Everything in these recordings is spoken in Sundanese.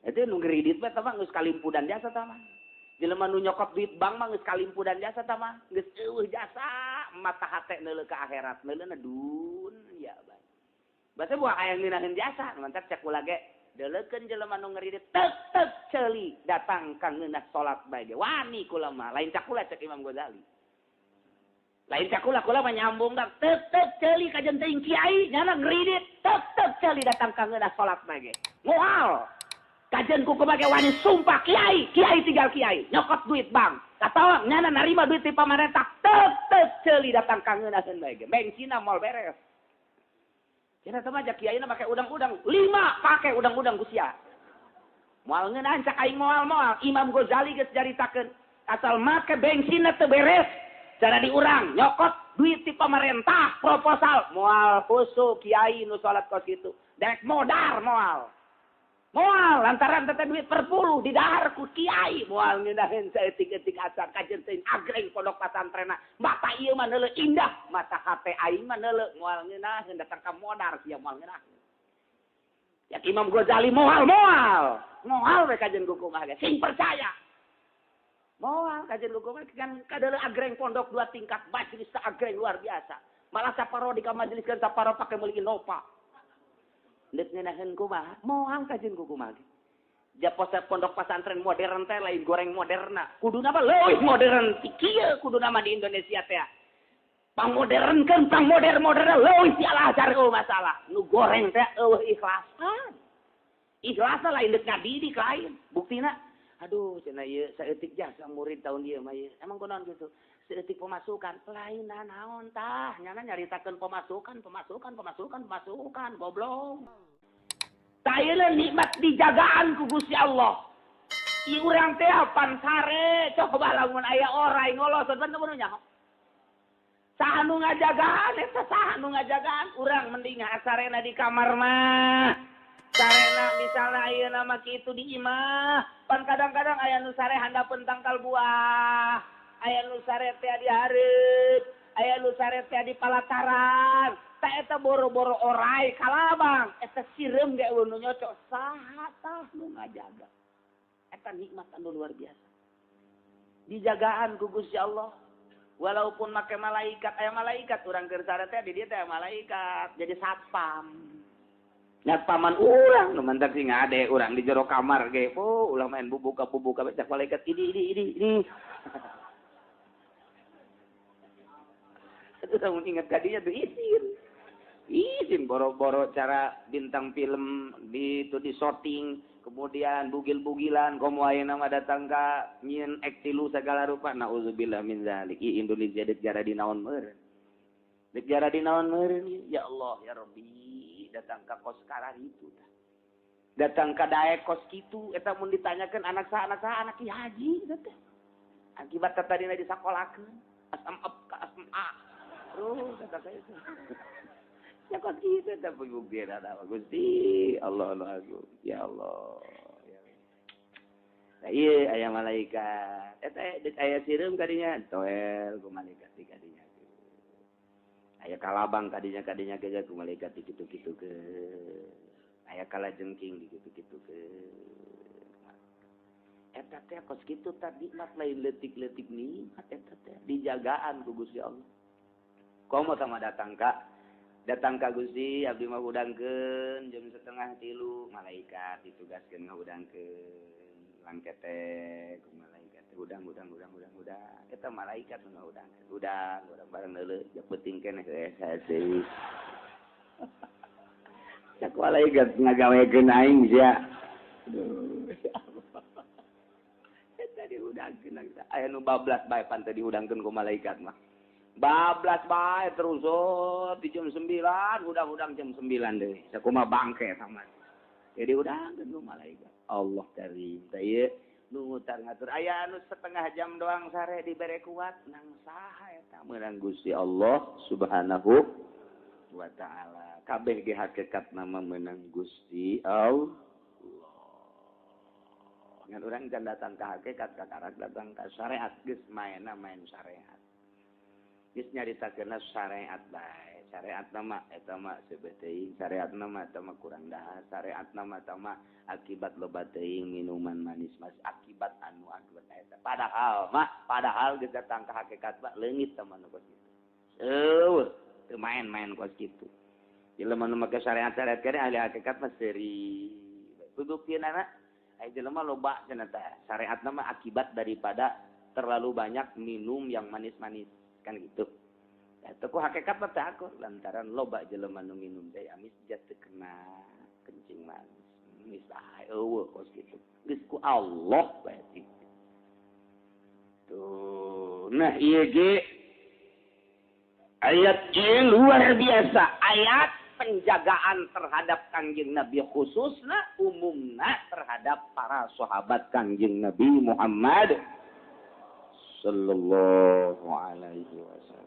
Eta nu ngridit mah tah mah geus kalimpudan jasa tah mah. Jelema nu nyokot duit bank mah geus kalimpudan jasa tah mah. Geus eueuh jasa mata hate neuleuh ka akhirat neuleuna dunya bae. Basa buah aya ngeunaheun jasa, mantap cek kula ge deuleukeun jelema nu ngridit tek tek ceuli datang ka ngeunah salat bae ge. Wani kula mah, lain cak kula cek Imam Ghazali. Lain cak kula, kula mah nyambung dah tek tek ceuli ka jeung teuing kiai nyana ngridit tek tek ceuli datang ka ngeunah salat bae ge. Moal. Kajen ku kumaha wani sumpah kiai, kiai tinggal kiai, nyokot duit bank. Atawa nyana narima duit ti pamarentah tek tek ceuli datang ka ngeunaheun bae ge. Bengsina moal beres. Cenah teh mah kiai na make udang-udang, 5 pake udang-udang ku sia. Moal ngeunahan cak aing moal-moal. Imam Ghazali geus caritakeun, asal make bengsina teu beres, cara diurang nyokot duit ti pamarentah proposal moal khusu kiai nu salat kos kitu. Dek modar moal. Moal lantaran teh duit perpuluh didahar ku kiai moal ngeunaheun saeutik-eutik acan kajen teuing agreng pondok pasantrena mata ieu mah neuleuh indah mata hate aing mah neuleuh moal ngeunaheun datang ka modar sia moal ngeunaheun. Ya Imam Ghazali moal moal moal we kajen ku kumaha ge sing percaya. Moal kajen ku kumaha kan kadeuleuh agreng pondok 2 tingkat majelis agreng luar biasa. Malah saparo di ka majelis kan saparo pake meuli Innova. Deuk ngeunaheun kumaha? Moal kajen ku kumaha ge. Japosa pondok pesantren modern teh lain goreng moderna. Kuduna mah leuwih modern ti kieu kuduna mah di Indonesia teh. Pangmodernkeun, pangmoder-moderna leuwih ti Al-Azhar eueuh masalah. Nu goreng teh eueuh ikhlasan. Ikhlasan lain deuk ngadidik lain. Buktina aduh cenah ieu saeutik jasa murid tahun ieu mah ieu. Emang kunaon kitu? Saeutik pemasukan lain naon tah nyana nyaritakeun pemasukan pemasukan pemasukan pemasukan goblok. Tayeuna nikmat dijagaan ku Gusti Allah. Ieu urang teh pan sare coba lamun aya orai ngoloson pan teu nyaho. Saha nu ngajagaan eta saha nu ngajagaan urang mending sarena di kamar mah. Sarena misalna ayeuna mah kitu di imah pan kadang-kadang aya nu sare handapeun tangkal buah. Aya nu sare teh di hareup, aya nu sare teh di palataran. Ta eta boro-boro orai kalabang, eta sireum ge eueuh nu nyocok saha tah nu ngajaga. Eta nikmat anu luar biasa. Dijagaan ku Gusti Allah. Walaupun make malaikat, aya malaikat urang keur sare teh di dieu teh malaikat, jadi satpam. Satpaman urang nu mantak sing ngade urang di jero kamar ge, oh ulah main bubuka-bubuka cak malaikat ini ini ini ini. Itu lamun ingat kadinya tuh izin. Izin boro-boro cara bintang film di itu di shooting, kemudian bugil-bugilan komo ayeuna mah datang ka nyieun ektilu segala rupa naudzubillah min zalik. I Indonesia deuk jara dinaon meureun. Deuk jara dinaon meureun ya Allah ya Rabbi datang ka kos karar itu tah. Datang ka daek kos kitu eta mun ditanyakeun anak saha anak ki haji teh. Akibat tadina disakolakeun asam ka asam a. Terus kata saya itu. Ya kok gitu tapi bukti ada Gusti Allah Allah agung ya Allah. Nah, iya aya malaikat eta deuk aya sireum kadinya toel ku malaikat di kadinya. Aya kalabang kadinya kadinya ge ku malaikat di kitu-kitu ke. Aya kalajengking di kitu-kitu ke. Eta teh kos kitu tadi nikmat lain leutik-leutik nikmat eta teh dijagaan ku Gusti Allah. Komo sama datang ka datang ka Gusti abdi mah hudangkeun jam 2:30 malaikat ditugaskeun ngahudangkeun langkete ku malaikat hudang hudang hudang hudang hudang eta malaikat nu ngahudangkeun hudang urang bareng neuleuh ja peuting keneh hese cak malaikat ngagawekeun aing sia aduh eta dihudangkeun aya nu bablas bae pan teh dihudangkeun ku malaikat mah bablas bae terus oh, di jam 9 hudang-hudang jam 9 deui sakumaha bangke sama jadi hudangkeun ku malaikat Allah karim teh ieu nu ngutar ngatur aya anu setengah jam doang sare dibere kuat nang saha eta meunang Gusti Allah Subhanahu wa taala kabeh ge hakikat nama meunang Gusti Allah ngan urang can datang ka hakikat kakarak datang ka syariat geus maena main syariat geus nyaritakeunna syariat bae. Syariat nama eta mah seubeuh teuing, syariat nama eta mah kurang dahar, syariat nama eta mah akibat loba teuing minuman manis mas akibat anu akibat eta. Padahal mah padahal geus datang ka hakikat mah leungit teh mah nu kos kitu. Eueuh, teu main-main kos kitu. Jelema nu make syariat-syariat kene ahli hakikat mah seuri. Buktianana aya jelema loba cenah teh syariat nama akibat daripada terlalu banyak minum yang manis-manis kan gitu. Eta ku hakikat mah teh akur lantaran loba jelema nu minum teh amis jatuh kena kencing manis. Geus bae eueuh kos kitu. Geus ku Allah bae titik. Tuh, nah ieu ge ayat ieu luar biasa, ayat penjagaan terhadap Kangjeng Nabi khususna umumna terhadap para sahabat Kangjeng Nabi Muhammad sallallahu alaihi wasallam.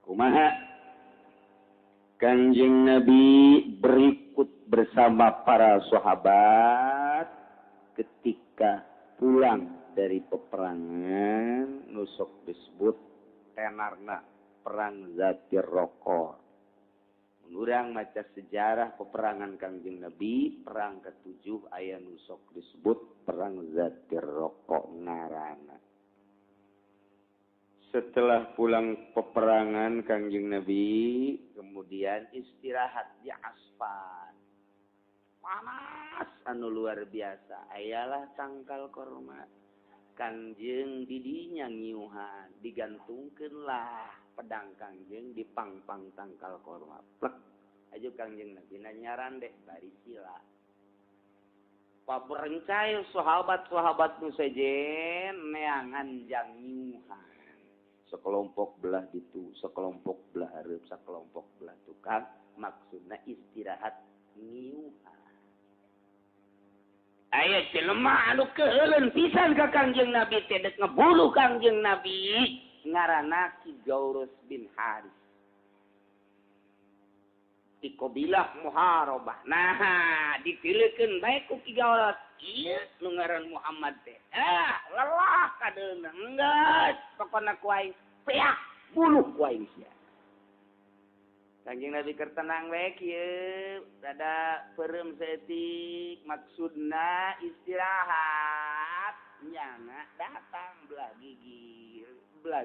Kumaha Kangjeng Nabi berikut bersama para sahabat ketika pulang dari peperangan nusok disebut tenarna perang Zatir Roko. Urang maca sejarah peperangan Kangjeng Nabi perang ketujuh aya nusok disebut perang Zatir Roko ngaranna. Setelah pulang peperangan Kangjeng Nabi kemudian istirahat di Asfan. Panas anu luar biasa. Ayalah tangkal korma. Kangjeng didinya ngiuhan, digantungkeunlah pedang Kangjeng di pang-pang tangkal korma. Plek. Aju Kangjeng Nabi nyarande bari sila. Paberencai sahabat-sahabat nu sejen neangan jang ngiuhan. Sekelompok belah ditu, sekelompok belah hareup, sekelompok belah tukang, maksudna istirahat ngiuhan. Aya jelema anu keuheuleun pisan ka Kangjeng Nabi teh dek ngebuluh Kangjeng Nabi ngaranna Ki Gaurus bin Haris. Di qabilah Muharabah. Nah, ditilekeun bae ku Ki Gaurus. Ieu nu ngaran Muhammad teh. Ah, lelah kadeuna. Enggeus, pokona ku aing peak buluh ku aing sia. Kangjeng Nabi keur tenang we kieu, rada peureum saeutik, maksudna istirahat. Nyana datang belah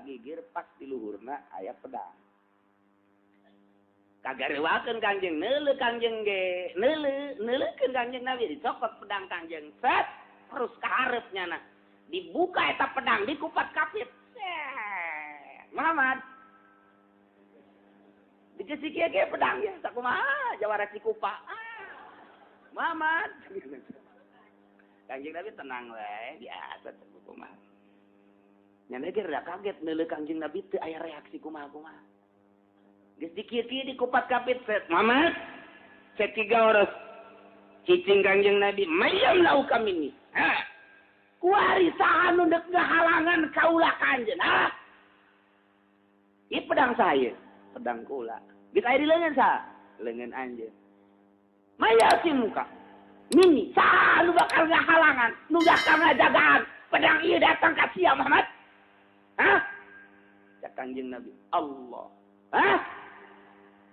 gigir pas di luhurna aya pedang. Kagarewakeun Kangjeng, neuleuh Kangjeng ge, neuleuh, neuleukeun Kangjeng Nabi dicokot pedang Kangjeng, set terus ka hareup nyana. Dibuka eta pedang dikupat kapit. Set. Muhammad dikasih kieu ge pedang ya, sakumaha jawara Cikupa. Ah. Muhammad. Kangjeng Nabi tenang we, biasa teh kumaha. Nyana ge rada kaget neuleuh Kangjeng Nabi teu aya reaksi kumaha-kumaha. Geus dikieu-kieu dikupat kapit set. Muhammad set tiga oros. Cicing Kangjeng Nabi, mayam lau kami ni. Ha. Kuari saha nu deuk ngahalangan kaula kanjeun. Ha. Ieu pedang saya, pedang kula. Geus aya di leungeun saha? Leungeun anjeun. Mayasin muka. Mini saha nu bakal ngahalangan, nu bakal ngajagaan pedang ieu datang ka sia Muhammad. Hah? Cak Kangjeng Nabi, Allah. Hah?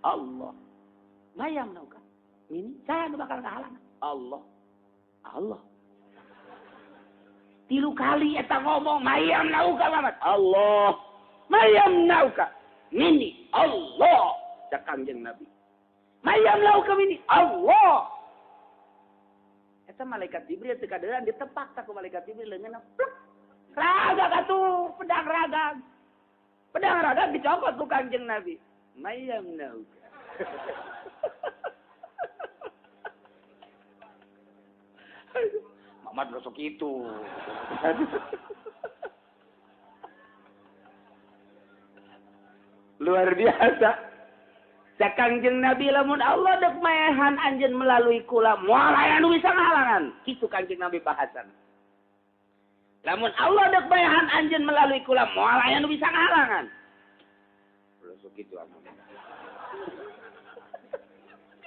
Allah. Mayam nauka. Mini saha nu bakal ngahalangan? Allah. Allah. Tilu kali eta ngomong mayam nauka Muhammad. Allah. Mayam nauka. Mini Allah. Cak Kangjeng Nabi. Mayam lauka mini Allah. Eta malaikat Jibril teu kaderan ditepak tak ku malaikat Jibril leungeunna plek. Ragag atuh pedang ragag. Pedang ragag dicokot ku Kangjeng Nabi. Mayam nauka. Muhammad rosok itu. Luar biasa. Cak Kangjeng Nabi lamun Allah dek maehan anjeun melalui kula moal aya nu bisa ngahalangan. Kitu Kangjeng Nabi bahasan. Lamun Allah dek maehan anjeun melalui kula moal aya nu bisa ngahalangan. Rosok kitu amun.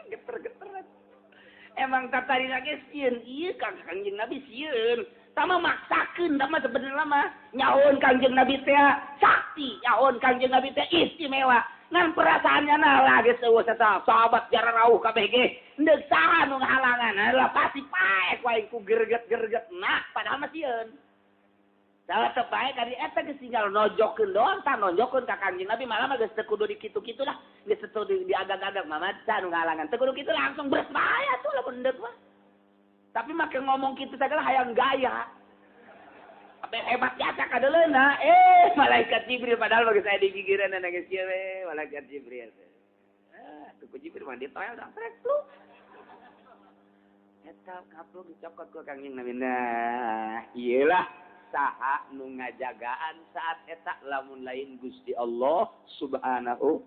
Geter-geter. Emang tatari lagi sieun ieu Kangjeng Nabi sieun. Tama maksakeun tama sebenarnya mah nyahoan Kangjeng Nabi teh sakti, nyahoan Kangjeng Nabi teh istimewa. Ngan perasaannya nah lagi seueuh sahabat jara rauh kabeh ge. Endek saha nu ngahalangan. Lah pasti paek wae ku gerget-gerget nah padahal mah sieun. Salah teu bae kali eta geus tinggal nojokeun doang tah nonjokeun ka Kangjeng Nabi malah mah geus teu kudu dikitu-kitu lah. Geus teu diagag-agag mamad tah nu ngahalangan. Teu kudu kitu langsung beres bae atuh lamun endek mah. Tapi make ngomong kitu sagala hayang gaya. Apa hebat jasa kadeuleuna malaikat Jibril padahal bagi saya di gigireun geus kieu we malaikat Jibril. Ah, tuh Jibril mah ditoel dah trek lu. Eta kaplok dicokot ku Kangjeng Nabi. Nah, iyalah saha nu ngajagaan saat eta lamun lain Gusti Allah Subhanahu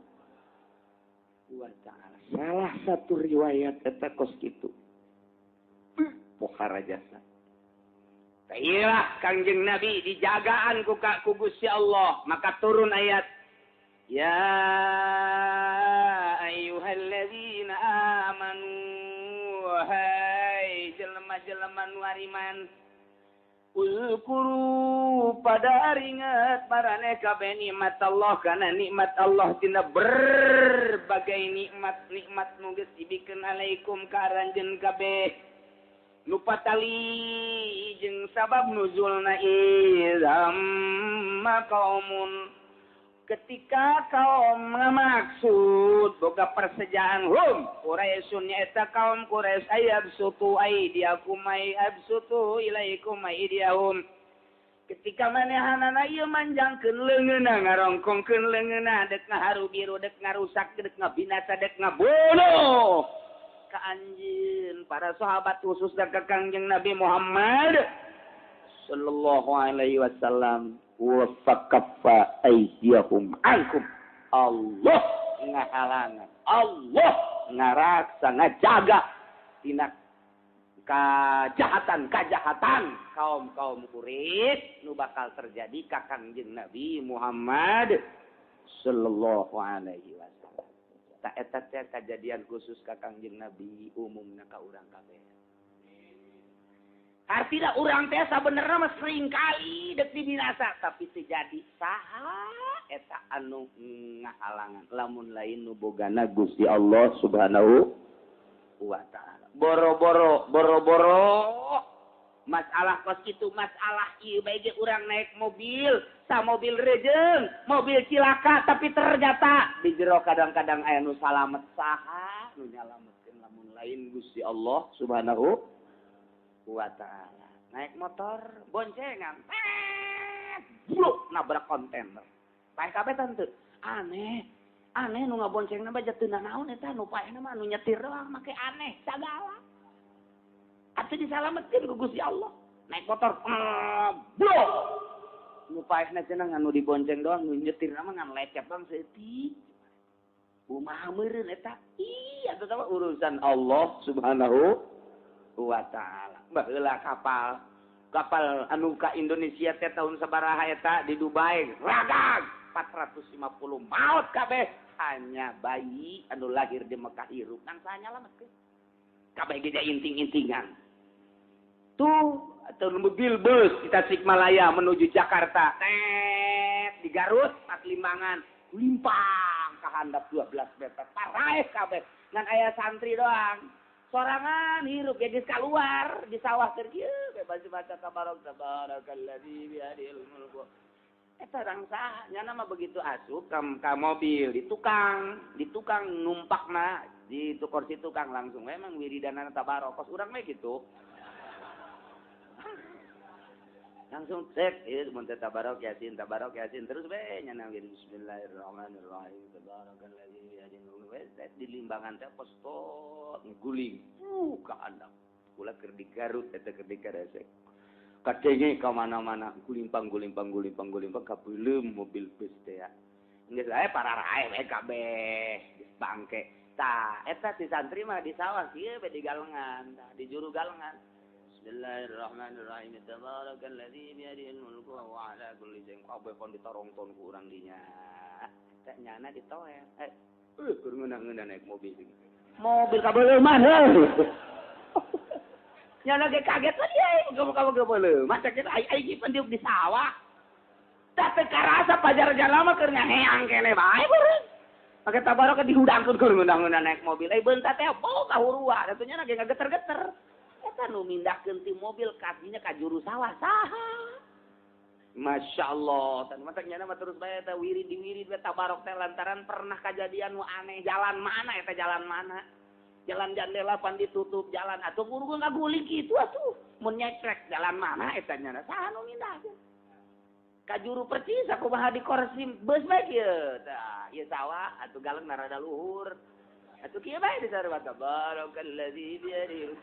wa ta'ala. Salah satu riwayat eta kos kitu. Pohara jasa. Iyalah Kangjeng Nabi dijagaan ku Gusti Allah, maka turun ayat ya ayyuhalladzina amanu wahai jelema-jelema nu ariman uzkuru pada ingat maraneh kabeh nikmat Allah kana nikmat Allah tina berbagai nikmat-nikmat nu geus dibikeun alaikum ka aranjeun kabeh nu patali jeung sabab nuzulna izam qaumun ketika kaum ngamaksud boga persejaan hum Quraisyun nyaeta kaum Quraisy ayabsutu aidiakum ay absutu ilaikum aidiahum ketika manehanana ieu manjangkeun leungeunna ngarongkongkeun leungeunna dek ngaharu biru dek ngarusak dek ngabinasa dek ngabunuh ka anjeun para sahabat khususna ka Kangjeng Nabi Muhammad sallallahu alaihi wasallam wa fakaffa aydiyahum ankum. Allah ngahalangan, Allah ngaraksa ngajaga tina kajahatan-kajahatan kaum-kaum Quraisy nu bakal terjadi ka Kangjeng Nabi Muhammad sallallahu alaihi wasallam. Ta eta teh kajadian khusus ka Kangjeng Nabi umumna ka urang kabeh. Artinya urang teh sabenerna mah sering kali dek dibinasa tapi teu jadi saha eta anu ngahalangan lamun lain nu bogana Gusti Allah Subhanahu wa taala. Boro-boro boro-boro masalah kos kitu masalah ieu bae ge urang naik mobil sa mobil rejeung mobil cilaka tapi ternyata di jero kadang-kadang aya nu salamet saha nu nyalametkeun lamun lain Gusti Allah Subhanahu wa ta'ala. Naik motor boncengan bluk nabrak kontainer paeh kabeh tante aneh aneh nu ngaboncengna bae teu nanaon eta nu paehna mah nu nyetir doang make aneh sagala atuh disalametkeun ku Gusti Allah. Naik motor bluk nu paehna cenah ngan nu dibonceng doang nu nyetirna mah ngan lecet doang saeutik kumaha meureun eta iya eta mah urusan Allah Subhanahu wa ta'ala. Baheula kapal anu ka Indonesia teh tahun sabaraha eta di Dubai ragag 450 maut kabeh hanya bayi anu lahir di Mekah hirup nang saha nyalametkeun kabeh ge inting-intingan tuh atau mobil bus di Tasikmalaya menuju Jakarta tet di Garut Patlimbangan limpang ka handap 12 meter paraeh kabeh ngan aya santri doang sorangan hirup ya geus kaluar di sawah keur kieu bebas baca tabarok tabarakalladzi biyadihil mulku eta urang saha nyana mah begitu asup ka mobil di tukang numpakna di kursi tukang langsung memang wiridanana tabarok kos urang mah kitu langsung cek ieu mun teh tabarok yasin terus we nyana wirid bismillahirrahmanirrahim tabarakalladzi biyadihil mulku di limbangan teh posto guling ka andap kula keur di Garut eta keur di Karesek kadenge ka mana-mana gulimpang gulimpang gulimpang gulimpang kabeuleum mobil bus teh ya geus aya pararae we kabeh geus bangke tah eta si santri mah di sawah kieu we di galengan tah di juru galengan bismillahirrahmanirrahim tabarakalladzi biyadihil mulku wa huwa ala kulli syai'in kabeh kon ditarongton ku urang dinya teh nyana ditoel keur ngeunah-ngeunah naik mobil mobil kabeuleum heuh nyana ge kaget lah dia kamu kabeuleum masa kita ai ai pendiuk di sawah tah teu karasa pajar jalma keur ngaheang keneh bae beureum Make tabarok dihudangkeun keur ngundang-ngundang naik mobil. Eh beunta teh bau kahurua, atuh nya ge ngageter-geter. Eta nu mindahkeun ti mobil kakinya ka juru sawah saha. Masya Allah, tan matak nyana mah terus bae eta wirid diwirid bae tabarok teh lantaran pernah kajadian nu aneh jalan mana eta jalan mana. Jalan jandela pan ditutup jalan atuh buru ngaguling kitu atuh mun nyekrek jalan mana eta nyana saha nu mindahkeun. Ka juru percis kumaha di korsim beus bae kieu tah ieu sawah atuh galeng rada luhur. Atuh kieu bae disarua tabarakalladzi biyadihi.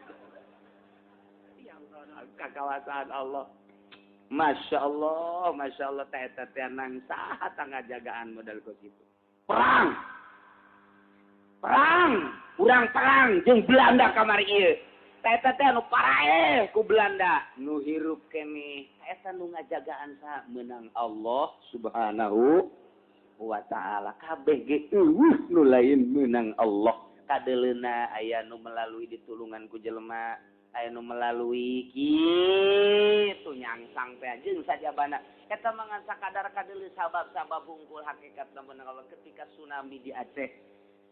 Ya Allah, kakawasan Allah. Masya Allah teh eta teh nang saha tangajagaan modal kos kitu. Perang. Perang, urang perang jeung Belanda kamari ieu. Teh eta teh anu paraeh ku Belanda, nu hirup keneh. Eta nu ngajagaan saha meunang Allah Subhanahu wa taala. Kabeh ge eueuh nu lain meunang Allah. Kadeleuna aya nu melalui ditulungan ku jelema. Aya nu melalui kitu nyangsang teh jeung sajabana eta mah ngan sakadar kadeuleu sabab-sabab hungkul hakikatna meunang Allah ketika tsunami di Aceh.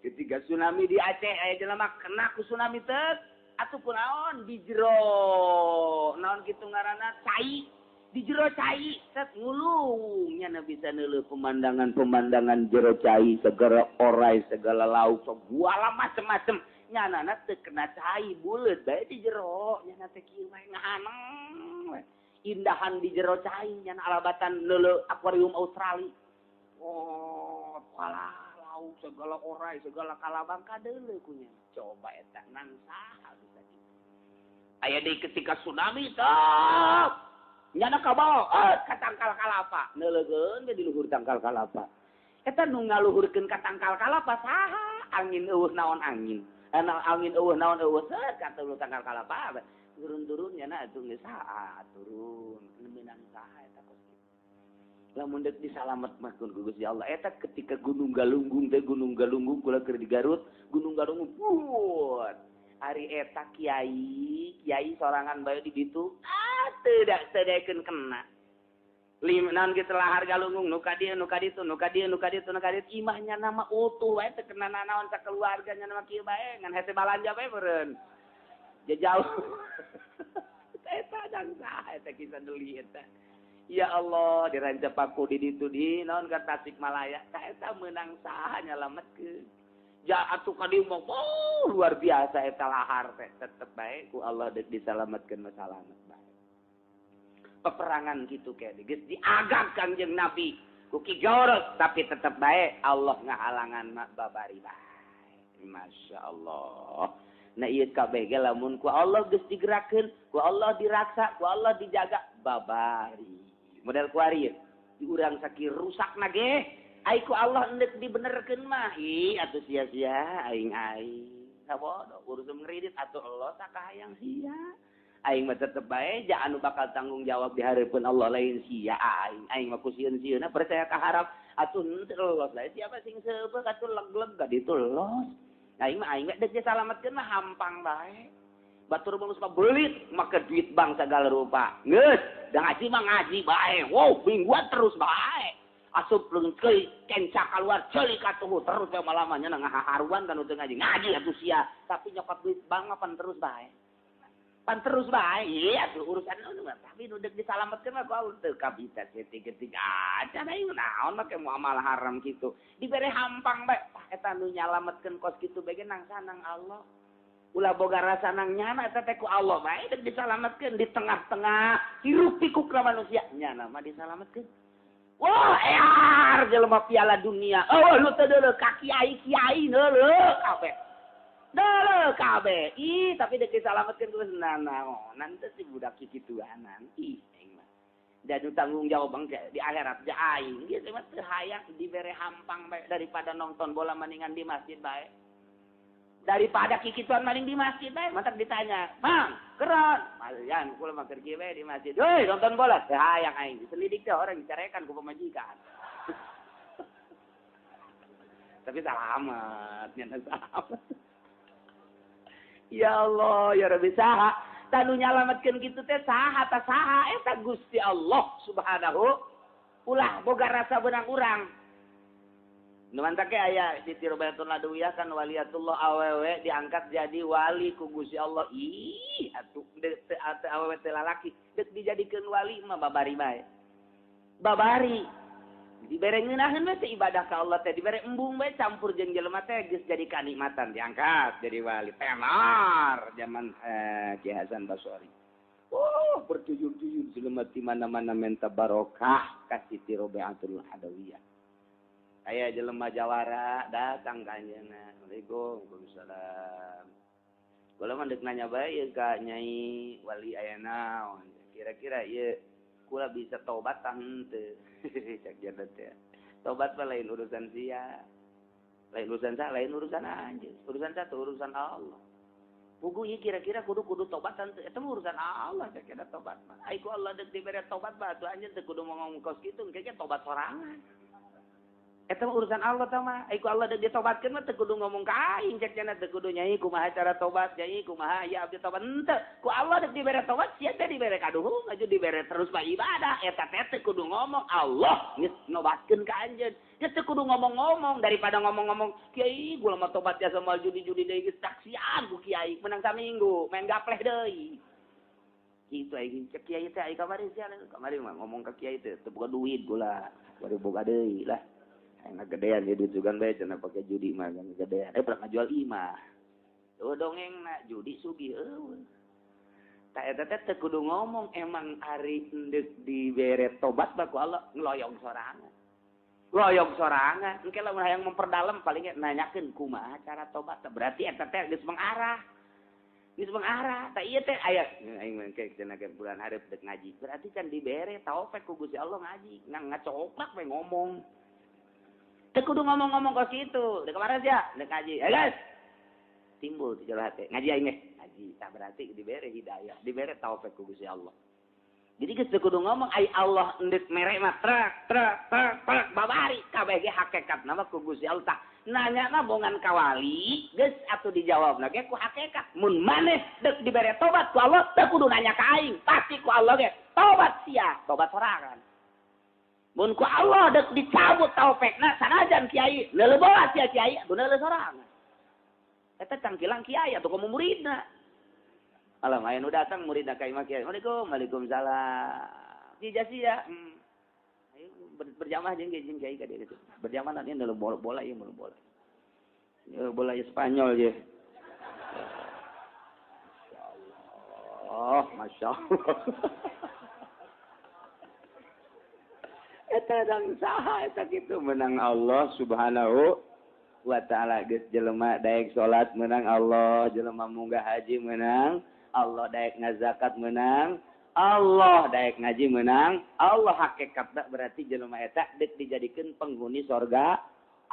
Ketika tsunami di Aceh aya jelema kena ku tsunami teh atuh kunaon di jero naon kitu ngaranna cai di jero cai set ngulung nya bisa neuleuh pemandangan-pemandangan jero cai segala orai segala lauk segala macem-macem nyanana teu kena cai buleut bae di jero nyana teh kieu bae ngahaneng we indahan di jero cai nyana alabatan neuleuh akuarium Australia oh kalah lauk segala orai segala kalabang kadeuleuh ku nya coba eta nang saha bisa kitu aya deui ketika tsunami tah nyana kabawa ka tangkal kalapa neuleukeun we di luhur tangkal kalapa eta nu ngaluhurkeun ka tangkal kalapa saha angin eueuh naon angin anak angin eueuh naon eueuh set ka tangkal kalapa turun-turun nya na atuh geus saha turun meunang saha eta kos kitu lamun deuk disalamet mah ku Gusti Allah eta ketika Gunung Galunggung teh Gunung Galunggung kula keur di Garut Gunung Galunggung buat ari eta kiai kiai sorangan bae di ditu ah teu daekeun kena lim naon kitu lahar Galunggung nu ka dieu nu ka ditu nu ka dieu nu ka ditu nu ka ditu imahnya nama utuh wae teu kena nanaon sakeluarga nya nama kieu bae ngan hese balanja bae meureun jauh eta dang saha eta kisah deuli eta ya Allah di Rancapaku di ditu di naon ka Tasikmalaya ta eta meunang saha nyalametkeun ja atuh ka dieu mah oh, luar biasa eta lahar teh tetep bae ku Allah deuk disalametkeun mah salamet bae peperangan gitu kayak geus diagak Kangjeng Nabi ku Ki Jorot tapi tetep bae Allah ngahalangan mah babari bae Masya Allah. Nah ieu kabeh ge lamun ku Allah geus digerakkeun ku Allah diraksa ku Allah dijaga babari model kuari di urang sakieu rusakna ge ai ku Allah endek dibenerkeun mah ih atuh sia-sia aing-aing sabodo urusan ngridit atuh Allah sakahayang sia aing mah tetep bae ja anu bakal tanggung jawab di hareupeun Allah lain sia aing aing mah ku sieun-sieunna percaya ka harap atuh henteu los lain siapa sing seubeuh atuh leg-leg ka ditu los aing mah aing deuk disalametkeun mah hampang bae batur mah geus belit make duit bank segala rupa geus da ngaji mah ngaji bae wow mingguan terus bae asup leungkeun kenca keluar ceuli katuhu terus bae malamanya ngaharuan kan teu ngaji ngaji atuh sia tapi nyokot duit bank mah pan terus bae pan terus bae iya tuh urusan nu tapi nu deuk disalametkeun mah ku teu kabita saeutik-eutik acan aing naon make muamalah haram kitu dibere hampang bae tah eta nu nyalametkeun kos kitu bae ge nang sanang Allah ulah boga rasa nang nyana eta teh ku Allah bae deuk disalametkeun di tengah-tengah hiruk pikukna manusia nyana mah disalametkeun wah ear jelema piala dunia oh nu teu deuleuh ka kiai-kiai deuleuh kabeh deuleuh kabeh ih tapi deuk disalametkeun geus nanaonan teh si budak kikituanan ih aing mah da nu tanggung jawab bangke di akhirat ja aing geus mah teu hayang dibere hampang bae daripada nonton bola mendingan di masjid bae daripada kikituan maling di masjid bae mantak ditanya mang keron malian kula mah keur kieu bae di masjid heuy nonton bola teu hayang aing diselidik teh orang dicarekan ku pamajikan tapi salamet nya salamet ya Allah ya Rabbi saha tanu nyalametkeun kitu teh saha ta saha eta Gusti Allah Subhanahu ulah boga rasa beunang urang. Nu mantak ge aya Siti Robiatul Adawiyah kan waliatullah awewe diangkat jadi wali ku Gusti Allah. Ih atuh teu awewe teu lalaki deuk dijadikeun wali mah babari bae. Babari dibere ngeunaheun we teh ibadah ka Allah teh dibere embung bae campur jeung jelema teh geus jadi kanikmatan diangkat jadi wali tenar zaman Ki Hasan Basori. Oh bertuyur-tuyur jelema di mana-mana menta barokah ka Siti Robiatul Adawiyah. Aya jelema jawara datang ka anjeunna. Assalamualaikum. Waalaikumsalam. Kula mah deuk nanya bae ieu ka Nyai wali aya naon. Kira-kira ieu kula bisa tobat tah henteu. Cak jana teh. Tobat mah lain urusan sia. Lain urusan sa, lain urusan anjeun. Urusan sa urusan Allah. Puguh ieu kira-kira kudu tobat henteu. Eta mah urusan Allah cak jana tobat mah. Ai ku Allah deuk dibere tobat mah atuh anjeun teu kudu ngomong kos kitu, engke tobat sorangan. Eta mah urusan Allah tah mah. Ai ku Allah deuk ditobatkeun mah teu kudu ngomong ka aing cek jana teu kudu nyai kumaha cara tobat, nyai kumaha ya abdi tobat henteu. Ku Allah deuk dibere tobat sia teh dibere kaduhung aju dibere terus mah ibadah eta teh teu kudu ngomong Allah geus nobatkeun ka anjeun. Geus teu kudu ngomong-ngomong daripada ngomong-ngomong kiai gua mah tobat jasa moal judi-judi deui geus saksian ku kiai menang saminggu main gapleh deui. Kitu aing cek kiai teh ai kamari sia kamari mah ngomong ka kiai teh teu boga duit gula, bari boga deui lah. Enak gedean ya duit sugan bae cenah pake judi mah kan gedean. Pernah ngajual imah. Eueuh dongeng na judi sugih eueuh. Ta eta teh teu kudu ngomong emang ari endek dibere tobat baku Allah ngeloyong sorangan. Loyong sorangan. Engke lamun hayang memperdalam paling nanyakeun kumaha cara tobat. Berarti eta teh geus mengarah. Geus mengarah. Ta ieu teh aya aing mah cenah ke bulan hareup deuk ngaji. Berarti can dibere taufik ku Gusti Allah ngaji. Ngan ngacoprak we ngomong. Teu kudu ngomong-ngomong kos kitu. Deuk kemarin sia, deuk ngaji. Ayo guys. Timbul di jero hate. Ngaji aing ge. Ngaji. Tah berarti dibere hidayah, dibere taufik ku Gusti Allah. Jadi geus teu kudu ngomong ai Allah endek mere mah trek trek trek trek babari kabeh ge hakikatna mah ku Gusti Allah tah. Nanyana bongan ka wali geus atuh dijawabna ge ku hakikat. Mun maneh deuk dibere tobat ku Allah teu kudu nanya ka aing, pasti ku Allah ge tobat sia, tobat sorangan. Mun ku Allah dek dicabut taufikna sanajan kiai neuleuh bawa sia kiai atuh neuleuh sorangan. Eta cangkilang kiai atuh komo muridna. Alah aya nu datang muridna ka imah kiai. Assalamualaikum. Waalaikumsalam. Jija sia. Ayo berjamaah jeung kiai ka dieu gitu. Berjamaah nanti neuleuh bola ieu neuleuh bola. Ieu bola Spanyol ye. Masyaallah, masyaallah. Eta dang saha eta kitu menang Allah Subhanahu wa taala geus jelema daek salat menang Allah, jelema munggah haji menang Allah, daek ngazakat menang Allah, daek ngaji menang Allah. Hakikatna berarti jelema eta deuk dijadikeun penghuni sorga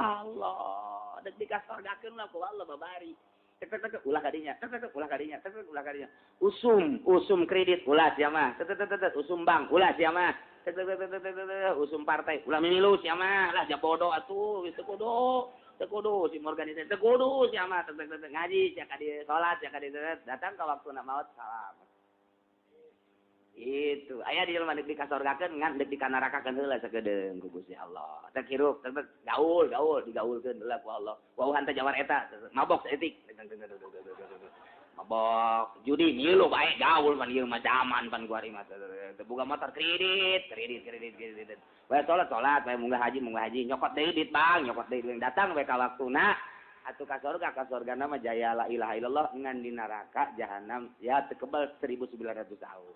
Allah, deuk dikasorgakeun lah ku Allah babari. Tek tek tek ulah kadinya, tek tek ulah kadinya, tek tek ulah kadinya. Usum kredit ulah sia mah, tek tek tek usum bank ulah sia mah. Usum partai ulah mimilu sia mah lah sia bodoh atuh geus teu kudu si organisasi teu kudu sia mah tek tek ngaji sia ka dieu salat sia ka dieu datang ka waktuna maot salam. Itu aya di jelema deuk dikasorgakeun ngan deuk dikanarakakeun heula sakedeung ku Gusti Allah. Teh hirup teh gaul digaulkeun heula ku Allah. Wauhan teh jawar eta mabok saeutik. Mabok judi ngilu bae gaul pan ieu mah zaman pan kuari mah teu boga motor kredit. Bae salat bae munggah haji nyokot deui duit bang nyokot deui datang bae ka waktuna atuh ka sorgana mah jaya la ilaha illallah ngan di neraka jahanam ya teu kebal 1900 tahun.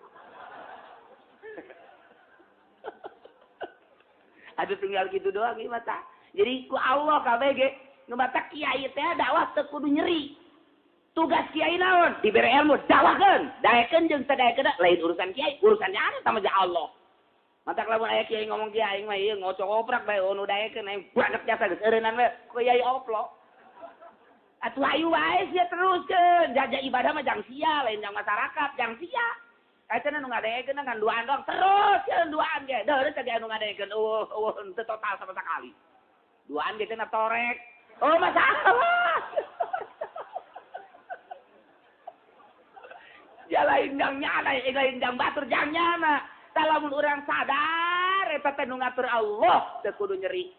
Aduh tinggal gitu doang ieu mah tah. Jadi ku Allah kabeh ge nu matak kiai teh dakwah teu kudu nyeri. Tugas kiai naon? Dibere ilmu, dakwahkeun. Daekeun jeung teu daekeun lain urusan kiai, urusannya ada sama jeung Allah. Matak lamun aya kiai ngomong kiai aing mah ieu ngocok-oprak bae nu daekeun aing banget jasa geus eureunnan we ku kiai oplo. Atuh ayu wae sia teruskeun. Jajah ibadah mah jang sia, lain jang masyarakat, jang sia. Kaitana nu ngadaekeun ngan duaan doang terus ya duaan ge. Deureut teh anu ngadaekeun eueuh henteu total sama sekali. Duaan ge cenah torek. Oh masalah. Ya lain jang nyana, lain jang batur jang nyana. Tah lamun urang sadar eta teh nu ngatur Allah teu kudu nyeri.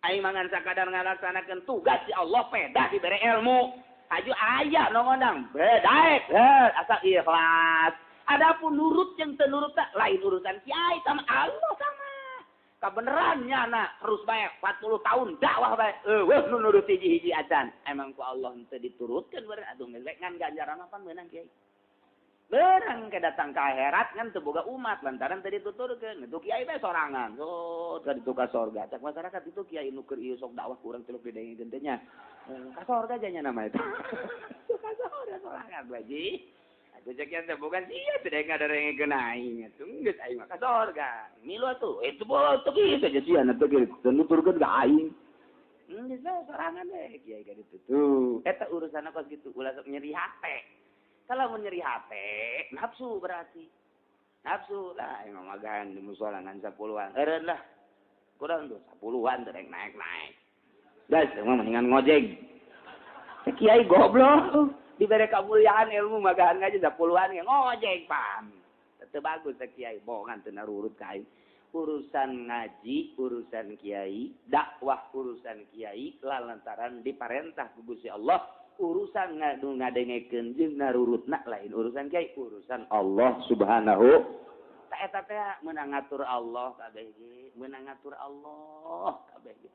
Aing mangan sakadar ngalaksanakeun tugas si Allah pedah dibere ilmu. Haju aya nu ngondang, bedaek, asal ikhlas. Adapun nurut jeung teu nurut lain urusan kiai sama Allah sama. Kabenerannya na terus bae 40 tahun dakwah bae. Eueuh nu nurut hiji-hiji acan. Emang ku Allah henteu diturutkeun beureun atuh geus ngan ganjaran apa meunang kiai. Berang ke datang ke akhirat ngan teu boga umat lantaran teu dituturkeun. Itu kiai bae sorangan. So teu ditu ka sorga. Cak masyarakat itu kiai nu keur ieu sok dakwah kurang teluk didengekeun teh nya. Ka sorga nya nama itu. Ka sorga sorangan bae ji. Atuh cek teh bukan sia teu ngadengekeun aing atuh geus aing mah ka sorga. Milu atuh itu boh teu kieu aja sia na teu kieu teu nuturkeun ka aing. Geus bae sorangan we kiai ka ditu. Tuh eta urusanna kos kitu ulah sok nyeri hate. Kalau nyeri hati, nafsu berarti. Nafsu lah, yang magahan di musola ngan 10-an. Eureun lah. Kurang tuh 10-an teh naik-naik. Gas, emang mendingan ngojek. Teh kiai goblok, dibere kemuliaan ilmu magahan ngaji 10-an ge ngojek pam. Teu bagus teh kiai, bohongan teu narurut ka aing. Urusan ngaji, urusan kiai, dakwah urusan kiai lantaran diparentah ku Gusti Allah. Urusan ngadu ngadengekeun jeung narurutna lain urusan kiai, urusan Allah Subhanahu ta eta teh meunang ngatur Allah kabeh ge, meunang ngatur Allah kabeh ge.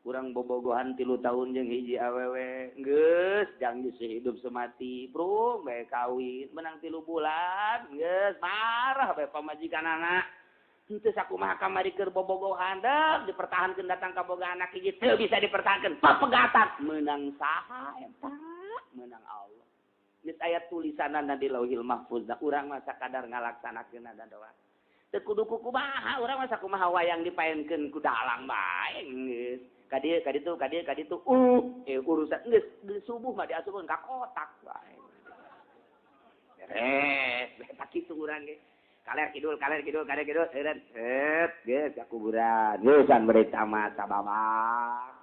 Urang bobogohan 3 tahun jeung hiji awewe, geus janji sehidup semati, bro, bae kawin, menang 3 bulan, geus marah bae pamajikanana. Henteu sakumaha kamari keur bobogohan deuk dipertahankeun datang ka boga anak hiji teu bisa dipertahankeun, papegatan meunang saha eta? Meunang Allah. Geus aya tulisanana di Lauhil Mahfuz, da urang mah sakadar ngalaksanakeun doa. Teu kudu kumaha, urang mah sakumaha wayang dipaenkeun ku dalang bae geus. Ka dieu ka ditu ka dieu ka ditu urusan geus subuh mah diasupkeun ka kotak bae. Beres, eta kitu urang ge. Kaler kidul, kaler kidul, kaler kidul, eureun, set, geus ka kuburan. Geusan beri tamat sababak.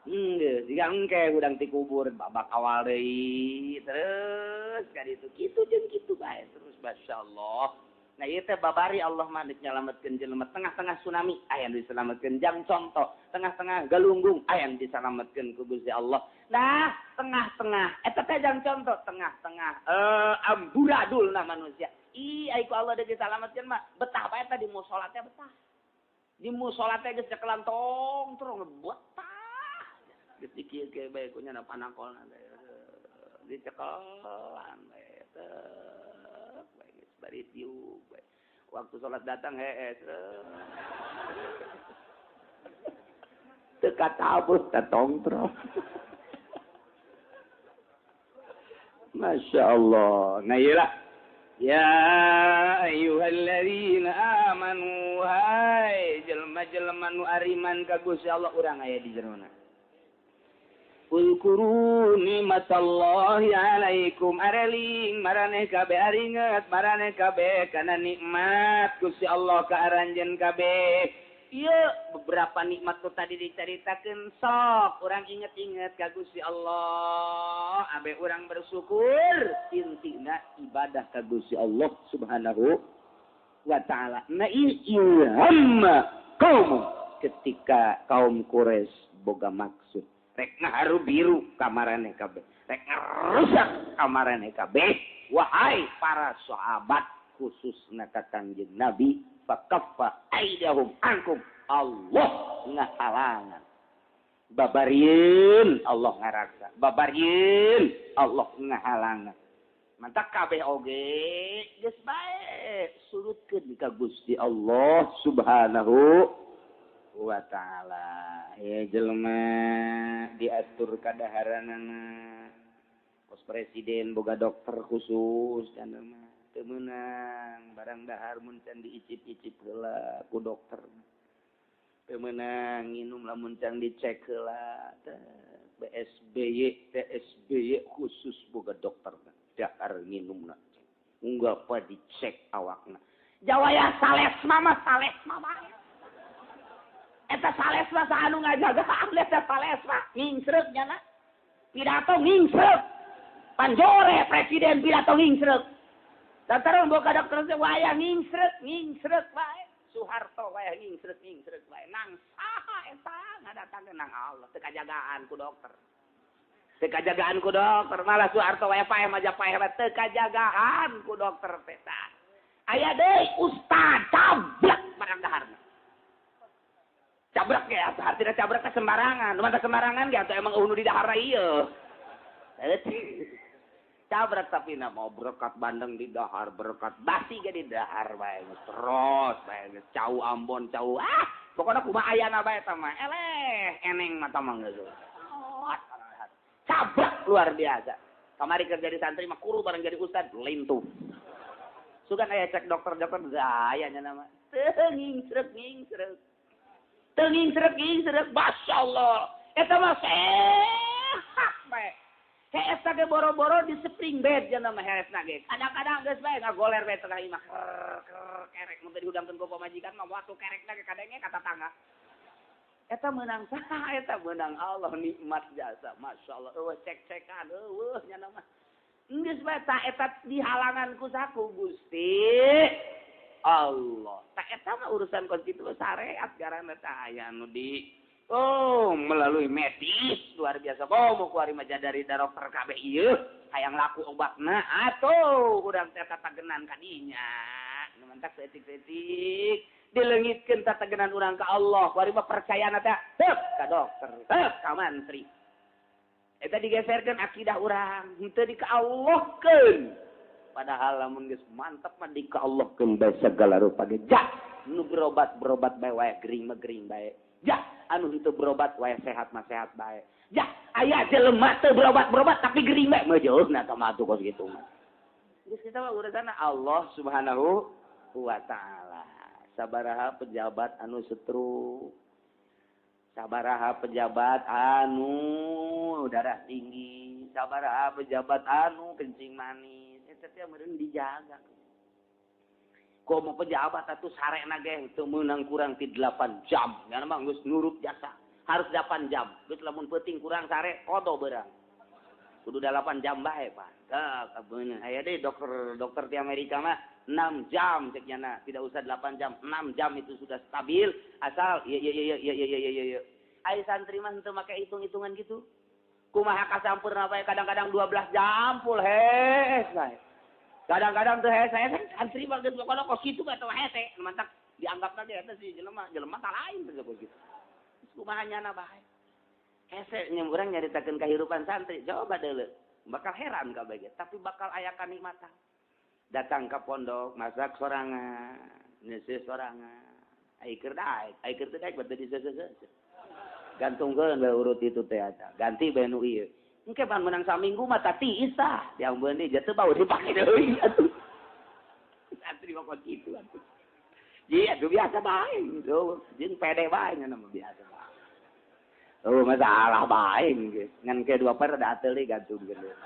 Geus jiga engke hudang ti kubur babak awal deui. Terus ka ditu kitu jeung kitu bae terus masyaallah. Nah ieu teh babari Allah mah geus nyalametkeun jelema tengah-tengah tsunami aya nu diselametkeun jang contoh, tengah-tengah galunggung aya nu diselametkeun ku Gusti Allah. Nah, tengah-tengah eta teh jang contoh tengah-tengah amburadulna manusia. Ih, ai ku Allah deui disalametkeun mah betah bae teh di musala teh betah. Di musala teh geus cekelan tong terus betah. Geus dikieu-kieu bae ku nya panakolna teh. Dicekelan bae teh. Bari tiup bae. Waktu salat datang hees. Teu katabus teh tongtrong. Masya Allah. Nah ieu lah. Ya ayyuhalladzina amanu hai jelema-jelema nu ariman ka Gusti Allah urang aya di jerona. Uzkuru nikmatallahi alaikum areling maraneh kabeh aringet maraneh kabeh kana nikmat Gusti Allah ka aranjeun kabeh. Ieu beberapa nikmat tu tadi dicaritakeun sok urang inget-inget ka Gusti Allah abe urang bersyukur intina ibadah ka Gusti Allah Subhanahu wa taala. Na ilham kaum ketika kaum Quraisy boga maksud rek ngaharu biru kamarane kabeh rek ngarusak kamarane kabeh wahai para sahabat khususna ka Kangjeng Nabi fakaffa aidahum ankum Allah ngahalangan babarieun Allah ngaraksa babarieun Allah ngahalangan mantak kabeh oge geus bae surutkeun ka Gusti Allah Subhanahu wa ta'ala. Ya jelema diatur kadaharanana kos presiden boga dokter khusus cenah mah teu meunang barang dahar mun can diicip-icip heula ku dokter teu meunang nginum lamun can dicek heula BSBY TSBY khusus boga dokter dahar nginumna unggah pa dicek awakna jawaya sales mama sales mama eta salesma saha anu ngajaga eta salesma ngingsreuk nya na pidato ngingsreuk panjore presiden pidato ngingsreuk lantaran boga dokter teh waya ngingsreuk ngingsreuk bae Soeharto wae ngingsreut wae nang saha eta ngadatangkeun nang Allah teu kajagaan ku dokter. Teu kajagaan ku dokter malah Soeharto wae paeh maja paeh teu kajagaan ku dokter teh tah. Aya deui ustad cablak barang daharna. Cabrek ya, artinya cabrek teh sembarangan. Nu mah sembarangan ge atuh emang eueuh nu di daharna ieu. Cabrek tapi na mau berkat bandeng di dahar, berkat basi ge di dahar bae geus terus bae geus cau Ambon cau ah pokona kumaha ayana bae eta mah eleh eneng mah mah geus. Cabrek luar biasa. Kamari keur jadi santri mah kuru bareng jadi ustad lintuh. Sugan aya cek dokter-dokter gaya nya nama. Teu ngingsreuk ngingsreuk. Teu ngingsreuk ngingsreuk masyaallah. Eta mah sehat bae. Hees ge boro-boro di spring bed nya nama heesna ge. Kadang-kadang geus bae ngagoler bae tengah imah ker kerek mun teu dihudangkeun ku pamajikan mah waktu kerekna ge kadenge ka tatangga. Eta meunang saha eta meunang Allah nikmat jasa masyaallah eueuh cek-cekan eueuh nya nama. Geus bae ta eta dihalangan ku saku Gusti Allah. Ta eta mah urusan kos kitu syariat garana tah aya nu di oh melalui medis luar biasa. Oh mau kuari mah dari dokter kabeh ieu hayang laku obatna atuh urang teh tatagenan ka dinya. Nu mantak saeutik-saeutik dileungitkeun tatagenan urang ka Allah. Kuari mah percayana teh heup ka dokter, heup ka mantri. Eta digeserkeun akidah urang henteu di ka Allahkeun. Padahal lamun geus mantep mah di ka Allahkeun bae segala rupa ge. Ja nu berobat-berobat bae wae gering mah gering bae. Ja anu henteu berobat wae sehat mah sehat bae. Ja aya jelema teu berobat-berobat tapi gering bae mah jauhna ka mah atuh kos kitu mah. Geus kita mah urusanna Allah Subhanahu wa taala. Sabaraha pejabat anu stroke. Sabaraha pejabat anu darah tinggi, sabaraha pejabat anu kencing manis, eta teh meureun dijaga. Komo pejabat atuh sarena ge teu meunang kurang ti 8 jam. Nya mah geus nurut jasa, harus 8 jam. Geus lamun peuting kurang sare kodo beurang. Kudu 8 jam bae, Pak. Tah kabeuneuh aya deui dokter di Amerika mah 6 jam cek nyana, tidak usah 8 jam, 6 jam itu sudah stabil asal ya ya ya ya ya ya ya ya. Ai santri mah henteu make hitung-hitungan gitu. Kumaha kasampurna bae kadang-kadang 12 jam full hees bae. Kadang-kadang teu hees saya santri mah geus pokona kos kitu bae teh hese, mantak dianggapna ge eta si jelema, jelema tah lain teh kos kitu. Kumaha nyana bae. Hese nya urang nyaritakeun kahirupan santri, coba deuleu. Bakal heran kabeh ge, tapi bakal aya kanikmatan. Datang ke pondok, masak sorangan, neuseuh sorangan. Ai keur daek, ai keur teu daek bade diseuseuh. Gantungkeun bae urut itu teh eta. Ganti bae nu ieu. Engke pan meunang saminggu mah tah tiis tah. Diambeun deui teu bau dipake deui atuh. Santri mah kos kitu atuh. Ji atuh biasa bae gitu. Jeung pede bae nya mah biasa bae. Oh masalah bae geus. Ngan ke dua per da ateul deui gantungkeun deui.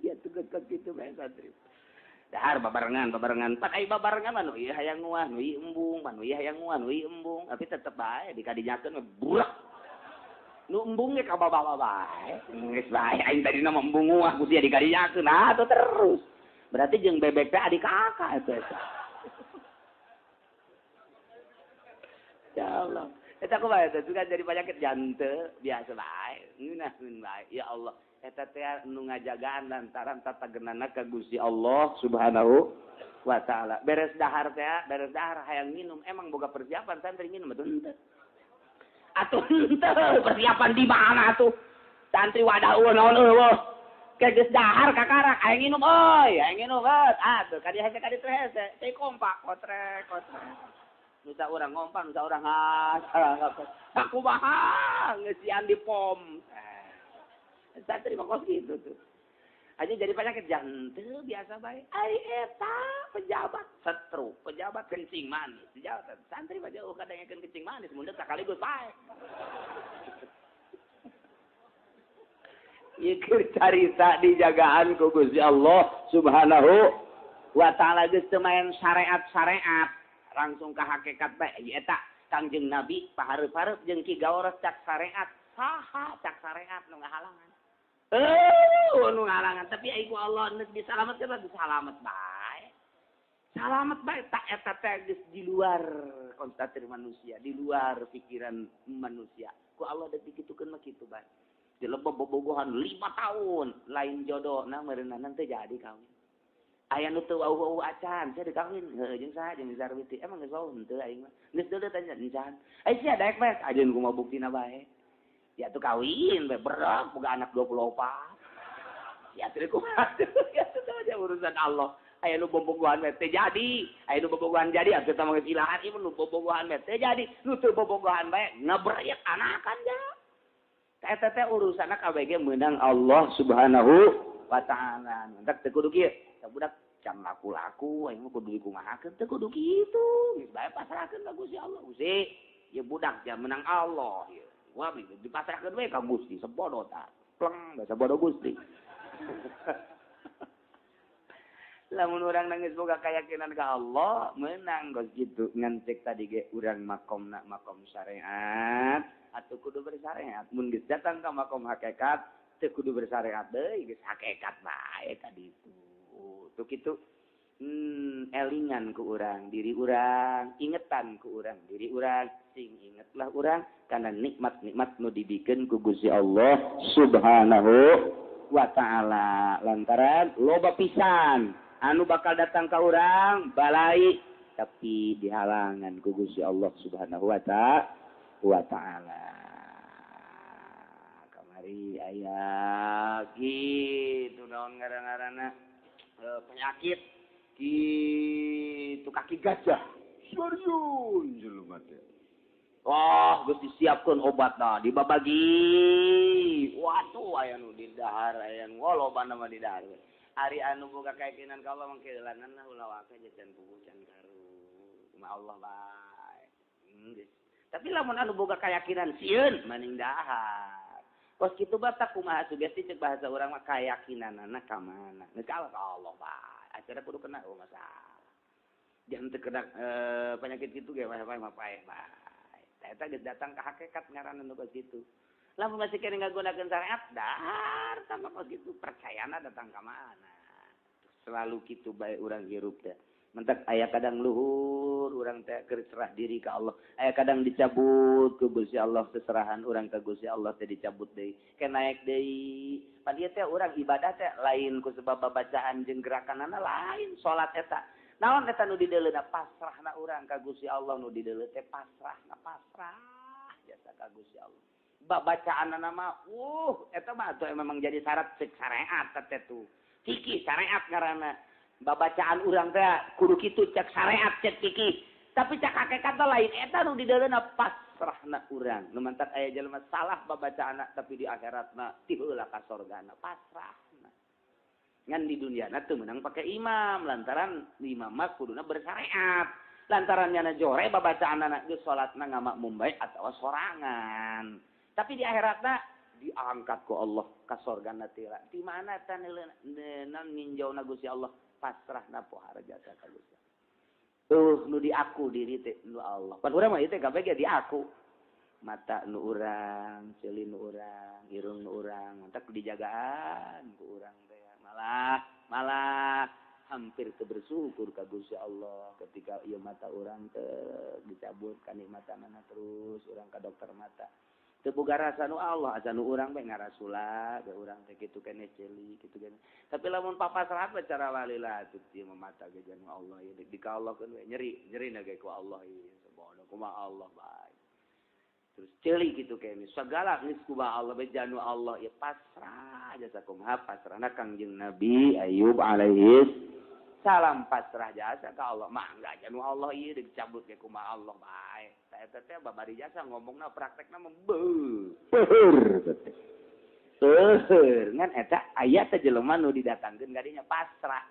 Iya tuh kos kitu bae santri. Dahar babarengan babarengan pan ai babarengan mah nu ieu hayang nguah nu ieu embung pan nu ieu hayang nguah nu ieu embung tapi tetep bae dikadinyakeun mah burak nu embung ge ka bawa bae geus bae aing tadina mah embung nguah ku sia dikadinyakeun nah atuh terus berarti jeung bebek teh adik kakak eta ya Allah eta kumaha eta juga jadi penyakit jantung biasa bae ngeunaheun bae ya Allah eta teh nu ngajagaan lantaran tatagenana ka Gusti Allah Subhanahu wa taala. Beres dahar teh, beres dahar hayang minum, emang boga persiapan santri minum atuh henteu. Atuh henteu persiapan di mana atuh? Santri wadah eueuh naon eueuh. Ke geus dahar kakarak hayang minum euy, hayang minum geus. Atuh ka dieu hese ka ditu hese, teh kompak kotrek kotrek. Nu saurang ngompak, nu saurang ha, kumaha ngeusian di pom. Santri mah kos gitu tuh. Aja jadi penyakit jantung biasa bae. Ai eta pejabat stroke, pejabat kencing manis. Pejabat santri mah jauh kadangekeun kencing manis mun sakaligus bae. Ieu keur carita dijagaan ku Gusti Allah Subhanahu wa taala geus teu main syariat-syariat, langsung ka hakikat bae. Ieu eta Kangjeng Nabi pahareup-hareup jeung Ki Gawros cak syariat. Saha cak syariat nu ngahalangan. Nu ngahalangan tapi ai ku Allah geus disalametkeun mah disalamet bae. Salamat bae tak eta teh geus di luar konstatir manusia, di luar pikiran manusia. Ku Allah deuk dikitukeun mah kitu bae. Dilebok bobogohan 5 tahun lain jodoh nah meureunna teu jadi kawin. Aya nu teu wauh-wauh acan, sia dikawin heuh jeung saha jeung Sarwiti. Emang geus wauh henteu aing mah. Geus deuleu tanya encan. Ai sia daek bae ajeun kumaha buktina bae. Ya tuh kawin bae berak boga anak 24. Ya teu kumaha. Ya teu aja urusan Allah. Aya nu bobogohan bae teu jadi, aya nu bobogohan jadi atuh teh mah geus ilahan ieu nu bobogohan bae teu jadi, nu teu bobogohan bae ngebrek anakan ja. Eta teh urusanna kabeh ge meunang Allah Subhanahu wa taala. Entak teu kudu kieu. Budak can laku-laku aing mah kudu dikumahakeun teu kudu kitu. Geus bae pasrahkeun ka Gusti Allah. Gusti, ieu budak jam menang Allah ieu. Wah, dipasrahkeun we ka Gusti sebodo tah. Pleng bahasa bodoh Gusti. Lamun urang nangis boga keyakinan ka Allah, menang geus kitu. Ngan cek tadi ge urang makomna makom syariat atuh kudu bersyariat. Mun geus datang ka makom hakikat teu kudu bersyariat deui, geus hakikat bae ka ditu. Tuh kitu elingan ku urang diri urang, ingetan ku urang diri urang, sing ingetlah urang karena nikmat-nikmat nu dibikeun ku Gusti Allah Subhanahu wa taala. Lantaran loba pisan anu bakal datang ka urang balai tapi dihalangan ku Gusti Allah Subhanahu wa taala. Kamari aya kitu naon ngaran-ngaranna penyakit gitu kaki gajah serius jelema teh. Oh, geus disiapkeun obatna dibabagi. Waduh aya nu di dahar aya nu lobana mah di dahar. Ari anu boga keyakinan ka Allah mah keulanan lah ulah waka can puguh can karu. Kumaha Allah bae. Geus. Tapi lamun anu boga keyakinan sieun maning dahar. Kos kitu batak kumaha sugesti cek bahasa urang mah keyakinanana ka mana. Geus ka Allah bae. Acara kudu kena oh masalah. Jangan teu kena penyakit kitu ge wae mah paeh bae. Eta geus datang ka hakikat ngaranna nu kos kitu. Lamun masih kene ngagunakeun syariat dahar tambah kos kitu percayana datang ka mana. Selalu kitu bae urang hirup teh. Mentak aya kadang luhur urang teh keur serah diri ka Allah. Aya kadang dicabut ku Gusti Allah seserahan urang ka Gusti Allah teh dicabut deui. Ke naek deui. Pan ieu teh urang ibadah teh lain ku sebab babacaan jeung gerakanana lain salat eta. Naon eta nu dideuleuna pasrahna urang ka Gusti Allah nu dideuleu teh pasrahna pasrah jasa ka Gusti Allah. Babacaanana mah eta mah atuh memang jadi syarat cek syariat teh tuh. Fikih syariat ngaranna. Babacaan urang teh kudu kitu cek syariat cek fikih. Tapi cek hakikat lain eta nu dideuleuna pasrahna urang. Nu mantak aya jelema salah babacaanna tapi di akhiratna ti heula ka sorgana pasrahna. Ngan di duniana teu meunang pake imam lantaran imam mah kuduna bersyariat. Lantaran nyana jore babacaanna geus salatna ngamakmum bae atawa sorangan. Tapi di akhiratna diangkat ku Allah ka sorgana teh. Di mana tah non ninjauna Gusti Allah pasrahna pohara jasa ka Gusti. Nu diaku diri teh nu Allah. Pan urang mah ieu teh kabeh ge diaku. Mata nu urang, ceuli nu urang, irung nu urang, mantak dijagaan ku urang teh. Malah hampir teu bersyukur ka Gusti Allah ketika ieu mata urang teh dicabut kanikmatanana terus urang ka dokter mata. Teu boga rasa nu Allah, asa nu urang bae ngarasula, ge urang teh kitu keneh ceuli, kitu keneh. Tapi lamun papasrah bae cara walila atuh ieu mah mata ge janu Allah ieu di ka Allah keun we nyeri, nyerina ge ku Allah ieu sabodo kumaha Allah bae. Terus ceuli kitu keneh sagala geus kumaha Allah bae janu Allah ieu pasrah jasa kumaha pasrahna Kangjeng Nabi Ayub alaihi salam pasrah jasa ka Allah mangga janu Allah ieu dicabut ge kumaha Allah bae. Eta teh babari jasa ngomongna praktekna mah beuheur teh. Beuheur ngan eta aya teh jelema nu didatangkeun kadinya pasrah.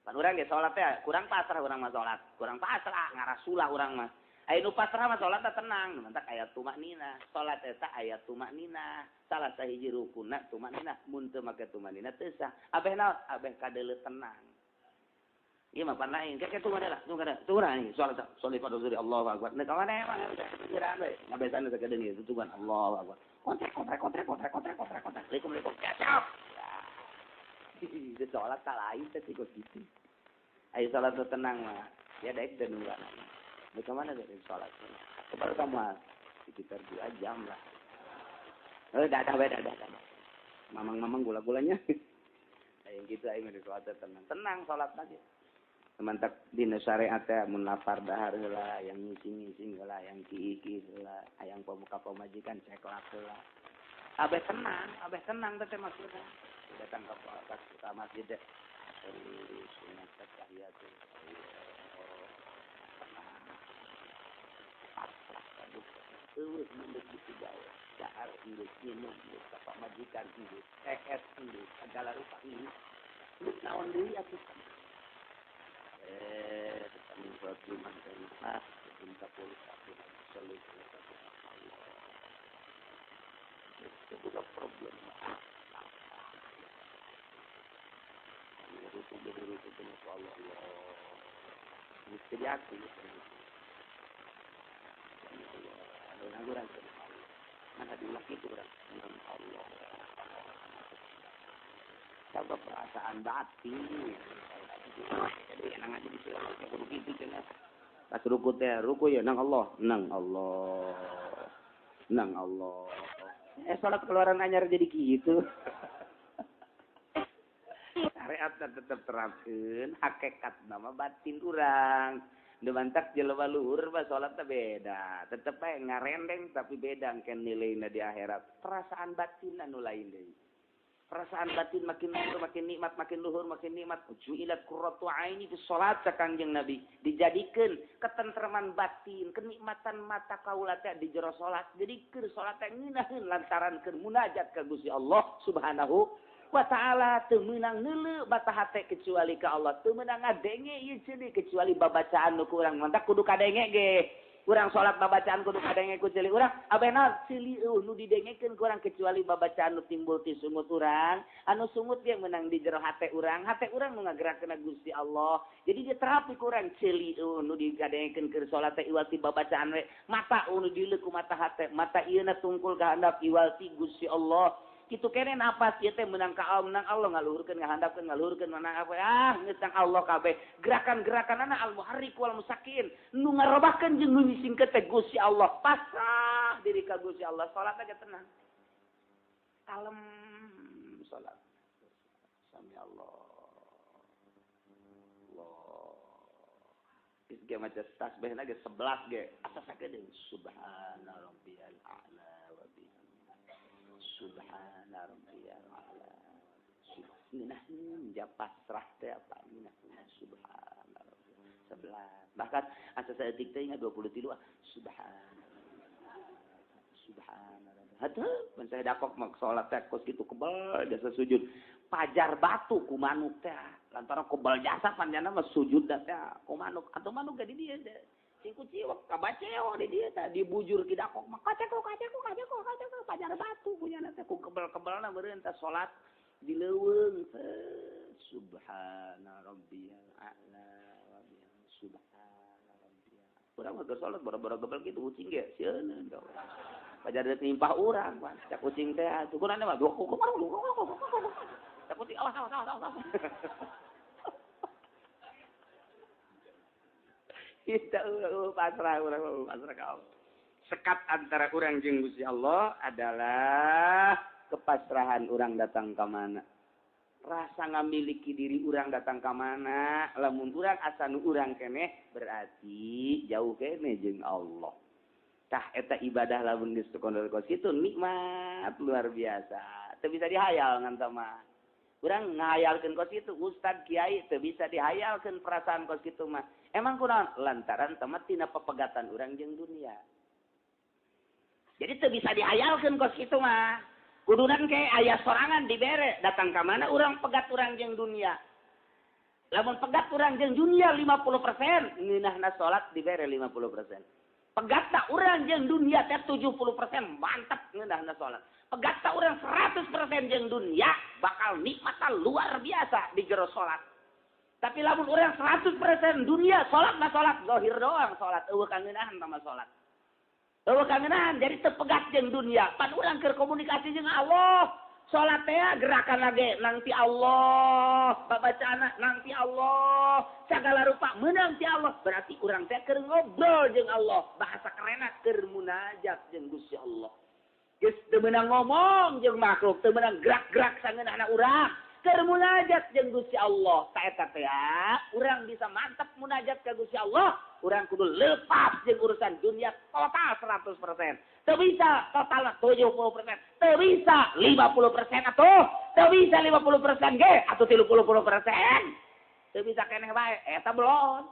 Pan urang ge salat teh kurang pasrah urang mah salat, kurang pasrah ngarasulah urang mah. Aya nu pasrah mah salat teh tenang, mantak aya tumaknina. Salat eta aya tumaknina, salah sahiji rukunna tumaknina, mun teu make tumaknina teu sah. Abeh naon? Abeh kadeuleu tenang. Ieu mah pan lain, keke tunggu lah, tunggu dah, tunggu dah ni. Solat solat pada zuhur Allahu akbar. Nah, kawan emang pikiran we. Ngabesan sakedeung ieu tutupan Allahu akbar. Kontrek kontrek kontrek kontrek kontrek kontrek kontrek. Assalamualaikum. Siap. Di salat tak lain teh kos kitu. Ayo salat tenang mah. Ya daek dan nunggu. Mereka mana dari salat? Kepada kamu sekitar 2 jam lah. Dadah dadah. Mamang-mamang gula-gulanya. Ayo gitu ayo di salat tenang. Tenang salat lagi. Mantap dina syariat teh mun lapar dahar heula, yang ngising-ngising heula, yang kiiki heula, hayang pamuka pamajikan ceklak heula. Abeh tenang teh maksudna. Datang ke masjid teh. Sunat tahiyat. Pasrah aduh. Eueuh mendek gitu gawe. Dahar geus minum geus ka pamajikan geus, es geus, segala rupa geus. Geus naon deui atuh. Kami sholat Jumat dan minta puluh satu selesai Allah. Itu juga problem. Itu Allah. Mesti diakui. Allah. Ada orang mana diulang itu orang Allah. Coba perasaan batin. Jadi nang aja di kudu kitu cenah. Pas ruku teh ruku ya nang Allah, nang Allah. Nang Allah. Salat keluaran anyar jadi kitu. Syariat tetep terapkeun, hakikat nama batin urang. Nu mantak jelema luhur mah salat teh beda. Tetep bae ngarendeng tapi beda engke nilaina di akhirat. Perasaan batin anu lain deui. Perasaan batin makin luhur makin nikmat, makin luhur makin nikmat. Ju'ilat qurratu aini fi shalat Kangjeng Nabi. Dijadikeun ketentreman batin, kenikmatan mata kaula teh di jero salat. Jadi keur salat teh ngeunaheun lantaran keur munajat ka Gusti Allah Subhanahu wa ta'ala. Teu meunang neuleu mata hate kecuali ka Allah. Teu meunang ngadenge ieu ceuli kecuali babacaan nu ku urang. Mantak kudu kadenge ge. Urang salat babacaan kudu kadenge ku ceuli urang. Abeh naon ceuli eueuh nu didengekeun ku urang kecuali babacaan nu timbul ti sungut urang. Anu sungut ge meunang di jero hate urang. Hate urang nu ngagerakeun Gusti Allah. Jadi dia terapi ku urang ceuli eueuh nu digadengekeun keur salat teh iwal ti babacaan we. Mata nu dileuk ku mata hate, mata ieu na tungkul ka handap iwal ti Gusti Allah. Kitu kene napas ieu teh meunang ka Allah, meunang Allah ngaluhurkeun ngahandapkeun ngaluhurkeun meunang apa geus tang Allah kabeh. Gerakan-gerakanana al muharrik wal musakin nu ngarobahkeun jeung nu ngisingkeun teh Gusti Allah. Pasrah diri ka Gusti Allah, salat aja tenang. Kalem salat. Sami Allah. Allah. Geus ge maca tasbihna ge 11 ge. Asa sakedeung subhana rabbiyal a'la wa bihamdihi. Subhana rabbiyal a'la. Ngeunah ja pasrah teh apa ngeunah subhana rabbiyal 11. Bahkan asa saeutik teh 23 subhana subhana rabbiyal. Hatuh mun saya dakok mah salat teh kos kitu kebal jasa sujud. Pajar batu ku manuk teh lantaran kebal jasa panjana mah sujud teh ku manuk atuh manuk ge di dieu teh. Sing kuciwak kabaceo di dieu teh dibujur ki dakok mah kaceko kaceko kaceko kaceko pajar batu punyana teh ku kebal-kebalna meureun teh salat di leuweung subhana rabbiyal a'la wa bihamdihi subhana rabbiyal. Urang mah salat bara-bara gebel kitu ucing ge sieun pajar deuk nimpah urang pan cak ucing teh atuh kurangna mah dua kuku cak ucing awas awas awas awas. Kita pasrah urang pasrah ka Allah. Sekat antara urang jeung Gusti Allah adalah kepasrahan urang datang ka mana. Rasa ngamiliki diri urang datang ka mana. Lamun urang asa nu urang keneh berarti jauh keneh jeung Allah. Tah eta ibadah lamun geus tekondol kos kitu nikmat luar biasa. Teu bisa dihayal ngan mah. Urang ngahayalkeun kos kitu ustad kiai teu bisa dihayalkeun perasaan kos kitu mah. Emang kunaon lantaran temat tina pepegatan urang jeung dunia. Jadi teu bisa dihayalkeun kos kitu mah. Kudunan ke aya sorangan dibere datang ka mana urang pegat urang jeung dunia. Lamun pegat urang jeung dunia 50%, ngeunahna salat dibere 50%. Pegat tak urang jeung dunia teh 70% mantap ngeunahna salat. Pegat tak urang 100% jeung dunia bakal nikmatan luar biasa di jero salat. Tapi lamun urang 100% dunia salat mah salat zahir doang salat eueuh kangeunahan mah salat. Eueuh kangeunahan jadi teu pegat jeung dunia. Pan urang keur komunikasi jeung Allah. Salat teh gerakan lagi nang ti Allah, babacaana nang ti Allah, segala rupa meunang ti Allah. Berarti urang teh keur ngobrol jeung Allah, bahasa kerenna keur munajat jeung Gusti Allah. Geus teu meunang ngomong jeung makhluk, teu meunang gerak-gerak sangeunahna urang. Keur munajat jeung Gusti Allah. Ta eta teh urang bisa mantep munajat ka Gusti Allah, urang kudu lepas jeung urusan dunia total 100%. Teu bisa total 70%, teu bisa 50% atuh, teu bisa 50% ge atuh 30%. Teu bisa keneh bae, eta belon.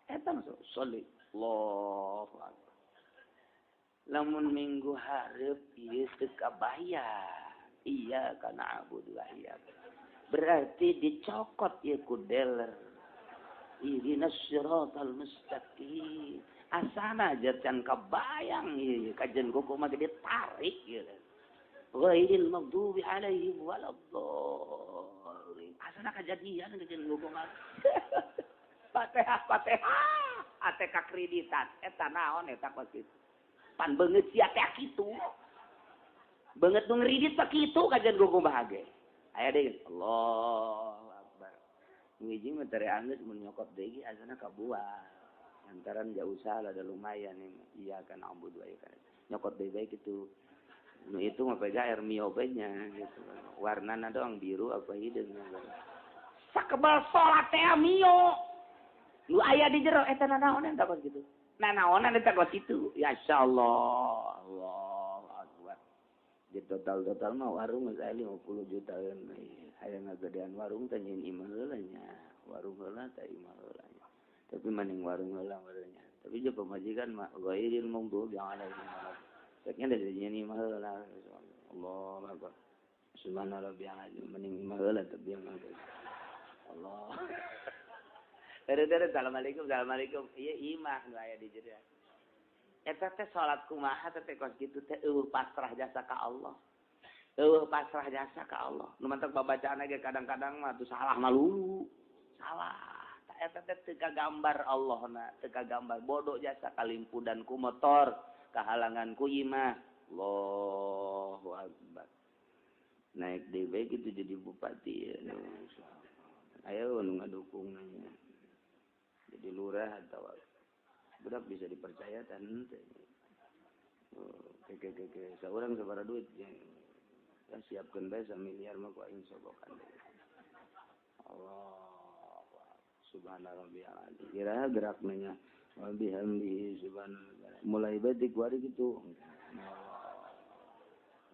Eta masuk sholli. Allahu akbar. Lamun minggu hareup ieu teu kabayar. Iya kana abudu wa iya. Berarti dicokot ieu ku dealer. Ihdinas siratal mustaqim. Asana aja can kabayang ieu kajen kuku mah ditarik ieu. Ghairil maghdubi alaihim waladdallin. Asana kajadian kajen kuku mah. Fatihah Fatihah ate kakreditan eta naon eta kos kitu. Pan beungeut sia teh kitu. Banget nu ngeridit pak kitu kajian kuku bahage. Aya deui Allahu akbar. Ngiji mah tere anggeus mun nyokot deui asana kabuah. Lantaran jauh salah da lumayan ini. Iya kan abudu wa iya. Nyokot deui bae kitu. Nu itu mah pega air mio bae nya gitu. Warnana doang biru apa hideung. Sakebal salat teh mio. Nu aya di jero eta nanaonan eta kos kitu. Nanaonan eta kos kitu. Ya insyaallah. Allah. Di total-total mah warung saya 50 jutaan. Hayang ngagedean warung teh nyeun imah heula nya. Warung heula teh imah heula nya. Tapi maning warung heula nya. Tapi je pamajikan mah ghairil maghdubi alaihim waladdallin. Ceknya dari nyeun imah heula. Allahu akbar. Subhana rabbiyal azim maning imah heula tapi yang Allah. Dari assalamualaikum assalamualaikum. Ieu imah nu aya di jero. Eta teh salat kumaha teh kos kitu teh eueuh pasrah jasa ka Allah. Eueuh pasrah jasa ka Allah. Nu mantak babacaan ge kadang-kadang mah tuh salah malulu. Salah. Ta eta teh teu kagambar Allahna, teu kagambar bodoh jasa kalimpudan ku motor, kahalangan ku imah. Allahu akbar. Naik deui bae kitu jadi bupati ya. Ayo nu ngadukung nya. Jadi lurah atawa budak bisa dipercaya tan ke seorang sabaraha duit ya siapkeun bae samiliar mah ku aing sogokan. Allah subhana rabbiyal azim. Kira gerak nanya wa bihamdihi subhanallah. Mulai bae ti kuari kitu.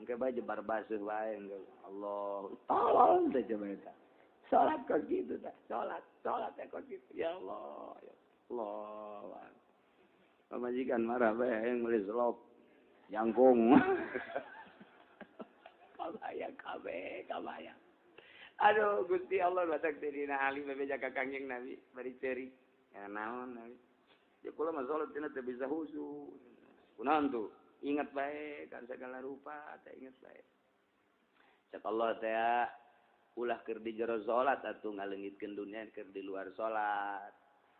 Engke bae jebar baseuh wae Allah. Tolong teh coba eta. Salat kos kitu teh. Salat, salat teh kos kitu. Ya Allah, ya Allah. Pamajikan marah bae hayang meuli selop jangkung. Kabayang kabeh, kabayang. Aduh Gusti Allah batak dina Ali bebeja ka Kangjeng Nabi bari ceurik. Ya naon Nabi. Ya kula mah salat cenah teu bisa khusyuk. Kunaon tuh? Ingat bae kan segala rupa teh ingat bae. Cek Allah teh ulah keur di jero salat atuh ngaleungitkeun dunia keur di luar salat.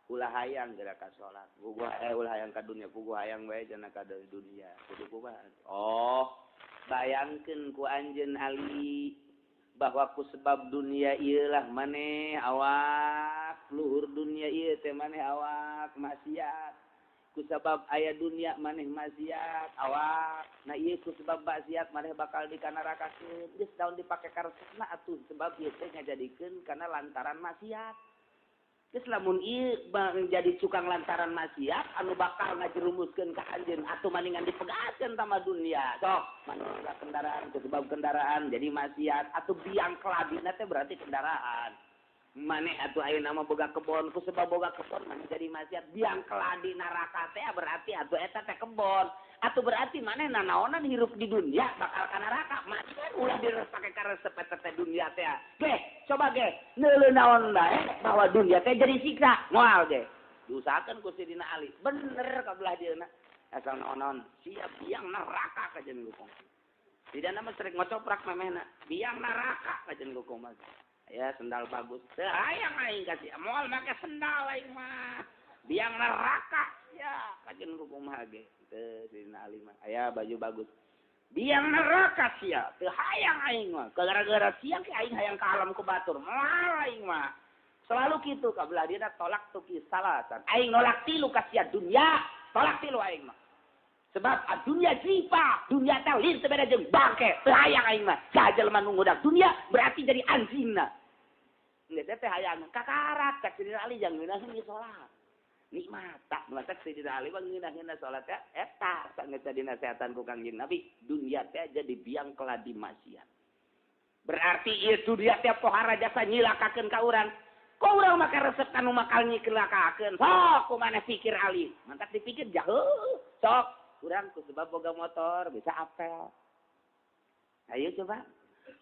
Ulah hayang geura ka salat. Puguh ulah hayang ka dunia, puguh hayang bae cenah ka dunia. Kudu kumaha? Oh, bayangkeun ku anjeun Ali bahwa ku sebab dunia ieu lah maneh awak, luhur dunia ieu teh maneh awak maksiat. Ku sebab aya dunia maneh maksiat awak. Nah ieu ku sebab maksiat maneh bakal dikanarakakeun. Geus daun dipake karesepna atuh sebab ieu teh ngajadikeun kana lantaran maksiat. Geus lamun ieu jadi cukang lantaran maksiat anu bakal ngajerumuskeun ka anjeun atuh maningan dipegatkeun tama dunia. Sok maneh kendaraan ku sebab kendaraan jadi maksiat atuh biang kelabina teh berarti kendaraan. Maneh atuh ayeuna mah boga kebon ku sebab boga kebon maneh jadi maksiat biang keladi neraka teh berarti atuh eta teh kebon. Atuh berarti maneh nanaonan hirup di dunia bakal ka neraka. Maksiat ulah direspake karesep eta teh dunia teh. Geh, coba geh neuleuh naon bae bahwa dunia teh jadi siksa. Moal ge. Diusahakeun ku Sidina Ali. Bener ka belah dieuna. Asal naon-naon siap biang neraka kajen gukong. Tidak nama sering ngocoprak memehna. Biang neraka kajen gukong mah. Ya sendal bagus. Teu hayang aing kasih. Moal make sendal aing mah. Biang neraka ya kajen gukong mah ge. Teu Sidina Ali mah. Aya baju bagus. Biang neraka sia, teu hayang aing mah. Gara-gara sia ke aing hayang ka alam ku batur. Moal aing mah. Selalu kitu ka belah dieuna tolak tu kisalasan. Aing nolak tilu ka sia dunya, tolak tilu aing mah. Sebab dunia jipa, dunia teh lir teu beda jeung bangke, teu hayang aing mah. Sajelema nu ngudak dunia berarti jadi anjingna. Geus teh hayang kakarak cak Sidina Ali jang ngeunaheun salat. Nikmat tak matak Sidina Ali mah ngeunah-ngeunah salat teh eta sanggeus dinasehatan ku Kangjeng Nabi, dunia teh jadi biang keladi maksiat. Berarti ieu dunia teh pohara jasa nyilakakeun ka urang. Kok urang make resep kanu makal nyilakakeun? Sok kumaneh pikir Ali, mantak dipikir jauh. Sok urang ku sebab boga motor bisa apel. Ayo coba.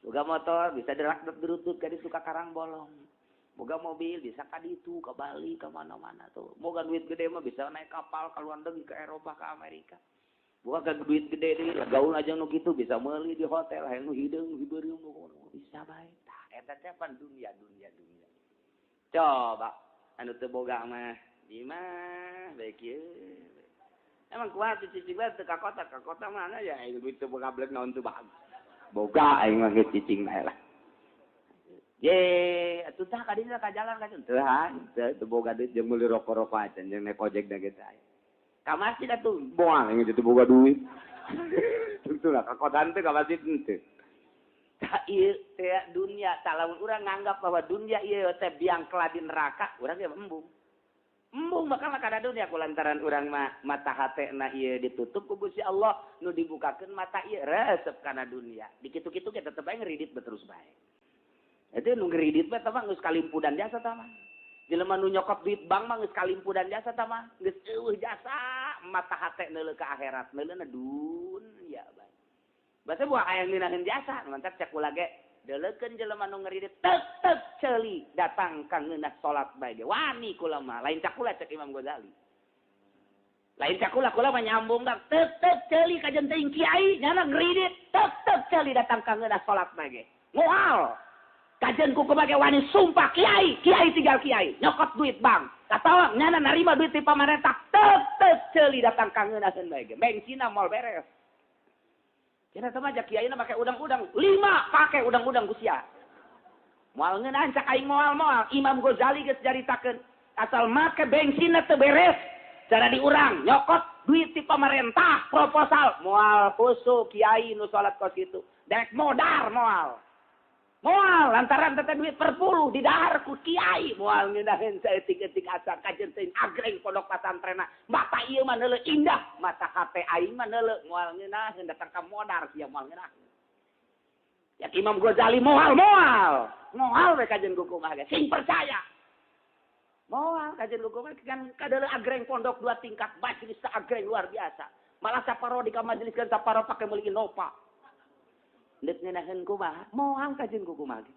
Boga motor bisa derak-derutut ka ditu ka Karangbolong. Boga mobil bisa ka ditu, ka Bali, ka mana-mana tuh. Boga duit gede mah bisa naik kapal ka luar negeri, ke Eropa, ke Amerika. Boga duit gede deui, gaul aja nu kitu bisa meuli di hotel, hayang nu hideung, hibeureum bisa bae. Tah eta teh pan dunia, dunia, dunia. Coba anu teu boga mah di mah bae kieu. Emang kuat cicing bae teu ka kota mana ya duit teu boga blek naon teu bagus. Boga aing mah geus cicing bae lah. Ye, atuh tah ka dieu ka jalan ka teu teu boga duit jeung meuli rokok-rokok acan jeung naik ojek da geus aya. Ka masjid atuh moal aing teu boga duit. Tentu lah ka kota teu ka masjid henteu. Tah ieu teh dunia, tah lamun urang nganggap bahwa dunia ieu teh biang keladi neraka, urang ge embung. Embung bakal kada dunia kulantaran urang mah mata hatena ieu ditutup ku Gusti Allah, nu dibukakeun mata ieu resep kana dunia. Dikitu-kitu ge tetep bae ngeridit terus bae. Eta nu ngeridit mah tah geus kalimpudan jasa tah mah. Jelema nu nyokot duit bank mah geus kalimpudan jasa tah mah, geus eueuh jasa mata hate neuleuh ka akhirat, neuleuna dunya bae. Basa buah hayang ngeunaheun jasa, mantak cek kula ge deleukeun jelema nu ngeridit tek-tek ceuli datang ka ngeunah salat bae ge. Wani kula mah, lain cak kula cek Imam Ghazali. Lain cak kula, kula mah nyambung dak tek-tek ceuli ka jeung teuing kiai nyana ngeridit tek-tek ceuli datang ka ngeunah salat bae ge. Moal. Kajen ku kumage wani sumpah kiai, kiai tinggal kiai, nyokot duit bank. Katawa nyana narima duit ti pamarentah tek-tek ceuli datang ka ngeunaheun bae ge. Bengsina moal beres. Kira sama aja kiai na pakai udang-udang, 5 pakai udang-udang gusia. Moal ngeunahan cak aing moal-moal. Imam Ghazali geus caritakeun, asal make bensinna teu beres, cara diurang nyokot duit ti pamarentah proposal moal khusu kiai nu salat kos kitu. Dek modar moal. Moal lantaran teh duit per puluh didahar ku kiai moal ngeunaheun saeutik-eutik asa kajen teuing agreng pondok pasantrena. Mata ieu mah neuleuh indah, mata hate aing mah neuleuh moal ngeunaheun datang ka modar sia moal ngeunaheun. Ya Imam Ghazali moal moal. Moal we kajen ku kumaha ge sing percaya. Moal kajen ku kumaha kan kadeuleuh agreng pondok 2 tingkat majelis agreng luar biasa. Malah saparo di ka majelis kan saparo pake meuli Innova. Deuk ngeunaheun kumaha? Moal kajen ku kumaha ge.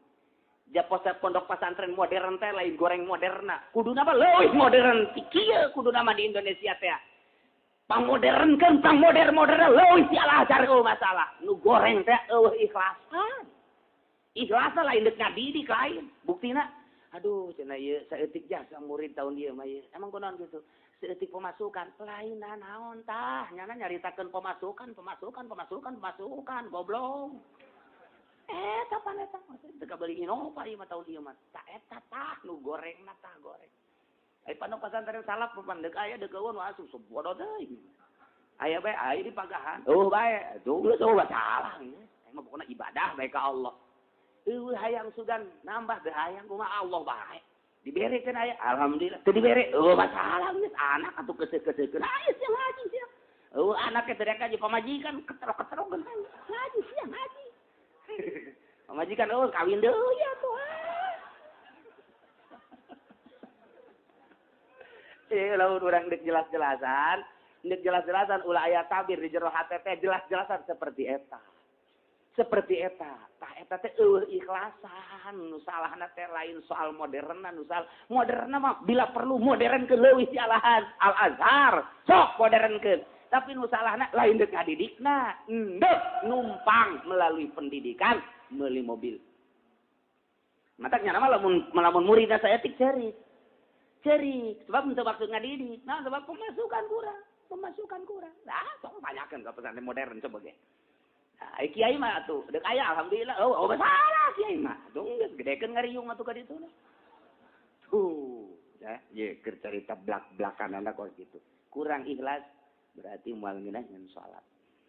Japosa pondok pesantren modern teh lain goreng moderna. Kuduna mah leuwih modern ti kieu kuduna mah di Indonesia teh. Pangmodernkeun, pangmoder-moderna leuwih ti Al-Azhar eueuh masalah. Nu goreng teh eueuh ikhlasan. Ikhlasan lain deuk ngadidik lain. Buktina aduh cenah ieu saeutik jasa murid tahun ieu mah ieu. Emang kunaon kitu? Saeutik pemasukan lain naon tah nyana nyaritakeun pemasukan pemasukan pemasukan pemasukan goblok. Eta pan eta teu kabeuli Innova ieu mah taun ieu mah. Ta eta tah nu gorengna tah goreng. Ai pondok pesantren salaf pan deuk aya deuk eueun asup bodoh deui. Aya bae aya di pagahan. Eueuh bae tuh geus eueuh salah. Aing mah pokona ibadah bae ka Allah. Eueuh hayang sugan nambah teu hayang kumaha Allah bae. Diberekeun aya alhamdulillah teu dibere eueuh masalah geus anak atuh keuseuh-keuseuhkeun aya sia ngaji sia. Eueuh anak teh teriak aja pamajikan keterok-keterok ngaji sia ngaji. Pamajikan eueuh kawin deui atuh. Lamun urang deuk jelas-jelasan, ulah aya tabir di jero hate teh jelas-jelasan seperti eta. Seperti eta, tah eta teh eueuh ikhlasan, nu salahna teh lain soal moderna, nu salah moderna mah bila perlu modern ke leuwih ti alahan Al-Azhar, sok modernkeun. Tapi nu salahna lain deuk ngadidikna, endek numpang melalui pendidikan meuli mobil. Matak nya mah lamun muridna saeutik ceurik. Ceurik, sebab untuk maksud ngadidik. Nah, sebab pemasukan kurang. Nah, sok tanyakeun ka pesantren modern coba ge. Nah, kiai mah atuh deuk aya alhamdulillah. Oh, masalah kiai mah. Atuh geus gedekeun ngariung atuh ka ditu. Tuh, ya, ye keur carita blak-blakan anak kos gitu. Kurang ikhlas berarti moal ngeunah ngan salat.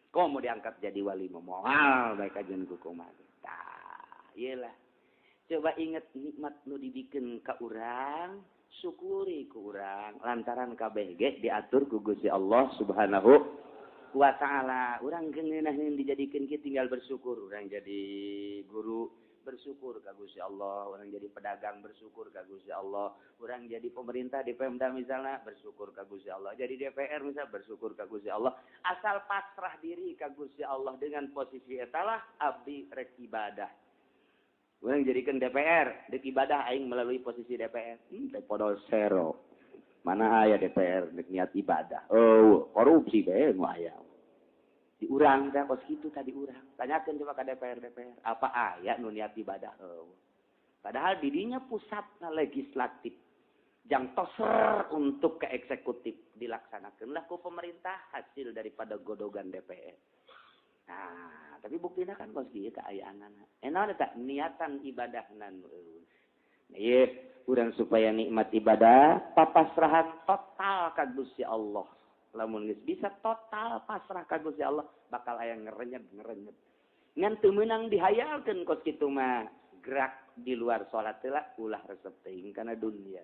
Kok mau diangkat jadi wali mah moal bae kajian ku kumaha. Tah, ieu lah. Coba inget nikmat nu dibikeun ka urang, syukuri ku urang lantaran kabeh ge diatur ku Gusti Allah Subhanahu wa ta'ala. Urang ngeunaheun dijadikeun kieu tinggal bersyukur. Urang jadi guru bersyukur ka Gusti Allah, urang jadi pedagang bersyukur ka Gusti Allah, urang jadi pemerintah di Pemda misalnya bersyukur ka Gusti Allah, jadi DPR misalnya bersyukur ka Gusti Allah. Asal pasrah diri ka Gusti Allah dengan posisi etalah abdi rek ibadah. Urang jadikan DPR, dek ibadah aing melalui posisi DPR. Teh podol sero. Mana aya DPR dek niat ibadah. Oh, korupsi bae nu aya. Di urang teh kos kitu tadi urang. Tanyakeun coba ka DPR DPR, apa aya nu niat ibadah? Oh. Padahal didinya pusatna legislatif. Jang toser untuk ke eksekutif dilaksanakeunlah ku pemerintah hasil daripada godogan DPR. Nah, tapi buktina kan kos kieu kaayaanana. Naon eta niatan ibadahna nu eueuh. Nah, ieu urang supaya nikmat ibadah papasrahan total ka Gusti Allah. Lamun geus bisa total pasrah ka Gusti Allah bakal aya ngerenyet-ngerenyet. Ngan teu meunang dihayalkeun kos kitu mah. Gerak di luar salat heula ulah resep teuing kana dunia.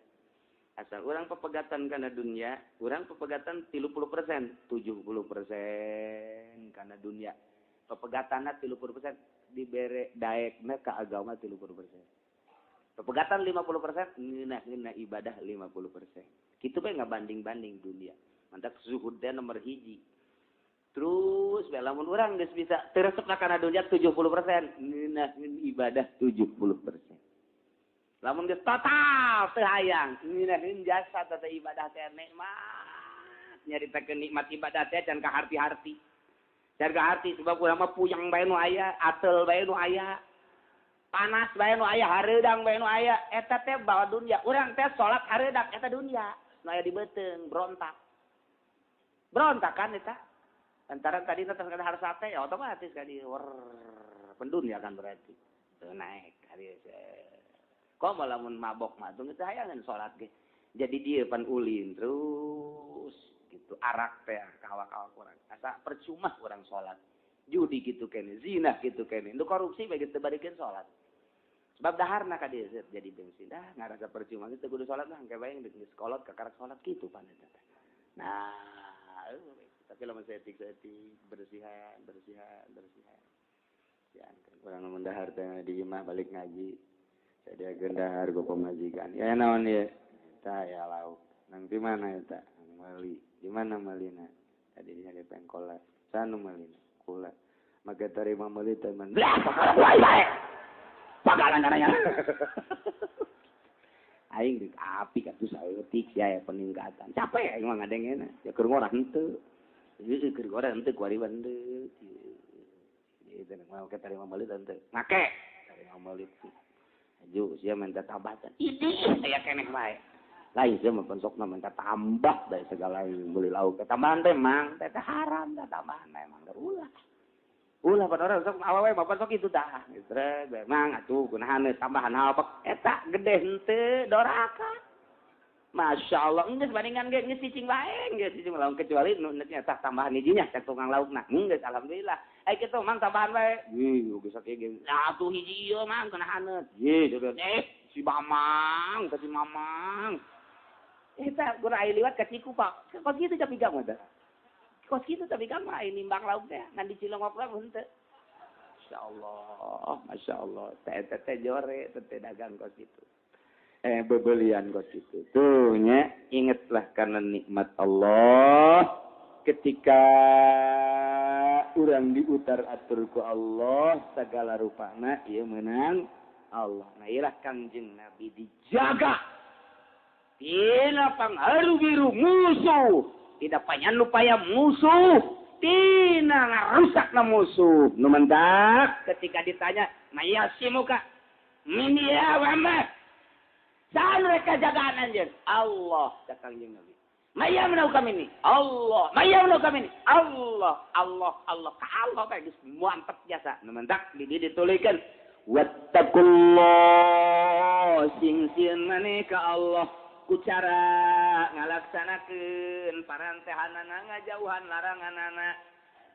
Asal urang pepegatan kana dunia, urang pepegatan 30%, 70% kana dunia. Pepegatanna 30% dibere daekna ka agama 30%. Pepegatan 50%, ngeunah-ngeunah ibadah 50%. Kitu bae ngabanding-banding dunia. Mantap zuhud teh nomor hiji. Terus bae lamun urang geus bisa teu resep kana dunia 70%, ngeunaheun ibadah 70%. Lamun geus total teu hayang, ngeunaheun jasa teh ibadah teh nikmat. Nyaritakeun nikmat ibadah teh can ka harti-harti. Can ka harti sebab urang mah puyeng bae nu aya, atel bae nu aya. Panas bae nu aya, hareudang bae nu aya. Eta teh bawa dunia. Urang teh salat hareudang eta dunia. Nu aya di beuteung berontak. Berontak kan eta. Antara tadi tetep kada harus sate ya otomatis kan di pendunia kan berarti. Tuh naik hari kok lamun mabok mah tuh geus hayangan salat ge. Jadi dia pan ulin terus gitu arak teh kawak-kawak urang. Asa percuma urang salat. Judi gitu kene, zina gitu kene. Nu korupsi bae geus teu barikeun salat. Sebab daharna ka dieu jadi bensin. Dah ngarasa percuma geus teu kudu salat lah engke bae geus kolot kakarak salat kitu pan eta. Nah, tapi lamun saeutik-saeutik bersihan, bersihan, bersihan. Ya, urang lamun dahar teh di imah balik ngaji. Saya dahar ku pamajikan. Ya naon ieu? Tah ya lauk. Nang di mana eta? Meuli. Di mana meulina? Tadi dia di pengkolan. Sanu meulina? Kula. Maka tarima meuli teh man. Lah, bae. Bakalan dananya. Aing deuk api atuh saeutik sia ya peningkatan. Capek aing mah ngadengena. Ya keur ngorah henteu. Ieu keur ngorah henteu kuari henteu. Ieu teh mau ke tarima meuli henteu. Make tarima meuli. Aju sia minta tambahkan. Idih aya keneh bae. Lain sia mah pensokna minta tambah dari segala beli lauk. Tambahan teh mang teh haram teh tambahan emang ulah. Ulah pan orang sok awewe mah sok itu dah. Geus memang atuh kunahan tambahan apa eta gede henteu doraka. Masya Allah, geus bandingan ge geus cicing bae, geus cicing lamun kecuali nu nya tambahan hijinya cek tukang laukna. Geus alhamdulillah. Ai kitu mang tambahan bae. Ih, geus sakieu ge. Atuh hiji ieu mang kunahan. Ye, si Mamang, ka si Mamang. Eta gura ai liwat ka Ciku, Pak. Kos kitu tapi gang mah. Kos kitu tapi gang mah nimbang lauk teh ngan di Cilongok lah henteu. Masyaallah, masyaallah. Teh teh jore teh dagang kos kitu. Bebelian kos kitu. Tuh nya, ingatlah karena nikmat Allah ketika urang diutar atur ku Allah segala rupana ieu meunang Allah. Nah ieu lah Kangjeng Nabi dijaga. Tina pangharu biru musuh, tidak panyan upaya musuh, tina ngarusakna musuh. Nu mentak ketika ditanya, "Mayasimuka min ya Muhammad?" Saha mereka jagaan anjeun? Allah cak Kangjeng Nabi. Mayamnau kami ini Allah, mayamnau kami ini Allah, Allah, Allah. Ka Allah bae geus mantep jasa. Nu mentak di dieu ditulikeun wattaqullah, sing sieun maneh ka Allah ku cara ngalaksanakeun parantehanana, ngajauhan laranganana.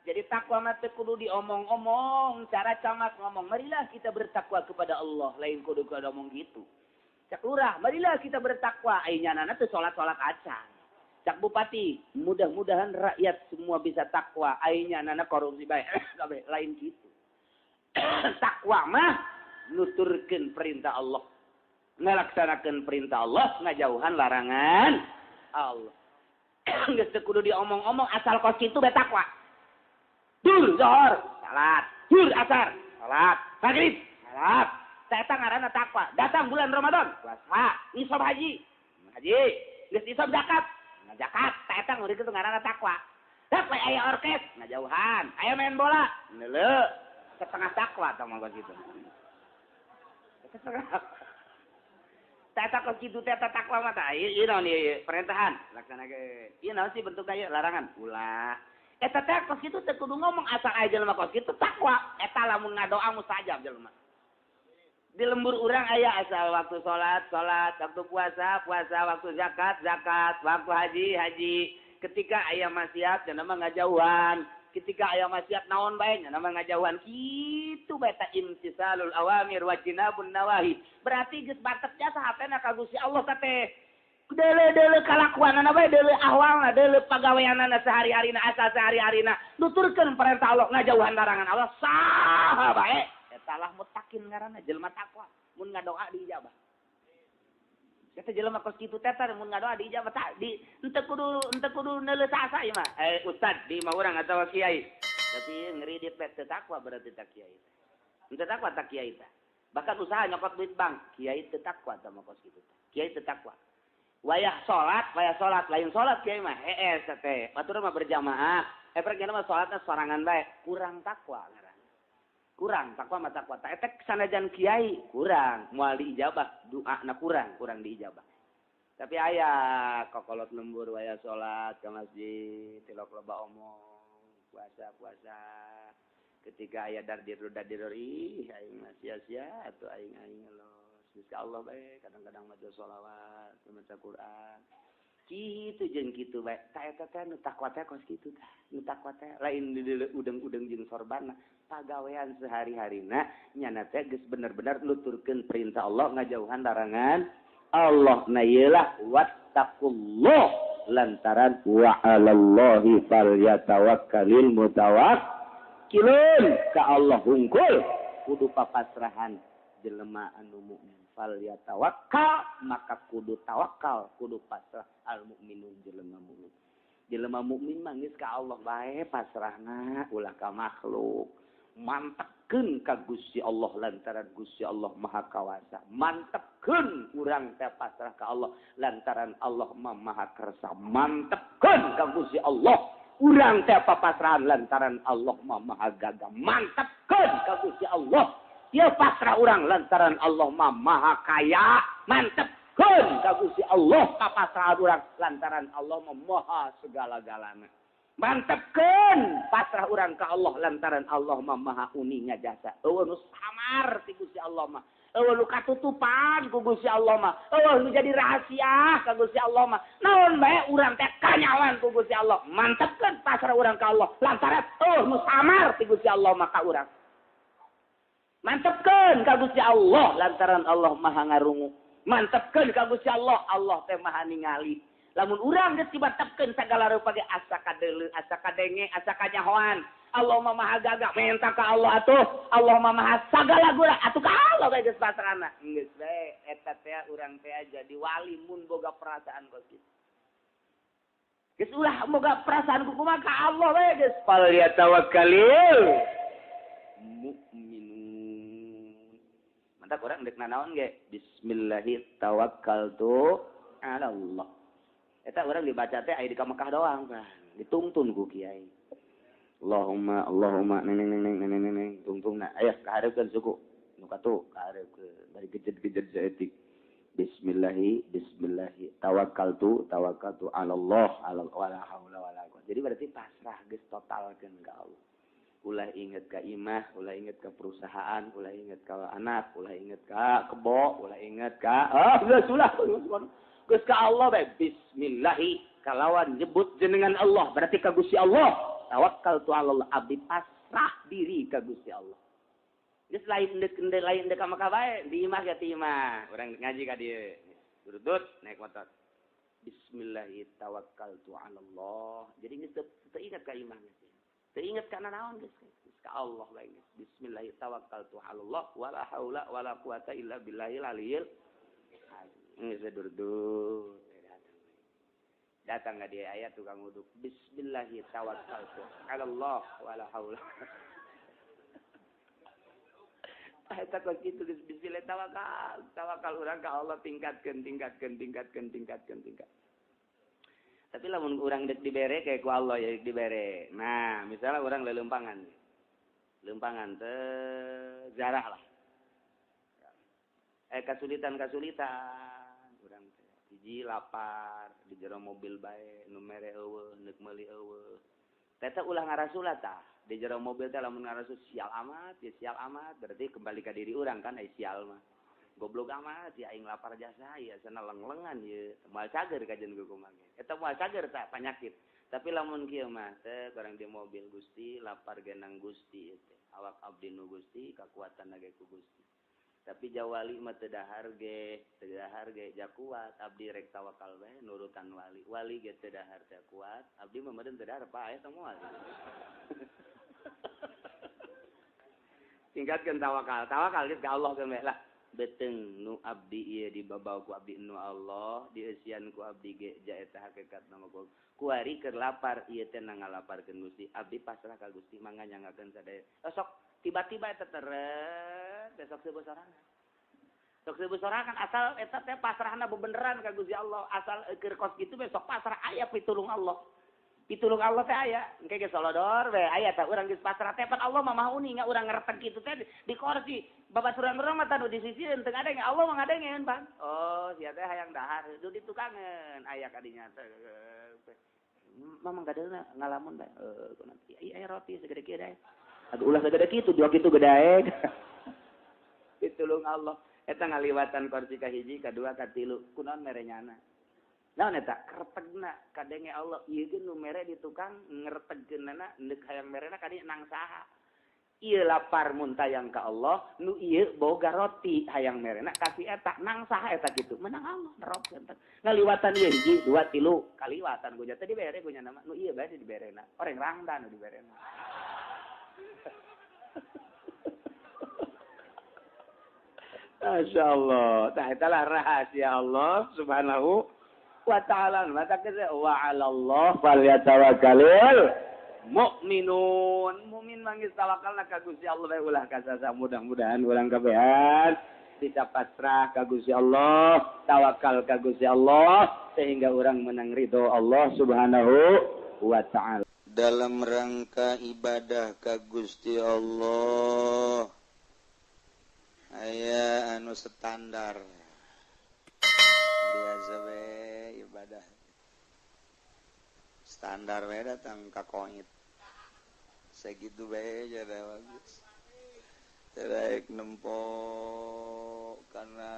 Jadi takwa mah teu kudu diomong-omong, cara camat ngomong marilah kita bertakwa kepada Allah, lain kudu kudu omong gitu. Cak lurah, marilah kita bertakwa, ai nyanana teu salat-salat acan. Cak bupati, mudah-mudahan rakyat semua bisa takwa, ai nyanana korupsi bae, kabeh lain gitu. Takwa mah nuturkeun perintah Allah, ngalaksanakeun perintah Allah, ngajauhan larangan Allah. Geus teu kudu diomong-omong, asal kos kitu bae takwa. Dur zuhur, salat, dur asar, salat, maghrib, salat. Eta ngaranna takwa. Datang bulan Ramadan, puasa, nisab haji, haji, geus nisab zakat, zakat. Eta ngeureun kitu ngaranna takwa. Tah aya orkes, ngajauhan, aya main bola, neuleuh, setengah takwa tah mah kitu. Setengah. Tah eta kos kitu teh takwa mah tah. Ieu naon ieu perintahan, laksanakeun. Ieu naon sih bentukna ieu larangan? Ulah. Eta teh kos kitu teh kudu ngomong asal aya jelema kos kitu takwa. Eta lamun ngadoa mustajab jelema. Di lembur urang aya asal waktu salat, salat, waktu puasa, puasa, waktu zakat, zakat, waktu haji, haji. Ketika aya maksiat cenah mah ngajauhan. Ketika aya maksiat naon bae nya mah ngajauhan. Kitu bae ta imtisalul awamir wa jinabun nawahi. Berarti geus batet jasa hatena ka Gusti Allah teh. Deuleu-deuleu kalakuanana bae, deuleu ahwalna, deuleu pagaweanana sehari-harina, asal sehari-harina nuturkeun perintah Allah, ngajauhan larangan Allah, saha bae. Eta lah mutakin ngaranna jelema takwa, mun ngadoa diijabah. Eta jelema kos kitu teh mun ngadoa diijabah tak di henteu kudu neuleuh sasa ieu mah. Ustad di imah urang atawa kiai. Tapi ngeridit bae teu takwa berarti tak kiai. Henteu takwa tak kiai teh. Bahkan usaha nyokot duit bank, kiai teu takwa tah mah kos kitu teh. Kiai teu takwa. Wayah salat lain salat kiai mah hees teh. Batur mah berjamaah. Pergi mah salatna sorangan bae, kurang takwa ngaranna. Kurang takwa mah takwa. Ta eta sanajan kiai kurang, moal diijabah, doana kurang diijabah. Tapi aya kokolot lembur wayah salat ke masjid, tilok loba omong, puasa-puasa. Ketika aya dardir ih aing mah sia-sia atuh aing aing los. Insya Allah bae kadang-kadang maca sholawat, maca Quran. Kitu jeung kitu bae. Ta eta teh nu takwa teh kos kitu tah. Nu takwa teh lain udeng-udeng jeung sorbanna. Pagawean sehari-harina nyana teh geus bener-bener nuturkeun perintah Allah, ngajauhan larangan Allah. Na ieu lah wattaqullah lantaran wa 'alallahi falyatawakkalul mutawakkilun. Ka Allah hungkul kudu papasrahan jelema anu mukmin. Fal yatawakkal maka kudu tawakal, kudu pasrah al mukminun jelema mukmin. Jelema mukmin mah geus ka Allah bae pasrahna, ulah ka makhluk. Mantepkeun ka Gusti Allah lantaran Gusti Allah Maha Kawasa. Mantepkeun urang teh pasrah ka Allah lantaran Allah Maha Kersa. Mantepkeun ka Gusti Allah urang teh papasrahan lantaran Allah Maha Gagah. Mantepkeun ka Gusti Allah dia pasrah urang lantaran Allah Maha Kaya. Mantepkeun ka Gusti Allah papasrahan urang lantaran Allah Maha segala-galana. Mantepkeun pasrah urang ka Allah lantaran Allah Maha uninga jasa. Eueuh nu samar ti Gusti Allah mah. Eueuh nu katutupan ku Gusti Allah mah. Eueuh nu jadi rahasia ka Gusti Allah mah. Naon bae urang teh kanyawan ku Gusti Allah. Mantepkeun pasrah urang ka Allah lantaran eueuh nu samar ti Gusti Allah mah ka urang. Mantepkeun ka Gusti Allah lantaran Allah Maha ngarungu. Mantepkeun ka Gusti Allah, Allah teh Maha ningali. Lamun urang geus dibantepkeun sagala rupa ge asa kadeuleu, asa kadenge, asa kanyahoan. Allah Maha gagah, menta ka Allah atuh. Allah Maha sagala gura atuh ka Allah bae geus pasrahna. Geus bae eta teh urang teh jadi wali mun boga perasaan kos kitu. Geus ulah boga perasaan ku kumaha ka Allah bae geus. Fal yatawakkalil mu'minun. Mantak urang deuk nanaon ge? Bismillahi tawakkaltu ala Allah. Eta urang dibaca teh aya di ka Mekah doang kan, ditungtun ku kiai. Allahumma Allahumma neng neng neng neng neng neng tungtungna aya kahareupeun suku nu katu kahareupeun bari gejet-gejet saeutik. Bismillahi bismillahi tawakkaltu tawakkaltu ala Allah ala wala haula wala quwwata. Jadi berarti pasrah geus totalkeun ka Allah. Ulah inget ka imah, ulah inget ka perusahaan, ulah inget ka anak, ulah inget ka kebo, ulah inget ka geus ulah geus ka Allah bae. Bismillahi kalawan nyebut jenengan Allah berarti ka Gusti Allah. Tawakkaltu ala Allah, abdi pasrah diri ka Gusti Allah. Geus lain deuk lain deuk ka Mekah bae, di imah ge ti imah. Urang ngaji ka dieu. Durudut naik motor. Bismillahi tawakkaltu ala Allah. Jadi geus teu ingat ka imah geus. Teu ingat kana naon geus. Geus ka Allah bae geus. Bismillahi tawakkaltu ala Allah wala haula wala quwata illa billahil aliyil azim. Geus durudut. Datang ka dieu aya tukang uduk. Bismillahi tawakkaltu ala Allah wala haula. Eta kos kitu geus bismillah tawakal, tawakal urang ka Allah tingkatkeun tingkatkeun tingkatkeun tingkatkeun tingkat. Tapi lamun urang deuk dibere kayak ku Allah ya dibere. Nah, misalnya urang leuleumpangan. Leumpangan teh zarah lah. Kasulitan-kasulitan urang teh. Hiji lapar di jero mobil bae nu mere eueuh, neuk meuli eueuh. Teh ulah ngarasula tah. Di jero mobil teh lamun ngarasul sial amat, ya sial amat, berarti kembali ke diri urang kan ai sial mah. Goblok amat, ya aing lapar jasa, ya sana leng-lengan ye, moal cager kajian ku kumaha. Eta moal cager tah panyakit. Tapi lamun kieu mah teh barang di mobil Gusti, lapar genang Gusti teh. Awak abdi nu Gusti, kakuatan ge ku Gusti. Tapi jawali mah teu dahar ge, teu dahar ge ja kuat, abdi rek tawakal bae nurutan wali. Wali ge teu dahar teh kuat, abdi mah meureun teu dahar paeh teh moal. Tingkatkan tawakal, tawakal geus ka Allah keun lah. Beteng nu abdi ieu dibabau ku abdi nu Allah, dieusian ku abdi ge ja eta hakikatna mah kuari keur lapar ieu teh ngalaparkeun Gusti. Abdi pasrah ka Gusti mangga nyanggakeun sadaya. Sok tiba-tiba eta teret besok seueuh sorangan. Sok seueuh sorangan asal eta teh pasrahna bebeneran ka Gusti Allah, asal keur kos kitu besok pasrah aya pitulung Allah. Pitulung Allah teh aya, engke geus solodor we aya tah urang geus pasrah teh pan Allah mah maha uninga urang ngereteg kitu teh di kursi. Babaturan urang mah tah nu di sisieun teu ngadenge, Allah mah ngadengeun pan. Oh, sia teh hayang dahar, du ditukangeun aya ka dinya teh. Mamang gadeuna ngalamun bae. Kunaon ieu aya roti segede kieu dae. Aduh ulah segede kitu, dua kitu gedae. Pitulung Allah eta ngaliwatan kursi ka hiji, ka dua, ka tilu, kunaon mere nyana. Naon eta kertegna kadenge Allah ieu ge nu mere di tukang ngertegkeunana neuk hayang merena ka dieu nang saha. Ieu lapar mun tayang ka Allah, nu ieu boga roti hayang merena kasih eta nang saha eta kitu. Menang Allah nerobkeun teh. Ngaliwatan ieu hiji, dua, tilu, kaliwatan ku nya teh dibere ku nya mah nu ieu bae diberena. Oreng rangda nu diberena. Masya Allah. Tah eta lah rahasia Allah Subhanahu wa ta'ala. Mata kese wa 'ala Allah falyatawakkalul mu'minun. Mukmin manggis tawakalna ka Gusti Allah bae ulah kasasa. Mudah-mudahan urang kabehan bisa pasrah ka Gusti Allah, tawakal ka Gusti Allah sehingga urang menang ridho Allah Subhanahu wa ta'ala. Dalam rangka ibadah ka Gusti Allah aya anu standar biasa we ibadah standar we datang ka koit sakitu bae jadi bagus terek nempo karena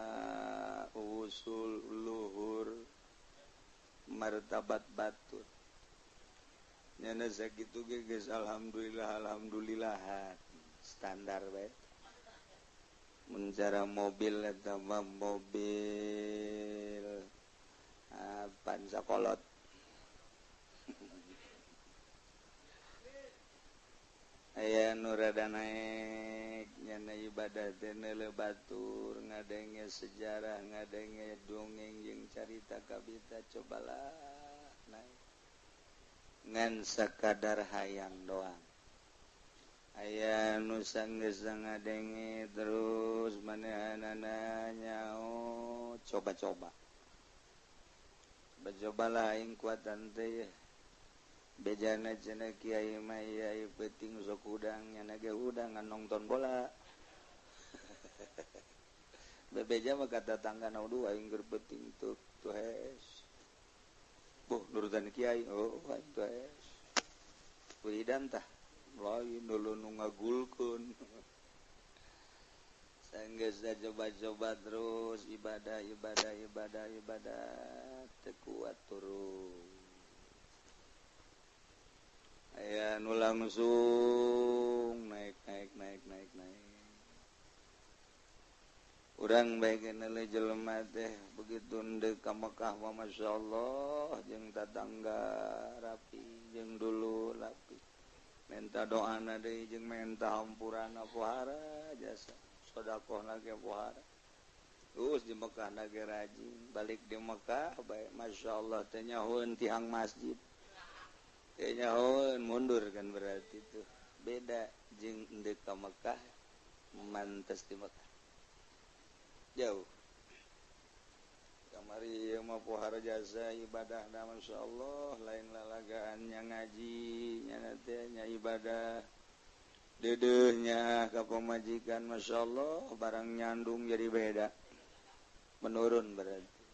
usul luhur martabat batur nyana sakitu ge geus alhamdulillah alhamdulillah standar we. Mun cara mobil eta mah mobil pansakolot. Aya nu rada naek nyana ibadah teh neuleuh batur ngadenge sejarah ngadenge dongeng jeung carita kabita cobalah naek ngan sakadar hayang doang. Aya nu sanggeus ngadenge terus manehanana nyao coba-coba. Coba-cobalah aing kuatan teh. Bejana cenah kiai mah ieu peuting sok hudang nyana ge hudang ngan nonton bola. Bebeja mah kata tangga na dua aing keur penting tuh tuh hes. Boh nurutan kiai oh aing tuh hes. Wiridan tah lain dulu nu ngagulkeun. Sanggeus coba-coba terus ibadah ibadah ibadah ibadah teu kuat turun. Aya nu langsung naik naik naik naik naik. Urang bae geuneuh jelema teh begitu ndek ka Mekah mah masyaallah jeung tatangga rapi jeung dulu rapi. Menta doana deui jeung menta hampurana pohara jasa. Sodakoh lagi pohara. Terus di Mekah lagi rajin, balik di Mekah bae masyaallah teh nyahoeun tihang masjid. Teh nyahoeun mundur kan berarti tuh. Beda jeung endek ka Mekah mantes di Mekah. Jauh. Kamari ieu mah pohara jasa ibadahna masyaallah lain lalagaan nya ngaji nya teh nya ibadah. Dedehnya ka pamajikan Masya Allah barang nyandung jadi beda menurun berarti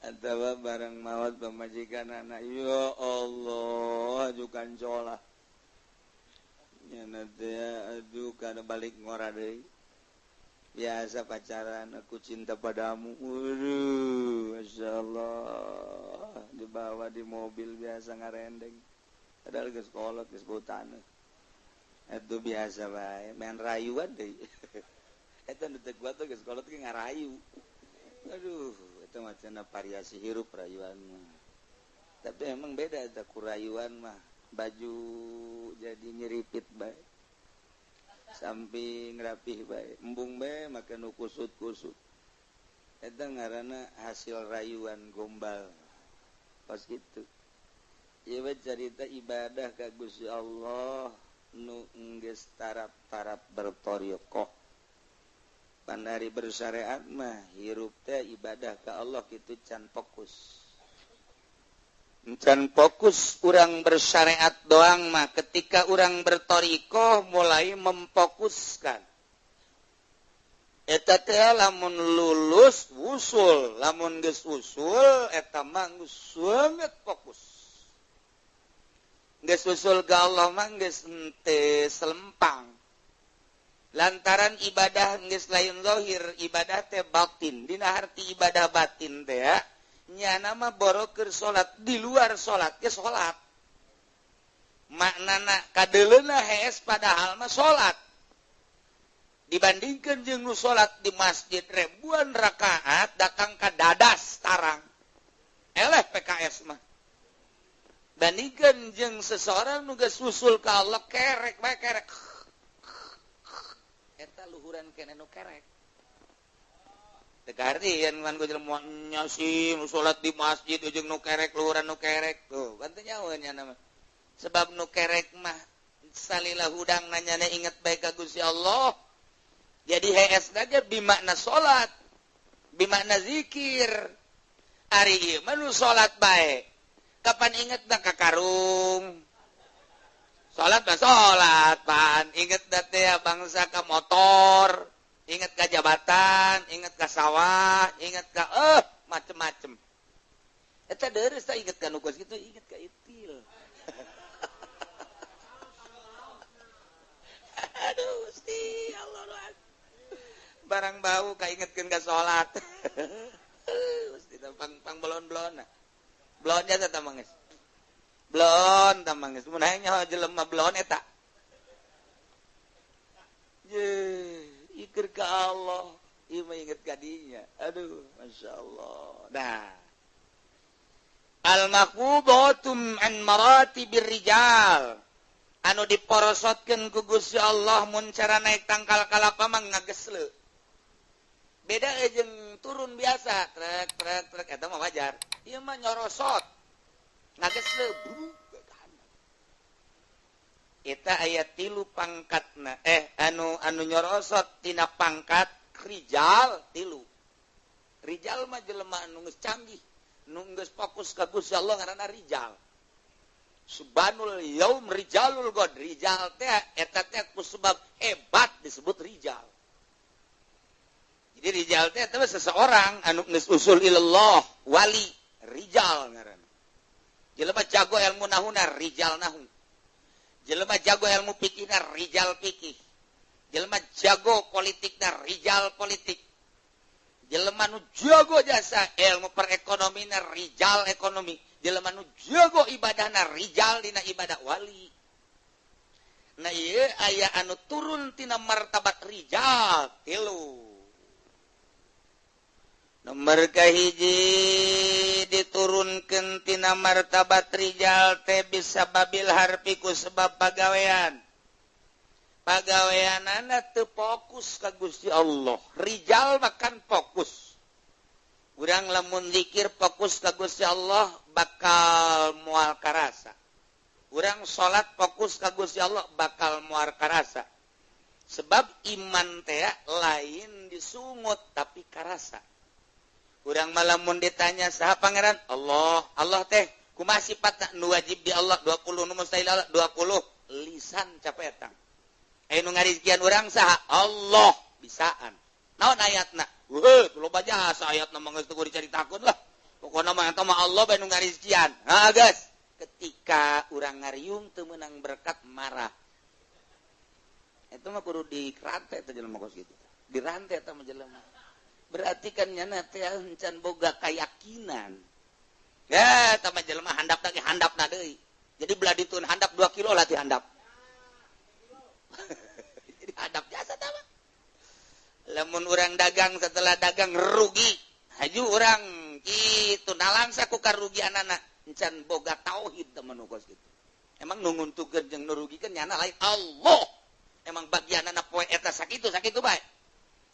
atau barang mawat pamajikan anak ya Allah ajukan colah nya teh aduh kada balik ngora deui biasa pacaran aku cinta padamu waduh Masya Allah dibawa di mobil biasa ngarendeng padahal geus kolot geus bau taneuh eta biasa bae main rayuan deui eta nu teu kuat geus kolot ge ngarayu aduh eta mah cenah variasi hirup rayuan mah tapi emang beda eta ku rayuan mah baju jadi nyeripit bae samping rapih bae embung bae make nu kusut-kusut eta ngaranna hasil rayuan gombal pas kitu. Ieu cerita ibadah ka Gusti Allah nu enggeus tarap-tarap bertoriqoh. Pandari bersyariat mah hirup teh ibadah ka Allah kitu can fokus. Can fokus urang bersyariat doang mah ketika urang bertoriqoh mulai memfokuskan. Eta teh lamun lulus usul, lamun geus usul eta mah geus banget fokus. Geus usul ka Allah mah geus henteu selempang. Lantaran ibadah geus lain zahir, ibadah teh batin. Dina harti ibadah batin teh ya, nyana mah boro keur salat di luar salat ge salat. Maknana kadeuleuna hees padahal mah salat. Dibandingkeun jeung nu salat di masjid ribuan rakaat datang ka dadas tarang. Eleh PKS mah. Bandingkeun jeung seseorang nu geus usul ka Allah kerek bae kerek. Eta luhuran keneh nu kerek. Teu kahartian kan ku jelema nya sih nu salat di masjid jeung nu kerek luhuran nu kerek. Tuh, kan teu nyaho nya mah. Sebab nu kerek mah salila hudang nanyana inget bae ka Gusti Allah. Jadi hees ge bimakna salat, bimakna zikir. Ari ieu mah nu salat bae. Kapan inget dah ka karung salat mah salat pan inget dah teh bangsa ka motor inget ka jabatan inget ka sawah inget ka macem-macem eta deureuh tah inget ka nu kos kitu inget ka itil aduh Gusti Allah barang bau ka ingetkeun ka salat Gusti pang belon-belon Blon jasa tamangis. Blon tamangis. Mun hayang nyaho jelema blon eta. Ye, ikir ka Allah, ieu mah inget ka dinya. Aduh, masyaallah. Nah. Al maqbudatum an maratibir rijal. Anu diporosotkeun ku Gusti Allah mun cara naik tangkal kalapa mah ngagesle. Beda jeung turun biasa, trek trek trek eta mah wajar. Ieu mah nyorosot. Ngagesle eta aya tilu pangkatna anu anu nyorosot tina pangkat rijal tilu. Rijal mah jelema anu geus canggih, nu geus fokus ka Gusti Allah ngaranna rijal. Subhanul yaum rijalul god. Rijal teh eta teh ku sebab hebat disebut rijal. Jadi rijal teh eta seseorang anu geus usul ilallah, wali, rijal ngaranna. Jelema jago ilmu nahuna rijal nahu. Jelema jago ilmu fikihna rijal fikih. Jelema jago politikna rijal politik. Jelema nu jago jasa ilmu perekonomina rijal ekonomi. Jelema nu jago ibadahna rijal dina ibadah wali. Nah ieu aya anu turun tina martabat rijal tilu. Nomor kahiji diturunkeun tina martabat rijal teh bisa babil harfi ku sebab pagawean. Pagaweanana teu fokus ka Gusti Allah. Rijal makan fokus. Urang lamun zikir fokus ka Gusti Allah bakal moal karasa. Urang salat fokus ka Gusti Allah bakal moal karasa. Sebab iman teh lain disungut tapi karasa. Urang malamun ditanya saha pangeran? Allah. Allah teh kumaha sifatna? Nu wajib di Allah 20, nu mustahil Allah 20. Lisan capetang. Aya nu ngarizkian urang saha? Allah. Bisaan. Naon ayatna? Weuh, loba jasa ayatna mah geus teu dicaritakeun lah. Pokona mah eta mah Allah bae nu ngarizkian. Ha geus. Ketika urang ngariung teu meunang berkat marah. Eta mah kudu dirantai teh jelema kos kitu. Dirantai eta mah jelema. Berarti kan nyana teh encan boga keyakinan. Ya, eta mah jelema handap lagi handapna deui. Jadi belah ditun handap 2 kilo lah dihandap. Jadi hadap jasa tama. Lamun urang dagang setelah dagang rugi, haju urang kitu nalangsa ku karugianana encan boga tauhid teman kos kitu. Emang nu nguntukeun jeung nu rugikeun nyana lain Allah. Emang bagianana poe eta sakitu sakitu bae.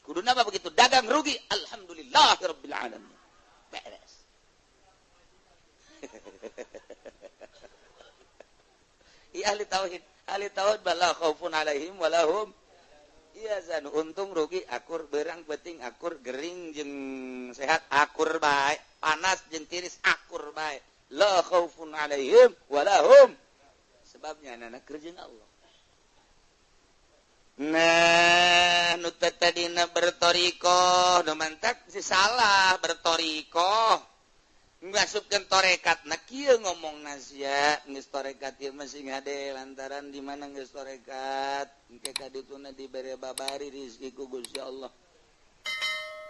Kuduna mah begitu dagang rugi, alhamdulillahirabbil alamin. Beres. Iya ahli tauhid. Ahli tauhid bala khaufun alaihim walahum yahzanun. Untung rugi akur, berang penting akur, gering jeung sehat akur bae, panas jeung tiris akur bae. La khaufun alaihim walahum. Sebabnya anak keur jeung Allah. Nah, nu tadina bertorikoh, nu mantak si salah bertorikoh. Ngasupkeun torekat na kieu ngomong sia geus torekat ieu mah sing hade lantaran di mana geus torekat engke ka dituna dibere babari rezeki ku Gusti Allah.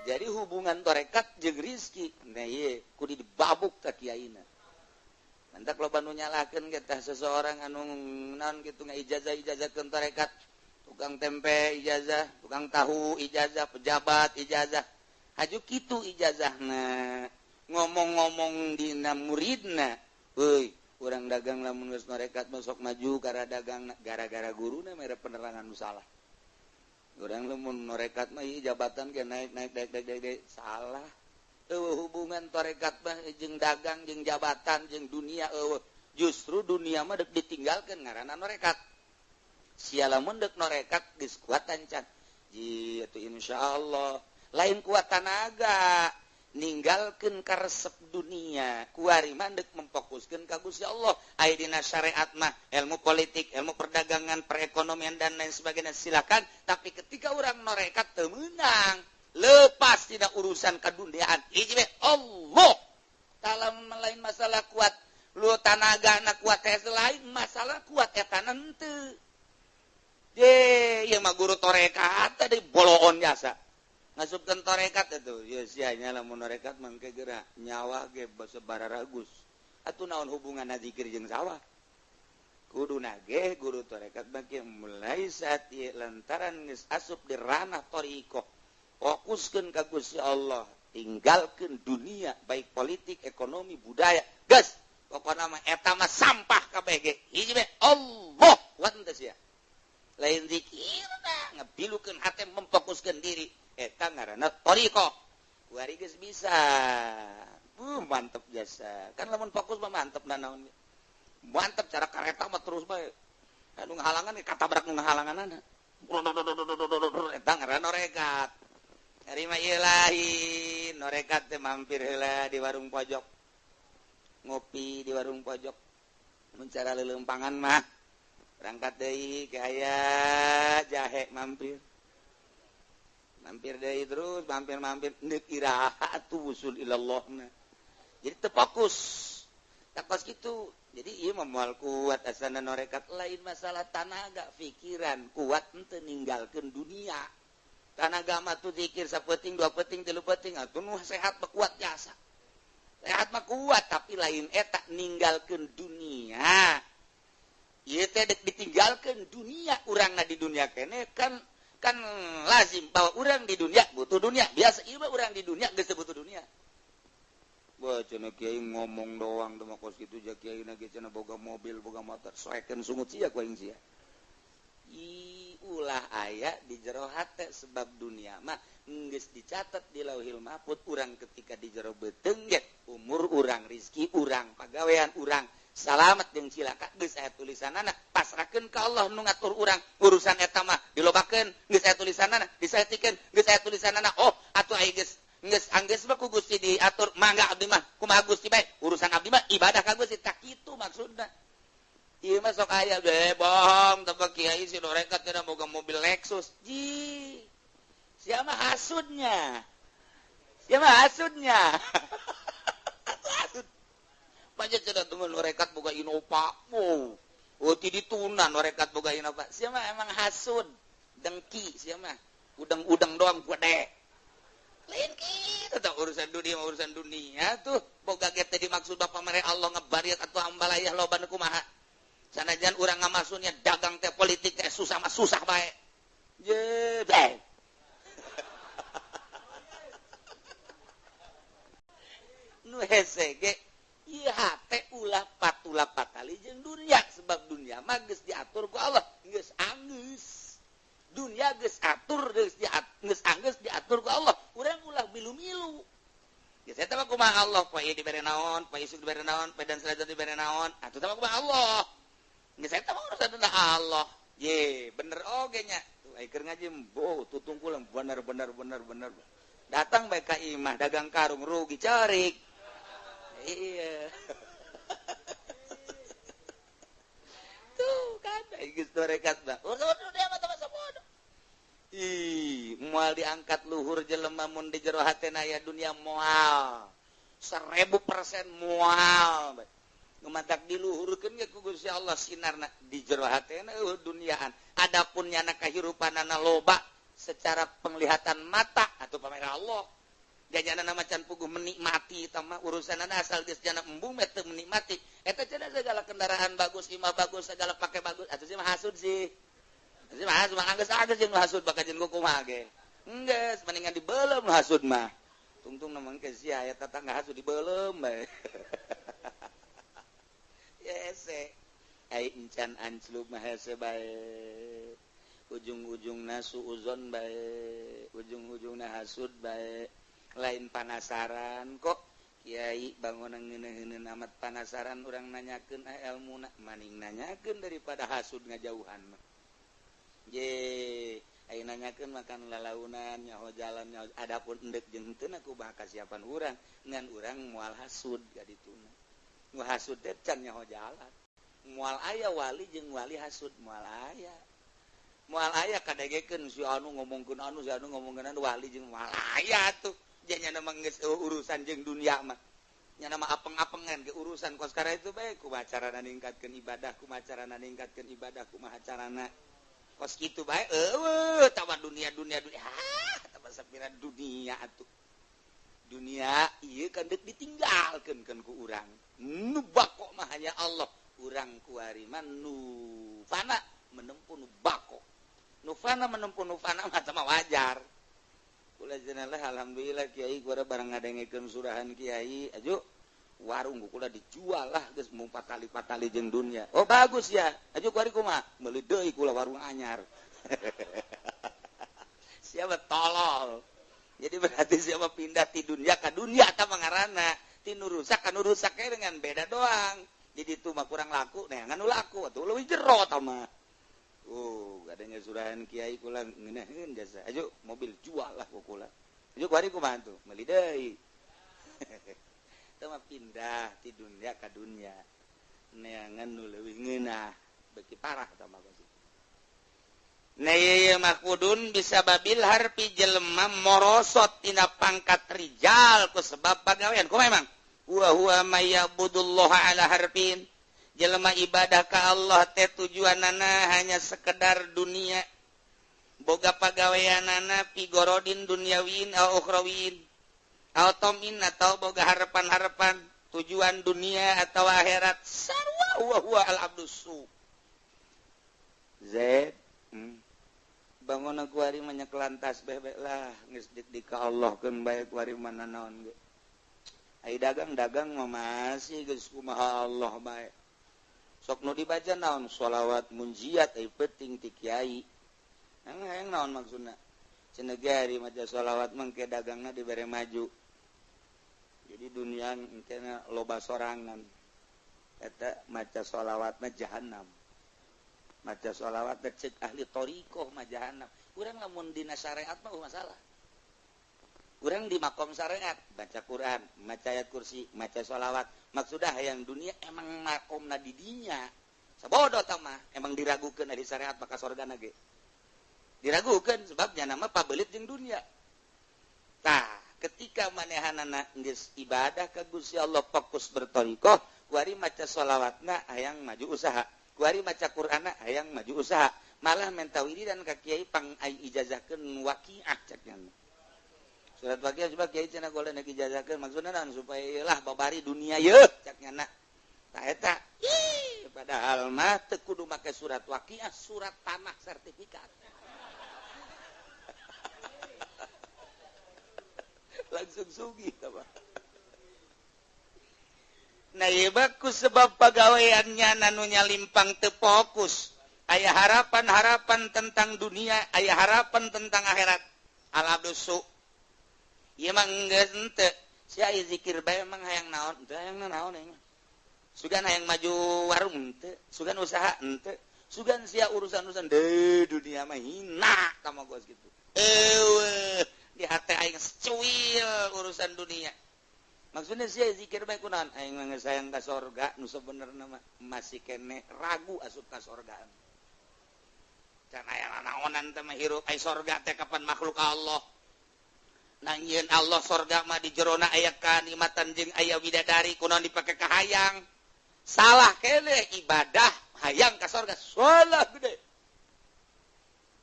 Jadi hubungan torekat jeung rezeki nah ieu kudu dibabuk ka kiaina. Mantak loba nu nyalahkeun ge tah seseorang anu naon kitu ngaijazah-ijazahkeun torekat, tukang tempe ijazah, tukang tahu ijazah, pejabat ijazah. Haju kitu ijazahna. Ngomong-ngomong dina muridna, euy, urang dagang lamun geus norekat masuk maju karena dagang gara-gara guruna mere penerangan nu salah. Urang lamun norekat mah ieu jabatan ge naik naik naik naik naik salah. Eueuh hubungan torekat mah jeung dagang jeung jabatan jeung dunia eueuh. Justru dunia mah deuk ditinggalkeun ngaranna norekat. Sia lamun deuk norekat geus kuat ancan. Ji atuh insyaallah lain kuat tanaga. Ninggalkeun karesep dunia kuari mah deuk memfokuskeun ka Gusti Allah. Aya dina syariat mah ilmu politik, ilmu perdagangan, perekonomian dan lain sebagainya silakan, tapi ketika urang norekat teu meunang, lepas tina urusan kaduniaan. Hiji we Allah. Tah lain masalah kuat lu tanagana kuat teh lain masalah kuat eta henteu. Ye, ieu mah guru torekat tadi boloon jasa. Ngasupkeun torekat atuh, ye sia nya lamun norekat mangke geura nyawa ge basa bararagus. Atuh naon hubunganna zikir jeung sawah? Kuduna ge guru torekat bagi mulai saat ieu lantaran geus asup di ranah thariqah, fokuskeun ka Gusti Allah, tinggalkeun dunia baik politik, ekonomi, budaya. Geus, pokona mah eta mah sampah kabeh ge. Hiji we Allah wan teh sia. Lain zikirna ngebilukeun hate memfokuskeun diri. Eta ngaranna thariqah. Kuari geus bisa. Mantep jasa. Kan lamun fokus mah mantep nanaon. Mantep cara kareta mah terus bae. Anu ngahalangan katabrak nu ngahalanganana. Eta ngaranna norekat. Ari mah ieu lain, norekat teh mampir heula di warung pojok. Ngopi di warung pojok. Mun cara leuleumpangan mah berangkat deui ke aya jahe mampir. Mampir deui terus mampir-mampir neuk iraha atuh wusul ilallahna. Jadi teu fokus. Takos kitu. Jadi ieu mah moal kuat asana norekat lain masalah tanaga pikiran kuat henteu ninggalkeun dunia. Tanaga mah tuh zikir sapeting dua peting tilu peting atuh nu sehat mah kuat jasa. Sehat mah kuat tapi lain eta ninggalkeun dunia. Ieu teh dek ditinggalkeun dunia urangna di dunia keneh kan kan lazim bahwa urang di dunia butuh dunia. Biasa ieu mah urang di dunia geus teu butuh dunia. Wah, cenah kiai ngomong doang teh mah kos kitu ja kiai na ge cenah boga mobil, boga motor, soekeun sungut sia ku aing sia. Ih, ulah aya di jero hate sebab dunia mah geus dicatat di Lauhil Mahfud urang ketika di jero beuteung ge umur urang, rizki urang, pagawean urang, salamet jeung cilaka geus aya tulisanana, pasrahkeun ka Allah nu ngatur urang, urusan eta mah dilobakeun geus aya tulisanana, disaetikeun geus aya tulisanana. Oh, atuh aya geus geus anggeus mah ku Gusti diatur, mangga abdi mah kumaha Gusti bae, urusan abdi mah ibadah ka Gusti, tak kitu maksudna. Ieu mah sok aya be bohong teh kiai si norekat cenah boga mobil Lexus. Ji. Sia mah hasudnya. Sia mah hasudnya. Hasud. Banyak cenah temen norekat boga Innova. Oh, oh ti dituna norekat boga Innova. Sia mah emang hasud, dengki sia mah. Udang-udang doang gede. Lain kita tak urusan dunia urusan dunia tuh boga ge teh dimaksud bapak mere Allah ngebariat atau ambalayah loba nu kumaha sanajan urang ngamasuknya dagang teh politik teh susah mah susah bae je bae nu hese ge ieu hate ulah patula patali jeung dunia sebab dunia mah geus diatur ku Allah geus anggeus dunia geus atur geus anggeus diatur ku Allah urang ulah milu-milu geus eta mah kumaha Allah poe ieu dibere naon poe isuk dibere naon poe dan selanjutnya dibere naon atuh teh mah kumaha Allah geus eta mah urusan Allah ye bener oge nya tuh ai keur ngaji boh tutungkul bener bener bener bener datang bae ka imah dagang karung rugi cerik iya tuh kan geus torekat mah urusan dunia mah teh sabodo. Ih, moal diangkat luhur jelema mun di jero hatena aya dunia moal. 1000% moal. Nu matak diluhurkeun ge ku Gusti Allah sinarna di jero hatena eueuh duniaan. Adapun nyana kahirupanana loba secara penglihatan mata atau pamer Allah. Jajana macan puguh menikmati eta mah urusanana asal geus jana embung mah teu menikmati. Eta cenah segala kendaraan bagus, imah bagus, segala pake bagus, atuh sih mah hasud sih. Sih mah hasud mah anggeus-anggeus jeung hasud bakal jeung kumaha ge. Enggeus mendingan dibeuleum hasud mah. Tungtung namang ke sia aya tetangga hasud dibeuleum bae. Hese. Ai encan anclub mah hese bae. Ujung-ujungna suuzon bae, ujung-ujungna hasud bae. Lain panasaran kok kiai bangunan ngeuneuh-ngeuneun amat panasaran urang nanyakeun elmuna maning nanyakeun daripada hasud ngajauhan mah. Ye, ai nanyakeun makan lalaunan nyaho jalan nyaho adapun endek jeung henteu ku bah kasiapan urang ngan urang moal hasud ka dituna. Nu hasud teh can nyaho jalan. Moal aya wali jeung wali hasud moal aya. Moal aya kadegekeun si anu ngomongkeun anu si anu ngomongkeun anu wali jeung moal aya tuh. Janyana mah geus urusan jeung dunia mah. Nyana mah apeng-apengan ge urusan kos kara itu bae kumaha carana ningkatkeun ibadah, kumaha carana ningkatkeun ibadah, kumaha carana kos kitu bae eueuh tawar dunia dunia dunia ah tawar sapira dunia atuh. Dunia ieu kan deuk ditinggalkeun kan ku urang. Nu bako mah hanya Allah. Urang kuari mah nu fana menempuh nu bako. Nu fana menempuh nu fana mah mah wajar. Kula jenengan alhamdulillah kiai kula barang ngadengekeun surahan kiai aju warung kula dijual lah geus mung patali-patali jeung dunia. Oh bagus ya. Aju kuari kumaha? Meuli deui kula warung anyar. Siapa tolol. Jadi berarti siapa pindah ti dunia ka dunia ta mangarana. Ti nu rusak ka nu rusak dengan beda doang. Jadi itu mah kurang laku, neangan nu laku atuh leuwih jero ta mah. Oh, adanya surahan kiai kula ngeunaheun jasa. Aju mobil jual lah ku kula. Aju kuari kumaha tuh? Meuli deui. Teu mah pindah ti dunia ka dunia. Neangan nu leuwih ngeunah beuki parah tah mah. Nah ieu makudun bisa babil harpi jelema morosot tina pangkat rijal ku sebab pagawean. Kumaha emang? Wa huwa may ya'budullaha ala harfin. Jelema ibadah ka Allah teh tujuanana hanya sekedar dunia. Boga pagaweanana pigorodin duniawin au ukhrawin. Au tomin atau boga harapan-harapan tujuan dunia atau akhirat. Sarwa wa huwa al abdus su. Zaid bangun aku hari menyekelan tasbih lah geus dik ka Allah keun bae ku hari mana naon ge. Ai dagang-dagang mah masih geus kumaha Allah bae. Sok nu dibaca naon sholawat munjiat ai penting ti kiai. Hayang naon maksudna? Cenah ge ari maca sholawat mah ke dagangna dibere maju. Jadi dunia engkena loba sorangan. Eta maca sholawat mah jahannam. Maca sholawat cek ahli thoriqoh mah jahannam. Urang lamun dina syariat mah masalah. Urang di makom syariat baca Quran, maca ayat kursi, maca sholawat. Maksudnya hayang dunia emang makomna di dinya. Sabodo tah mah emang diragukeun ari syariat maka sorgana ge. Diragukeun sebabnya nama pabelit jeung dunia. Tah, ketika manehanana geus ibadah ka Gusti Allah fokus berthoriqoh, kuari maca sholawatna hayang maju usaha. Kuari maca Qur'ana hayang maju usaha, malah menta wiridan ka kiai pang ai ijazahkeun waqiah cek nya. Surat waqiah coba kiai cenah golek nek ijazahkeun maksudna naon supaya lah babari dunia yeuh cek nya. Tah eta ih padahal mah teu kudu make surat waqiah, surat tanah sertifikat. Langsung sugih tah mah. Nah ieu baku sebab pagaweannya nanunya limpang teu fokus. Aya harapan-harapan tentang dunia, aya harapan tentang akhirat. Al abdusu. Ieu mah geus henteu. Sia zikir bae emang hayang naon? Teu hayang naon aing mah. Sugan hayang maju warung henteu, sugan usaha henteu, sugan sia urusan-urusan deui dunia mah hina ka mah geus kitu. Eueuh, di hate aing secuil urusan dunia. Maksudnya sih zikir bae kunaon aing mah geus hayang ka sorga nu sabenerna mah masih kene ragu asup ka sorga. Can aya naonan teh mah hirup ai sorga teh kapan makhluk Allah. Nangieun Allah sorga mah di jerona aya kanikmatan jeung aya widadari kunaon dipake ka hayang. Salah kene ibadah hayang ka sorga salah gede.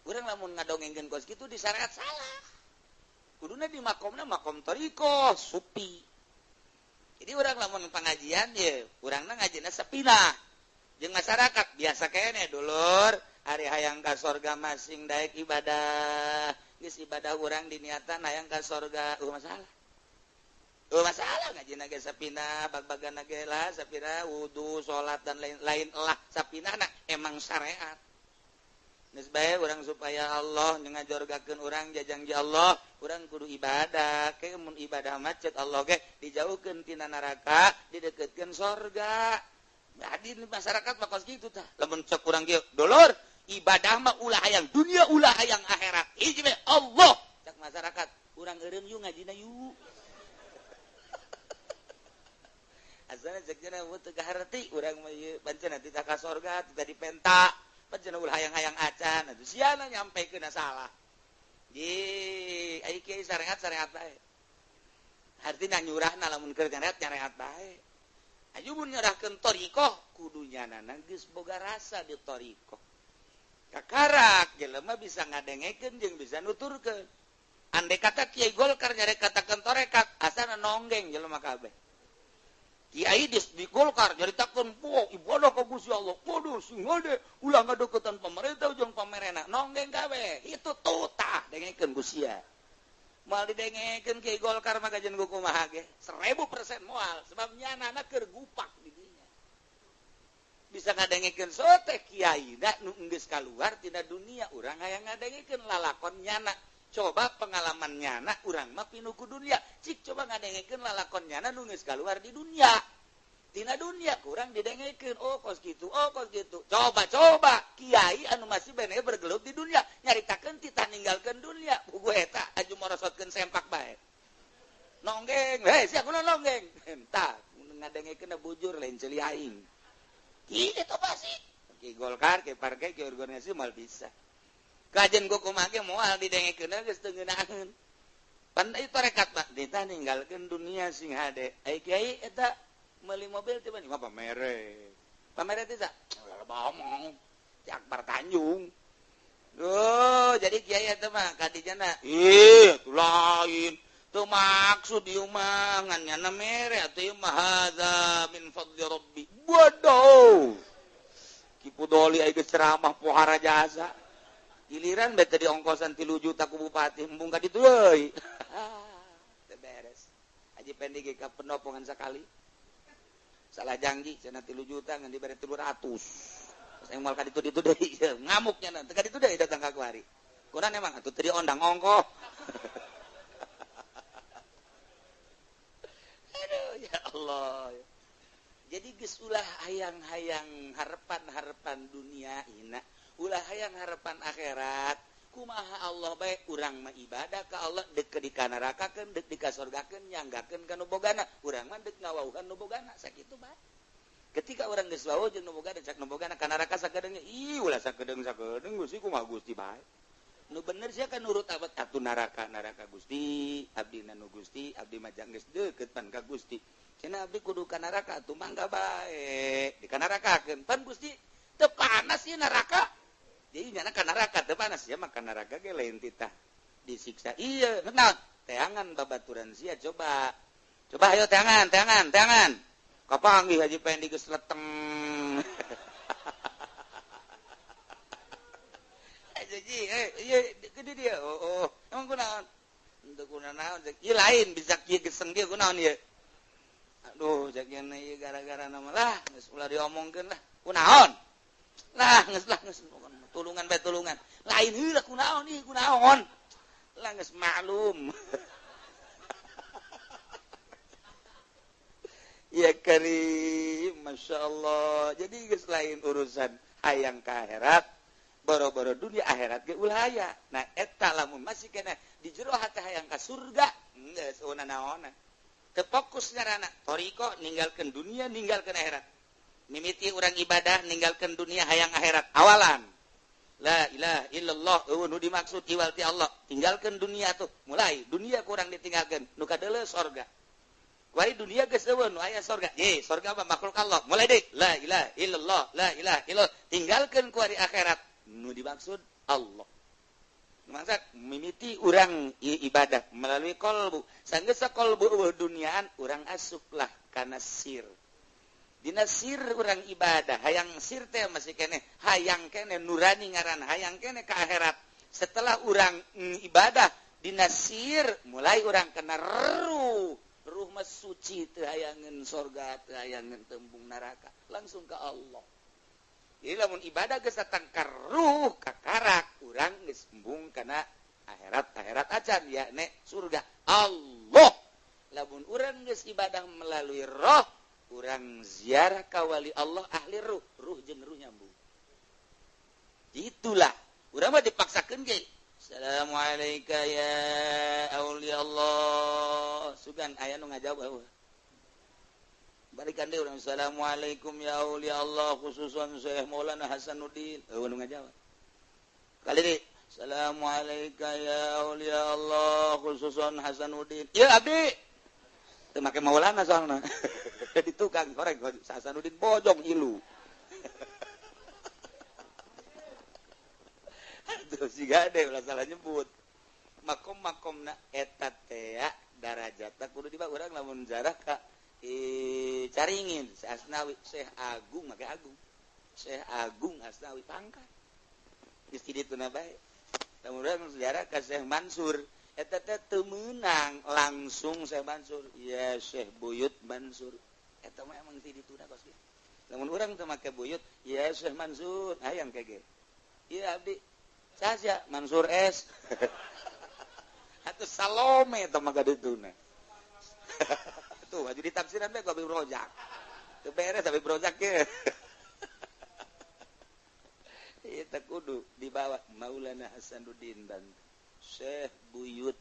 Urang lamun ngadongengkeun kos kitu di syariat salah. Kuduna di makomna makom thoriqoh supi. Jadi orang lamun pengajian ya, urangna ngajina sepina. Jeung masyarakat biasa kene dulur, ari hayang ka sorga masing daek ibadah. Geus ibadah urang diniatan hayang ka sorga, masalah. Masalah ngajina ge sepina, bag-bagana ge lah sapina wudu, salat dan lain-lain lah sapina na emang syariat. Geus bae urang supaya Allah ngajorgakeun urang jajangji Allah, urang kudu ibadah. Ke mun ibadah macet Allah ge dijauhkeun tina neraka, dideketkeun sorga. Jadi masyarakat mah kos kitu tah. Lamun cek urang ge, dulur, ibadah mah ulah hayang dunia, ulah hayang akhirat. Hiji bae Allah cek masyarakat, urang eureun yuk ngajina yuk. Asalna cek cenah teu kaharti urang mah ieu pancen teh ka sorga, teh dipenta. Pancen ulah hayang-hayang acan atuh siana nyampekeun salah. Di ai kiai syariat bae. Artina nyurahna lamun keur syariat bae. Aju mun nyerahkeun thoriqoh kudu nyanana geus boga rasa di thoriqoh. Kakarak jelema bisa ngadengekeun jeung bisa nuturkeun. Andai kata kiai Golkar nyarek katakeun torekat asana nonggeng jelema kabeh. Kiai di Golkar nyaritakeun poh ibadah ka Gusti Allah kudu sing hade ulah ngadeukeutan pemerintah jeung pamerena nonggeng kabeh itu tutah dengekeun ku sia. Moal didengekeun kiai Golkar mah kajian kumaha ge 1000% moal sebab nyanana keur gupak di dinya. Bisa ngadengekeun sote kiai da nu geus kaluar tina dunia urang hayang ngadengekeun lalakon nyana. Coba pengalaman nyana urang mah pinuh ku dunia. Cik coba ngadengekeun lalakon nyana nu geus kaluar di dunia. Tina dunia kurang didengekeun, oh kos kitu, oh kos kitu. Coba-coba kiai anu masih bene bergelut di dunia, nyaritakeun titah ninggalkeun dunia. Buku eta aju morosotkeun sempak bae. Nonggeng, hei sia kunaon nonggeng. Entah ngadengekeun bujur lain ceuli aing. Itu pasti. Ki Golkar, ki partai, ki organisasi moal bisa. Kajen ku kumaha ge moal didengekeun geus teu ngeunaheun. Pan ieu tarekat mah ditah ninggalkeun dunia sing hade. Ai kiai eta meuli mobil teh mah pamere. Pamere teh sa? Ulah omong. Ti Akbar Tanjung. Oh, jadi kiai eta mah kadijana. Ih, atuh lain. Teu maksud ieu mah ngan nyana mere atuh ieu mah hadza min fadli rabbi. Bodoh. Ki Pudoli aya geus ceramah pohara jasa. Giliran bete di ongkosan 3 juta ku bupati embung ka ditu euy. Teu beres. Haji Pendi ge ka penopongan sakali. Salah janji cenah 3 juta ngan dibere 300. Terus yang moal ka ditu ditu deui ngamuk nya teu ka ditu deui datang ka kuari. Kunaon emang atuh teu diondang ongkoh. Aduh ya Allah. Jadi geus ulah hayang-hayang harapan-harapan dunia hina. Ulah hayang harapan akhirat. Kumaha Allah bae urang mah ibadah ka Allah deuk dikanarakakeun deuk dikasorgakeun nyanggakeun ka nu bogana. Urang mah deuk ngawauhan nu bogana sakitu bae. Ketika urang geus wawuh jeung nu bogana cak nu bogana ka neraka sakedeung ih ulah sakedeung-sakedeung Gusti kumaha Gusti bae. Nu bener sia kan nurut abad atuh neraka neraka Gusti abdi na nu Gusti abdi mah geus deukeut pan ka Gusti. Cenah abdi kudu ka neraka atuh mangga bae dikanarakakeun pan Gusti teu panas ieu neraka. Jadi nyana ka neraka teu panas ya mah ka neraka ge lain titah disiksa. Iya, naon? Teangan babaturan sia coba. Coba ayo teangan, teangan, teangan. Kapanggih Haji Pendi geus leteng. Haji, ieu gede dia. Oh, oh. Emang kunaon? Henteu kunaon cek. Ieu lain bisa kieu geseng dia kunaon ieu. Aduh, cek nya ieu gara-gara nama lah, geus ulah diomongkeun lah. Kunaon? Lah, geus lah geus tulungan bae tulungan. Lain heula kunaon ieu kunaon. Lah geus maklum. Ya karim, Masya Allah. Jadi geus lain urusan hayang ka akhirat, boro-boro dunia akhirat ge ulah aya. Nah eta lamun masih kena di jero hati hayang ka surga, geus eueuh naonan. Teu fokus ngaranna toriko ninggalkeun dunia, ninggalkeun akhirat. Mimiti urang ibadah ninggalkeun dunia hayang akhirat awalan. La ilaha illallah eueuh nu dimaksud iwal ti Allah. Tinggalkeun dunia tuh, mulai dunia kurang ditinggalkeun, nu kadeuleu sorga. Kuari dunia geus eueuh nu aya sorga. Ye, sorga mah makhluk Allah. Mulai deui la ilaha illallah, la ilaha illallah. Tinggalkeun kuari akhirat nu dimaksud Allah. Maksud mimiti urang ibadah melalui kolbu. Sanggeus kolbu eueuh duniaan urang asuplah kana sir. Dina sir urang ibadah, hayang sir teh masih keneh, hayang keneh nurani ngaran, hayang keneh ka akhirat. Setelah urang ibadah dina sir mulai urang kena ruh. Ruh mah suci teu hayangeun sorga, teu hayangeun tembung neraka, langsung ke Allah. Jadi lamun ibadah geus datang ka ruh kakarak, urang geus embung kana akhirat, akhirat acan ya ne surga Allah. Lamun urang geus ibadah melalui roh, urang ziarah ka wali Allah ahli ruh, ruh jeung ruh nyambung. Itulah, urang mah dipaksakeun ge. Assalamualaikum ya aulia Allah. Sugan aya nu ngajawab eueuh. Balikan deui urang assalamualaikum ya aulia Allah khususan Syekh Maulana Hasanuddin. Eueuh nu ngajawab. Kali deui assalamualaikum ya aulia Allah khususan Hasanuddin. Ieu abdi. Teu make Maulana soalna. Di tukang koreng Hasanuddin bojong ilu. Aduh siga deh ulah salah nyebut. Makom-makomna eta teh darajatna kudu dibawa urang lamun jarah ka Caringin Syekh Asnawi, Syekh Agung make Agung. Syekh Agung Asnawi pangkat. Geus di ditu na bae. Lamun urang sejarah ka Syekh Mansur, eta teh teu meunang langsung Syekh Mansur. Ya Syekh Buyut Mansur. Eta mah emang ti dituna kos kieu. Lamun urang teu make Buyut, ya Syekh Mansur, hayang kege. Ieu abdi saja Mansur S. Atau Salome teh mah gadituna. Tuh baju ditafsiran bae ku Habib Rozak. Teu beres Habib Rozak ge. Ieu teh kudu dibawa Maulana Hasanuddin Banten. Syekh Buyut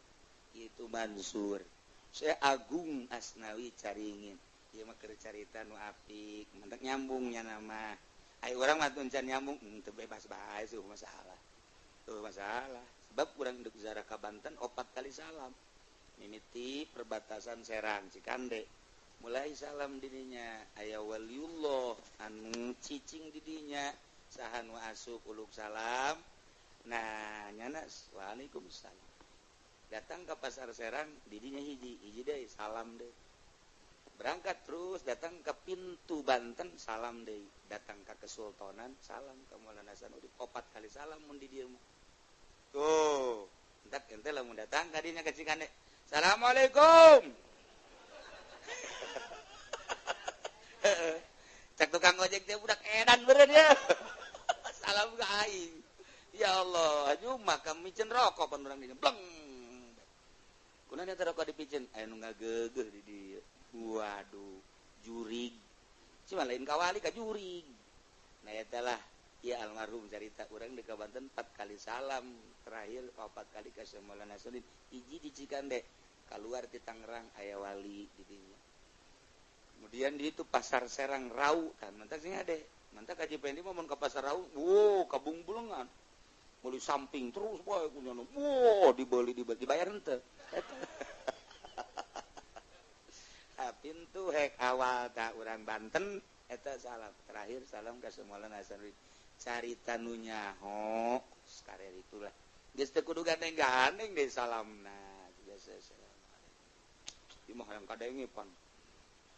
itu Mansur. Syekh Agung Asnawi Caringin. Ieu mah keur carita nu apik, mentak nyambung nya nama. Ai urang mah teu nyambung, teu bebas bae sih masalah. Tuh masalah. Sebab urang induk ziarah ka Banten 4 kali salam. Mimiti perbatasan Serang Cikande. Mulai salam dirinya aya waliullah anu cicing didinya saha nu asup uluk salam. Nah, nyana waalaikumsalam. Datang ke pasar Serang didinya hiji, hiji deui salam deui. Berangkat terus datang ke pintu Banten salam deui, datang ke Kesultanan salam ke Maulana Hasanuddin 4 kali salam mun di dieu mah. Tuh, entak ente lamun datang ka dinya ka Cikande. Assalamualaikum. Cak tukang ojek teh budak edan beureun ya. Salam ka aing. Ya Allah, aju mah kami miceun rokok pan urang dinya. Bleng. Kunaon eta rokok dipiceun? Aya nu ngageugeuh di dieu. Waduh, jurig. Cuma lain kawali ka jurig. Nah eta lah ieu almarhum carita urang di Banten 4 kali salam, terakhir 4 kali ka Maulana Hasanuddin. Hiji di Cikande, keluar di Tangerang aya wali di dinya. Kemudian di itu pasar Serang Rau kan mantak sing ade. Mantak Haji Pendi mah mun ka pasar Rau, wow, kabungbulengan. Meuli samping terus bae kunyana. Wow, dibeli dibayar henteu. Eta. Pintu hek awal tak urang Banten eta salam terakhir salam ka Maulana Hasanuddin. Carita nu nyaho sakarer itulah. Geus teu kudu gandeng-gandeng deui salamna. Biasa assalamualaikum. Ieu mah hayang kadenge pan.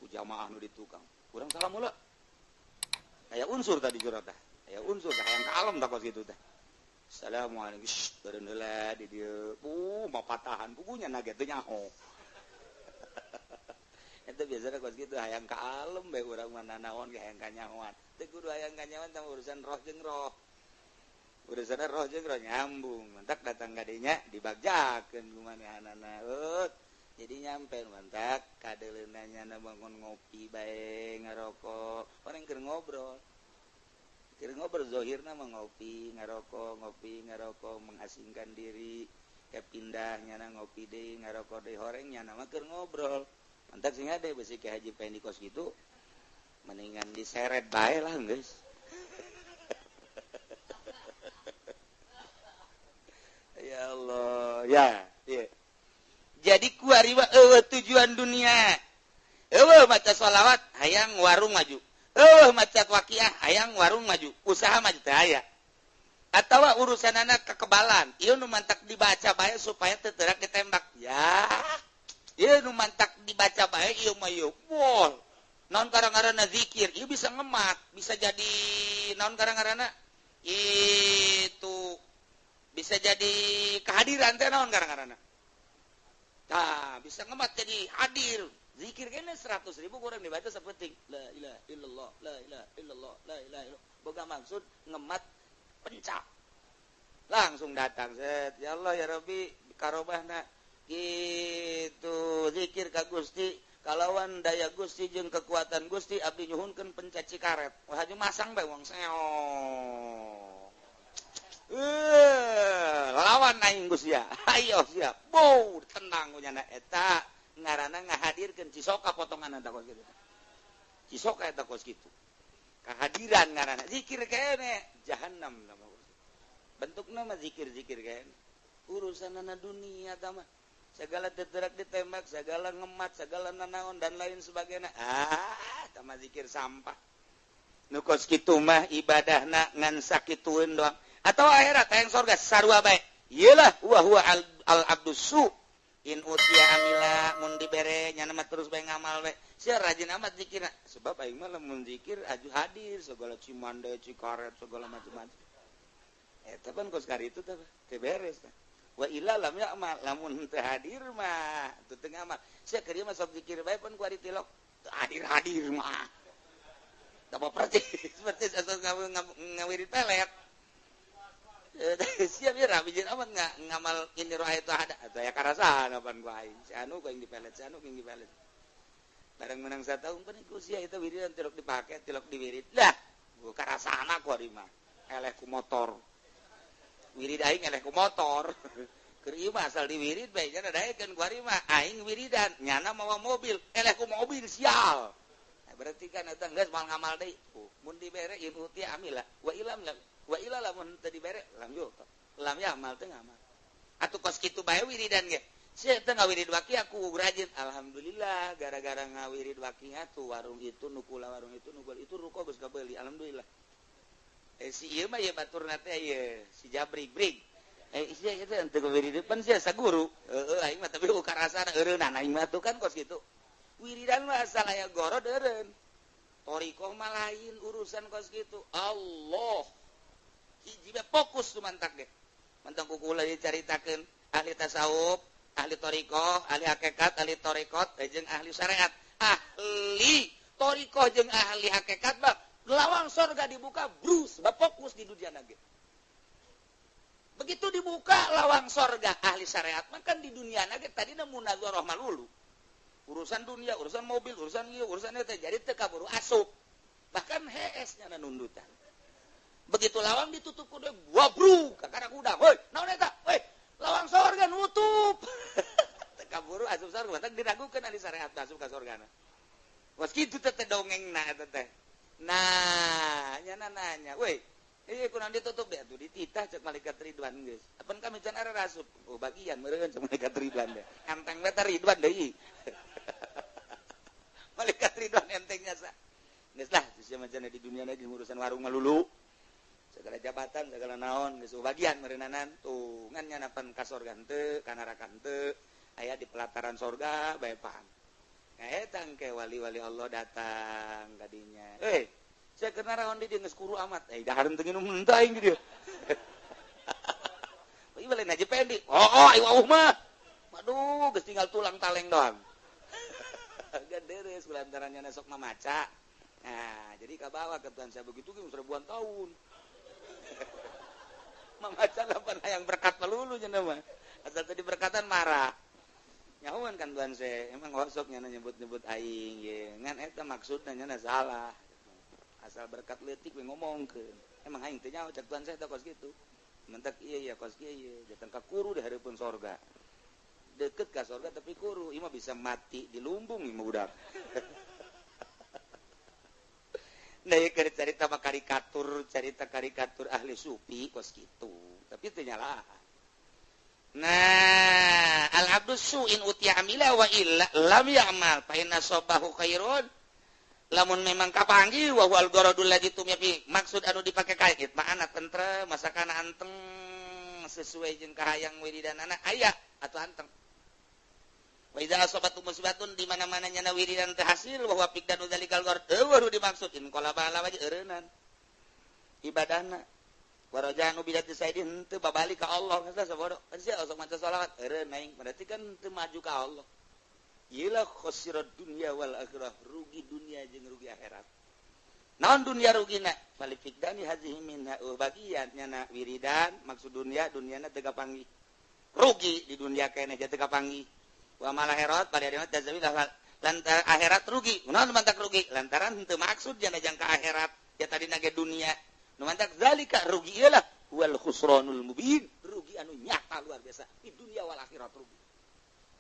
Ku jamaah nu di tukang. Urang salam heula. Aya unsur tadi jurang tah. Aya unsur tah hayang ka alam tah kos kitu tah. Assalamualaikum. Beureun heula di dieu. Mah patahan pugunya na ge teu nyaho. Eta biasana kos kitu hayang ka alem bae urang mah nanaon ge hayang ka nyahoan. Teu kudu hayang ka nyahoan tah urusan roh jeung roh. Urusan roh jeung roh nyambung. Mantak datang ka dinya dibagjakeun ku manehanana. Jadi nyampe mantak kadeuleuna nyana bangun ngopi bae ngarokok. Orang keur ngobrol. Keur ngobrol zahirna mah ngopi, ngarokok, ngopi, ngarokok, mengasingkan diri. Ke pindah nyana ngopi deui, ngarokok deui horeng nyana mah keur ngobrol. Mantak sing ade besi ke Haji Pendi kos gitu mendingan diseret bae lah geus. Ya Allah, ya, iya. Jadi kuari wa eueuh tujuan dunia. Eueuh maca sholawat hayang warung maju. Eueuh maca waqiah hayang warung maju, usaha maju teh aya. Atawa urusanana kekebalan, ieu nu mantak dibaca bae supaya teu teurak ditembak. Ya. Ieu nu mantak dibaca bae ieu mah ieu. Wah, naon karang-ngaranna zikir, ieu bisa ngemat, bisa jadi naon karang-ngaranna itu bisa jadi kehadiran teh naon karang-ngaranna. Tah, bisa ngemat jadi hadir. Zikir kene 100.000 kurang dibaca sapenting. La ilaha illallah, la ilaha illallah, la ilaha illallah. Boga maksud ngemat pencak. Langsung datang set. Ya Allah ya Rabbi karobahna. Gitu zikir ka Gusti kalawan daya Gusti jeung kekuatan Gusti abdi nyuhunkeun pencaci karet. Wah haju masang bae wong seong. Lawan aing Gusti ya. Ayo siap. Bow tenang kunyana eta ngaranna ngahadirkeun cisoka potongan eta kos kitu. Cisoka eta kos kitu. Kehadiran ngaranna zikir kene jahannam nama. Bentukna mah zikir-zikir kene. Urusanana dunia tah mah. Segala teterak ditembak, segala ngemat, segala nanaon dan lain sebagainya. Ah, tama zikir sampah. Nu kos kitu mah ibadahna ngan sakitueun doang. Atau akhirat hayang sorga sarua bae. Iyalah wa huwa al abdus su. In utia amila mun dibere nya mah terus bae ngamal bae. Sia rajin amat zikirna. Sebab aing mah lamun zikir aju hadir segala cimande, cikaret, segala macam-macam. Eta pan kos karitu teh teu beres tah. Wa illa lam ya'mal lamun teu hadir mah teu teu ngamal. Sia keur ieu mah sok zikir bae pun ku ari tilok. Hadir-hadir mah. Da percis percis asal ngawirid pelet. Siap ya rajin amat ngamal ini roh itu ada saya karasaan apaan gua aing si anu gua yang dipelet si anu yang dipelet bareng menang satahun pan iku sia itu wiridan tilok dipake tilok diwirid lah gua karasana ku ari mah eleh ku motor wirid aing eleh ku motor keur ieu mah asal diwirid bae nya daekeun ku ari mah aing wiridan nyana mawa mobil eleh ku mobil sial. Berarti kan eta geus moal ngamal deui. Mun dibere in uti amila wa ilam wa ila lamun teu dibere lam yo. Lam ya amal teu ngamal. Atuh kos kitu bae wiridan ge. Sia teu ngawirid waki aku rajin. Alhamdulillah gara-gara ngawirid waki tuh warung itu nukula warung itu nukul itu ruko geus kabeuli alhamdulillah. Si ieu mah ieu baturna teh ieu si Jabrik brig. Sia itu teu wirid pan sia saguru. Heueuh aing mah tapi ukarasana eureunana aing mah tuh kan kos kitu. Wiridan mah asal aya gorod eureun. Thoriqoh mah lain urusan kos kitu. Allah. Hiji bae fokus tu mantak ge. Mantang ku kula dicaritakeun ahli tasawuf, ahli thoriqoh, ahli hakikat, ahli thoriqot jeung ahli syariat. Ahli thoriqoh jeung ahli hakikat mah lawang sorga dibuka brus, sebab fokus di dunia ge. Begitu dibuka lawang sorga ahli syariat mah kan di dunia ge tadina munazarah malulu. Urusan dunia, urusan mobil, urusan ieu, urusan eta jadi teu kaburu asup. Bahkan hees nya nundutan. Begitu lawang ditutup ku deui, wabruk kakara kuda. Hoi, naon eta? Hoi, lawang sorga nutup. Teu kaburu asup sorga, teh diragukeun ahli syariat asup ka sorgana. Was kitu teh dongengna eta teh. Nah, nyana nanya, woi, ieu kunaon ditutup deh atuh dititah cek malaikat Ridwan geus. Apan kami can ara rasup. Oh, bagian meureun cek malaikat Ridwan deh. Enteng we teh Ridwan deui. Malaikat Ridwan entengnya sa. Geus lah, sia macam di dunia lagi urusan warung malulu. Segala jabatan, segala naon geus bagian meureunnanan tuh ngan nyana pan ka sorga henteu, ka neraka henteu, aya di pelataran sorga bae paham. Nah, eta engke wali-wali Allah datang kadinya. Saya kena raon di dia geus kuru amat. Dahar teu nginum henteu aing di dieu. Ieu lain aja pendi. Oh, aing wauh mah. Waduh, geus tinggal tulang taleng doang. Gederes kulantaran nya sok mamaca. Nah, jadi kabawa ke Tuhan saya begitu ge ribuan tahun. Mamaca lapan hayang berkat melulu cenah mah. Asal tadi berkatan marah. Nyahuan kan Tuhan saya emang osok nyana nyebut-nyebut aing ye. Ngan eta maksudna nyana salah. Asal berkat leutik we ngomongkeun. Emang aing teh nyaho cek Tuhan saya teh kos kitu. Mentak ieu ya kos kieu ye, datang ka kuru di hareupeun sorga. Deket ka sorga tapi kuru, ieu mah bisa mati di lumbung ieu mah budak. Nah, ieu keur carita mah karikatur, carita karikatur ahli sufi kos kitu. Tapi teu nyalahan. Nah, al-abdu su'in utiya amila wa illa lam ya'mal fa inna sabahu khairun. Lamun memang kapanggih wa huwal gharadul ladzi tumya fi maksud anu dipake kait ma'ana tentrem masakana anteng sesuai jeung kahayang wiridanana aya atuh anteng. Wa idza asabatu musibatun di mana-mana nyana wiridan teh hasil wa huwa fiqdanu dzalikal gharad eueuh dimaksud in qala bala wae eureunnan ibadahna. Warajanu bidati saidin henteu babalik ka Allah geus sabodo sia sok maca selawat eureun aing berarti kan teu maju ka Allah. Iyalah khosirat dunya wal akhirah, rugi dunia jeung rugi akhirat. Naon dunia rugina? Fali fiqdani hazihi minha bagian nyana wiridan maksud dunia duniana teu kapanggih. Rugi di dunia keneh teu kapanggih. Wa mal akhirat pada hari tazawilah lantaran akhirat rugi. Naon mantak rugi? Lantaran henteu maksud jana jangka akhirat ya tadina ge dunia. Nu mantak zalika rugi iyalah wal khusranul mubin, rugi anu nyata luar biasa di dunia wal akhirat rugi.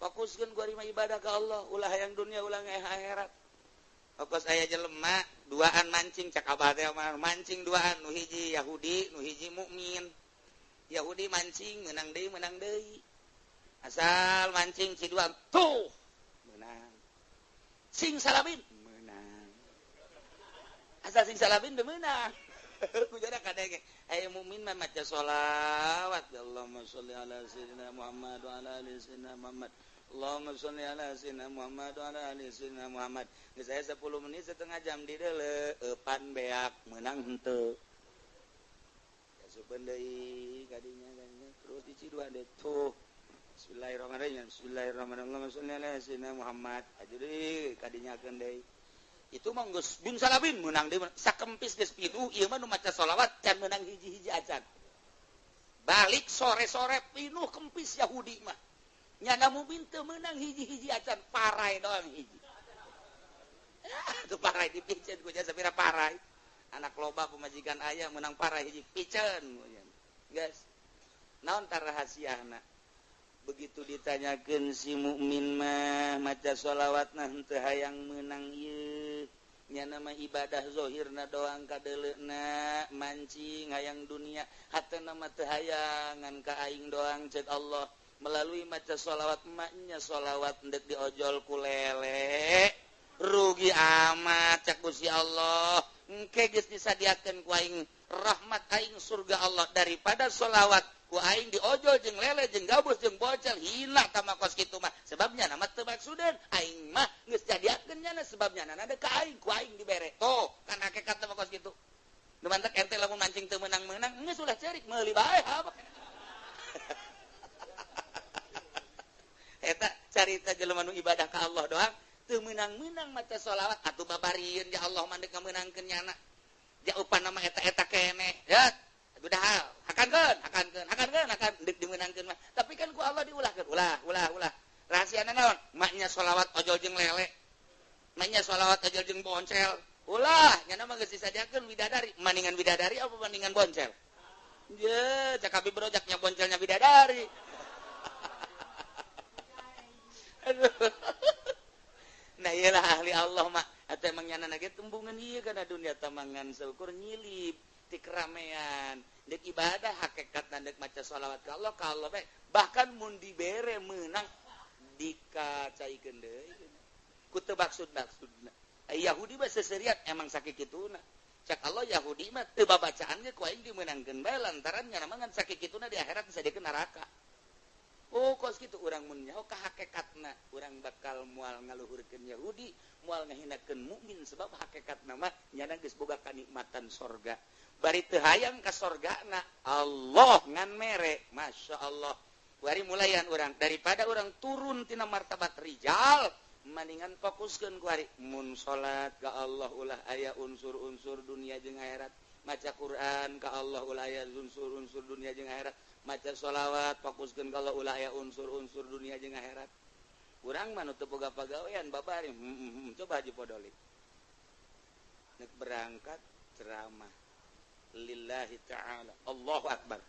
Fokuskeun gua rima ibadah ka Allah, ulah hayang dunia ulah akhirat. Fokus aya jelema duaan mancing cak abah teh mancing duaan nu hiji Yahudi, nu hiji mukmin. Yahudi mancing menang deui menang deui. Asal mancing si dua tuh menang. Sing salabin menang. Asal sing salabin teu meunang. Kujana kadenge aya mukmin mah maca sholawat Allahumma sholli ala sayyidina Muhammad wa ala ali sayyidina Muhammad. Allahumma sholli ala sayyidina Muhammad wa ala ali sayyidina Muhammad. Geus aya 10 menit setengah jam di deuleu eupan beak meunang henteu. Asupeun deui kadinya kadinya terus diciduan deui tuh. Bismillahirrahmanirrahim. Bismillahirrahmanirrahim. Allahumma sholli ala sayyidina Muhammad. Aju deui kadinyakeun deui. Itu mah geus bin salabin meunang deui sakempis geus pinuh ieu mah nu maca sholawat can meunang hiji-hiji acan. Balik sore-sore pinuh kempis Yahudi mah. Nyana mukmin teu meunang hiji-hiji acan parai doang hiji. Tuh parai dipiceun ku jasa pira parai. Anak loba pemajikan aya meunang parai hiji piceun. Geus. Naon tar rahasiana? Begitu ditanyakeun si mukmin mah maca sholawatna henteu hayang meunang ieu. Nya nama ibadah zohirna doang kadeleuna mancing hayang dunia hatena mah teu hayangan ka aing doang cek Allah melalui maca sholawat maknya sholawat ndek diojol ku lele rugi amat cek Gusti Allah engke geus disadiakeun ku aing rahmat aing surga Allah daripada sholawat ku aing diojol jeung lele jeung gabus jeung bocel hina tama kos kitu mah sebabnya nama teu maksudeun aing mah geus jadiakeun nyana sebabnya nana ka aing ku aing dibere tuh kan hakikat tama kos kitu nu mantak ente lamun mancing teu meunang-meunang geus ulah ceurik meuli bae apa eta carita jelema nu ibadah ka Allah doang teu meunang-meunang maca sholawat atuh babarieun ya Allah mah deuk ngameunangkeun nyana jaupan nama eta-eta keneh ya udah hakankeun hakankeun hakankeun hakan deuk dimeunangkeun mah tapi kan ku Allah diulahkeun ulah ulah ulah rahasiana naon maknya sholawat ojol jeung lele maknya sholawat ojol jeung boncel ulah nyana mah geus disadiakeun bidadari maningan bidadari apa maningan boncel ye cak abi brojaknya boncelnya bidadari. Aduh. Nah iyalah ahli Allah mah atau emang nyana ge tembungan ieu kana dunia tamangan seukur nyilip ti keramaian dek ibadah hakikat dek maca sholawat ka Allah bae bahkan mun dibere meunang dikacaikeun deui ku teu maksud-maksudna Yahudi mah seserian emang sakikituna cak Allah Yahudi mah teu babacaan ge ku aing dimeunangkeun bae lantaran nyana mah ngan sakikituna di akhirat disadiakeun neraka. Oh kos kitu urang mun nyaho ka hakikatna urang bakal moal ngaluhurkeun Yahudi moal ngahinakeun mukmin sebab hakikatna mah nyana geus boga kanikmatan sorga bari teu hayang ka sorgana Allah ngan mere Masya Allah bari mulayan urang daripada urang turun tina martabat rijal maningan fokuskeun ku ari mun salat ka Allah ulah aya unsur-unsur dunia jeung akhirat maca Quran ka Allah ulah aya unsur-unsur dunia jeung akhirat maca sholawat fokuskeun ka Allah ulah aya unsur-unsur dunia jeung akhirat urang mah nu teu boga pagawean babari coba haji podolik nek berangkat ceramah lillahi ta'ala Allahu akbar.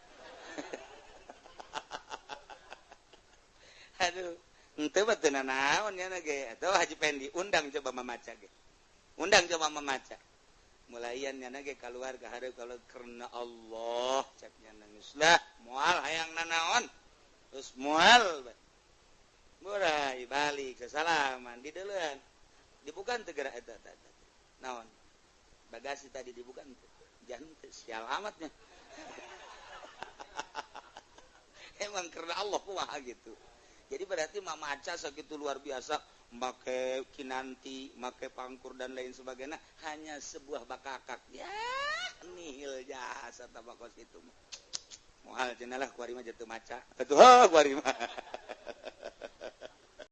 Aduh henteu mah teu nanaon nya ge atuh Haji Pendi undang coba mamaca ge undang coba mamaca mulayan nyana ge kaluar ka hareup kalau karena Allah cek nyana geus lah moal hayang nanaon terus moal murai balik sesalaman di deuleun dibukan teu geura eta naon bagasi tadi dibukan teu jangan teu sial amatnya. Emang karena Allah kumaha gitu. Jadi berarti mamaca sakitu luar biasa make kinanti, make pangkur dan lain sebagainya hanya sebuah bakakak. Ya, nihil jasa tabakos itu. Moal cenah lah kuari mah jatuh maca. Atuh kuari mah.